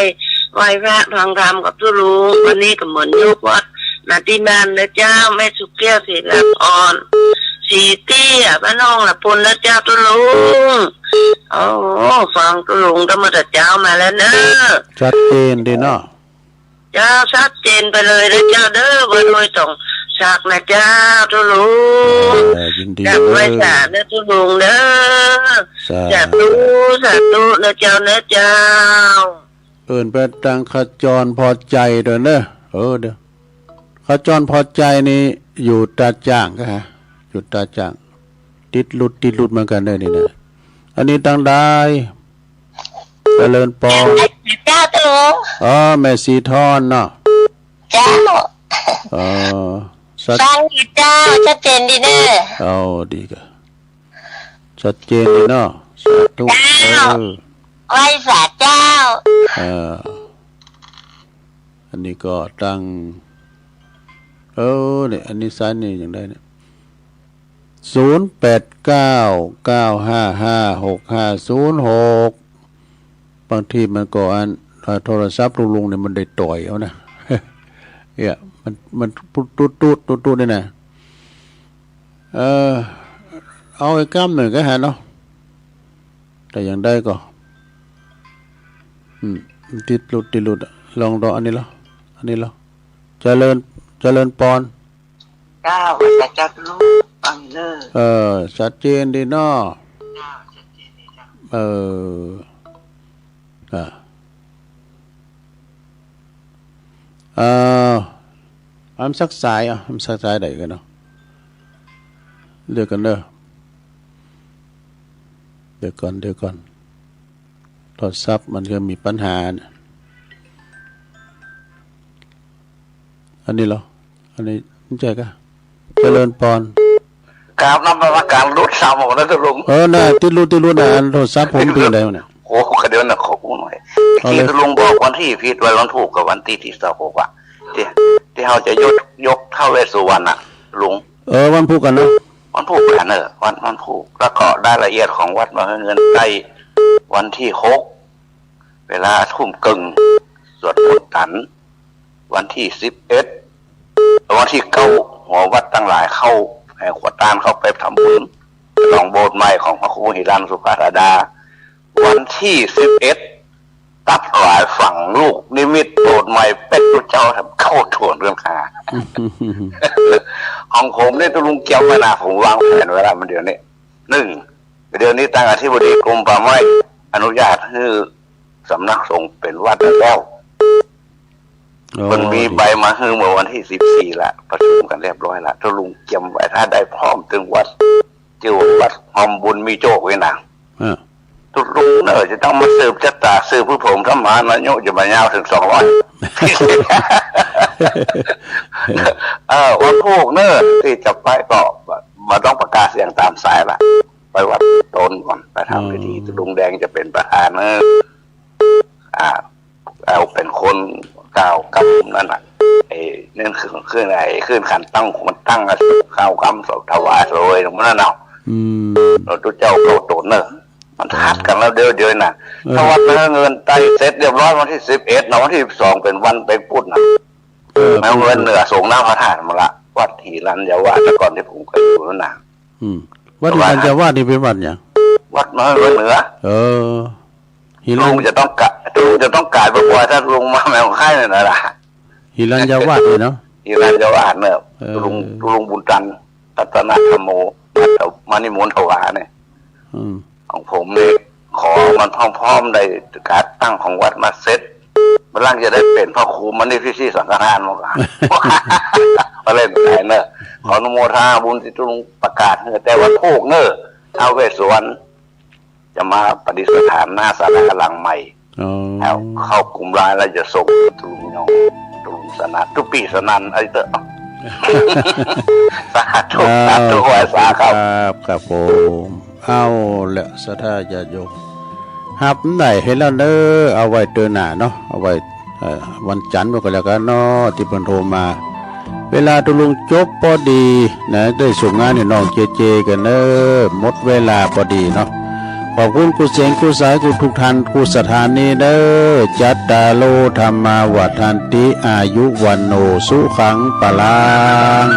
ไหว้พระฟังธรรมกับทุลุง วันนี้ก็เหมือนยกวัดมาที่บ้านนะเจ้า แม่สุขแก้ว ศิลปอน สีเตี้ย บ้านห้องละพุนนะเจ้าทุลุง โอ้ ฟังทุลุงตั้งแต่เช้ามาแล้วเนอะ ชัดเจนดีเนาะ เจ้า ชัดเจนไปเลยนะเจ้าเด้อ วัดห้วยตองสักนะเจ้า ทุลุง เออ ยินดี กราบไหว้ เด้อ สาธุทุลุงเด้อ สา สาธุ สาธุนะเจ้า นะเจ้า เอิ้นไปตางขจรพอใจเด้อเนอะ เออ เดี๋ยว ขจรพอใจนี่อยู่ตาจ่างก็ฮะ อยู่ตาจ่าง ติดหลุด ติดหลุดเหมือนกันเด้อนี่นะ อันนี้ตางใด เจริญปอน เจ้าทุลุง อ๋อ แม่สีทอนเนาะ เจ้า อ๋อ ชัด ฟังอยู่เจ้า ชัดเจนดีเนอะ อ๋อ ดีก็ ชัดเจนดีเนาะ สาธุ เจ้า เออ ไหว้สาเจ้า เออ อันนี้ก็ตั้ง เออ เนี่ย อันนี้สายนี่อย่างใดเนี่ย ศูนย์แปดเก้า เก้าห้าห้า หกห้าศูนย์หก บางทีมันก็อัน เอ่อ โทรศัพท์ลุงๆ เนี่ยมันได้ต่อยเอานะ เนี่ย มัน มันตุ๊ดตุ๊ดตุ๊ดตุ๊ดตุ๊ดนี่นะ เออ เอาอีกกำหนึ่งก็หาเนาะ แต่อย่างใดก็ อืม ติดหลุด ติดหลุดอะ ลองดูอันนี้เหรอ อันนี้เหรอ เจริญ เจริญปอน เจ้า พระเจ้าทุลุง ฟังเนอะ เออ ชัดเจนดีเนาะ เจ้า ชัดเจนดีเจ้า เออ อ่ะ เอ่อ อำสักสาย อ่ะ อำสักสายใดกันเนาะ เดี๋ยวกันเด้อ เดี๋ยวก่อน เดี๋ยวก่อน โทรศัพท์มันก็มีปัญหาเนี่ย อันนี้เหรอ อันนี้ไม่ใช่กะ เจริญปอน กราบนมัสการ หลุดซ้ำออกนะทุลุง เออ น่ะ ติดหลุด ติดหลุดน่ะ อันโทรศัพท์ผมเป็นไงวะเนี่ย โอ้ ก็เดี๋ยวนะ ขอพูดหน่อย เอาเลย เมื่อกี้ทุลุงบอกวันที่ผิด วันพุธกับวันที่ ที่สิบหกอะ ที่ ที่เขาจะยก ยกท้าวเวสสุวรรณอะลุง เออ วันพุธกันนะ วันพุธกันเนอะ วัน วันพุธ แล้วก็รายละเอียดของวัดมหาเงินใกล้วันที่หก เวลาทุ่มครึ่ง สวดมนต์ตัน วันที่สิบเอ็ด วันที่เก้า หัววัดทั้งหลายเข้า แห่ขวัญทานเข้าไปทำบุญ หนองโบสถ์ใหม่ของพระครูหิรัญสุภาธาดา วันที่สิบเอ็ด ตัดหวายฝังลูกนิมิตโบสถ์ใหม่ เป็นพระเจ้าเข้าโทนเรื่องหา ของผมนี่ทุลุงเกียมไว้นะ ผมวางแผนไว้แล้ว มันเดี๋ยวนี้ หนึ่ง เดี๋ยวนี้ตั้งอธิบดีกรมป่าไม้อนุญาตให้สำนักสงฆ์เป็นวัดแล้ว โอ้ มันมีใบมาให้เมื่อวันที่สิบสี่ละ ประชุมกันเรียบร้อยละ ทุลุงเกียมไว้ ถ้าได้พร้อมถึงวัด ชื่อว่าวัดหอมบุญมีโชคนี่นะ อ่า ทุลุงเนอะ จะต้องมาสืบชะตา สืบผู้ผมทำหาอายุจะมายาวถึงสองร้อย เออ วันพุธเนอะ ที่จะไปก็มาต้องประกาศเสียงตามสายละ ไปวัดโตนก่อน ไปทำพิธี อ๋อ ทุลุงแดงจะเป็นประธานเนอะ อ่า เอาเป็นคนกล่าวกำนั่นน่ะ ไอ้นั่นคือ คือไอ้ขึ้นขันตั้ง คนตั้งอะ ข้าวกำศพถวายเลย มันนั่นเนาะ อืม เราตุ๊เจ้าเข้าโตนเนอะ มันทัดกันแล้วเดี๋ยวเดี๋ยวนะ เออ ถ้าวัดพระเนินใต้เสร็จเรียบร้อยวันที่สิบเอ็ดนะ วันที่สิบสองเป็นวันเพ็ญพุธนะ เออ แล้วเงินเหนือส่งน้ำพระธาตุมาละ วัดหิรัญญวาส แต่ก่อนที่ผมเคยอยู่นั่นนะ อืม วัดหิรัญญวาสนี่เป็นวัดหยัง วัดพระเนินเหนือ เออ หิรัญ ลุงจะต้องกะ ลุงจะต้องกราบบ่อยๆ ถ้าลุงมาแม่ฮ่องสอนเนี่ยนะล่ะ หิรัญญวาสนี่เนาะ หิรัญญวาสเนี่ย เออ ลุง ลุงบุญตัน รัตนธรรมโม มานิมนต์ถวายเนี่ย อืม ของผมเนี่ย ขอมันพร้อมๆ ได้การตั้งของวัดมาเสร็จ มันหลังจะได้เป็นพระครูมานี่พี่ซี่สังฆทานมาก่อน มาเล่นไปเนอะ ขออนุโมทนาบุญที่ลุงประกาศให้ แต่วันพูกเนอะ ท้าวเวสสุวรรณ จะมาประดิษฐานหน้าศาลาหลังใหม่ อ๋อ แล้วเข้ากลุ่มไลน์แล้วจะส่งตูลุงยอง ตูลุงสนั่น ตุ๊ปี้สนั่น ไอ้เตอะ สาธุ สาธุ ไหว้สาครับ ครับ ครับผม เอาละ ศรัทธาญาติโยม ฮับได้เห็นแล้วเนอะ เอาไว้เทื่อหน้าเนาะ เอาไว้ เอ่อ วันจันทร์ก็แล้วกันเนาะ ตี้เปิ้นโทรมา เวลาตูลุงจบพอดีนะ ได้ส่งงานให้น้องเจเจกันเนอะ หมดเวลาพอดีเนาะ ขอบคุณกู้เสียงกู้สายกู้ทุกท่านกู้สถานีเนอะ จัตตาโร ธัมมา วัฑฒันติ อายุ วัณโณ สุขัง พลัง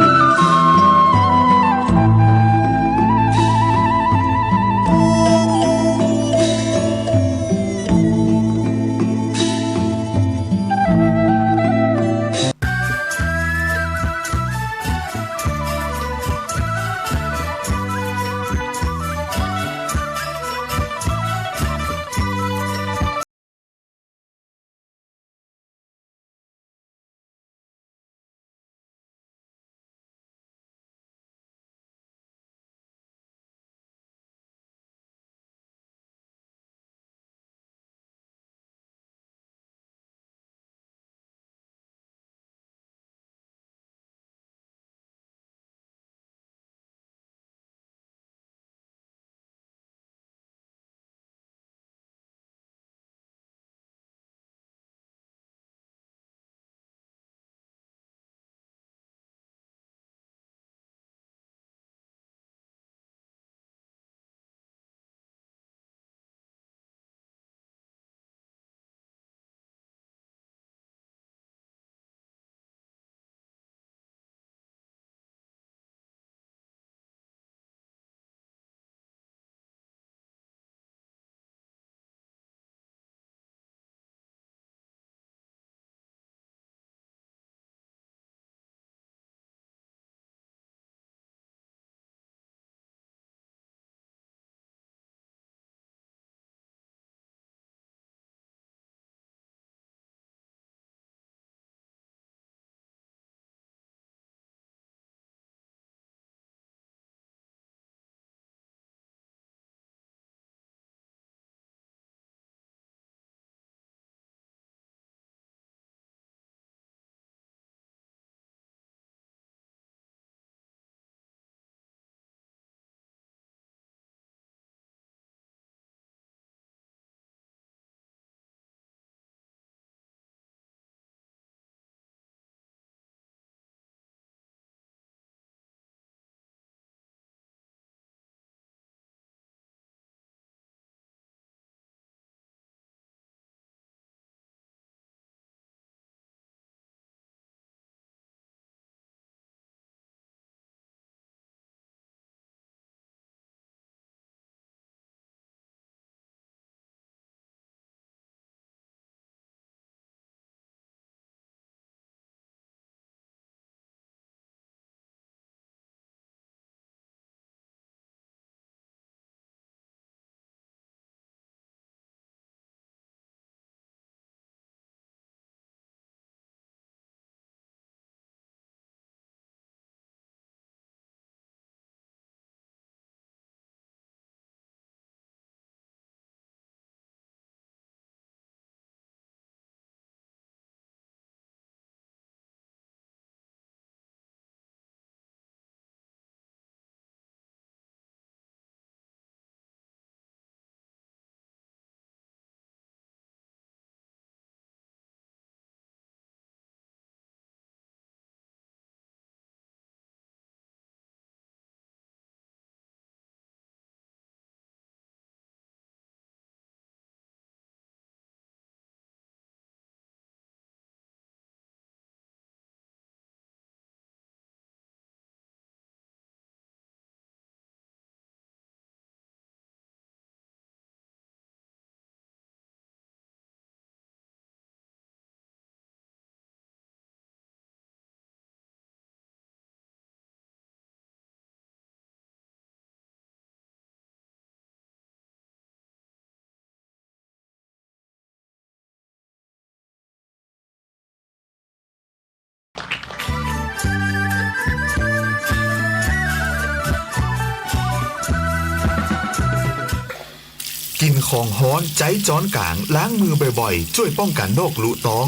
ของฮ้อนใจ๊จ๊อนก๋าง ล้างมือบ่อยๆ จ้วยป้องกั๋นโรคลุต๊อง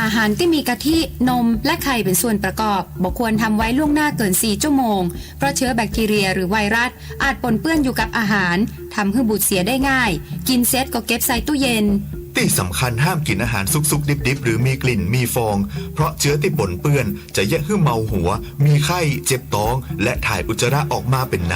อาหารตี้มีกะทิ นม และไข่เป๋นส่วนประกอบ บ่ควรทำไว้ล่วงหน้าเกินสี่ชั่วโมง เพราะเชื้อแบคทีเรียหรือไวรัสอาจปนเปื้อนอยู่กับอาหาร ทำหื้อบูดเสียได้ง่าย กิ๋นเสร็จก็เก็บใส่ตู้เย็น ตี้สำคัญห้ามกิ๋นอาหารสุกๆ ดิบๆ หรือมีกลิ่น มีฟอง เพราะเจื๊อตี้ปนเปื้อนจะเยียะหื้อเมาหัว มีไข้ เจ็บต๊อง และถ่ายอุจจาระออกมาเป๋นน้ำ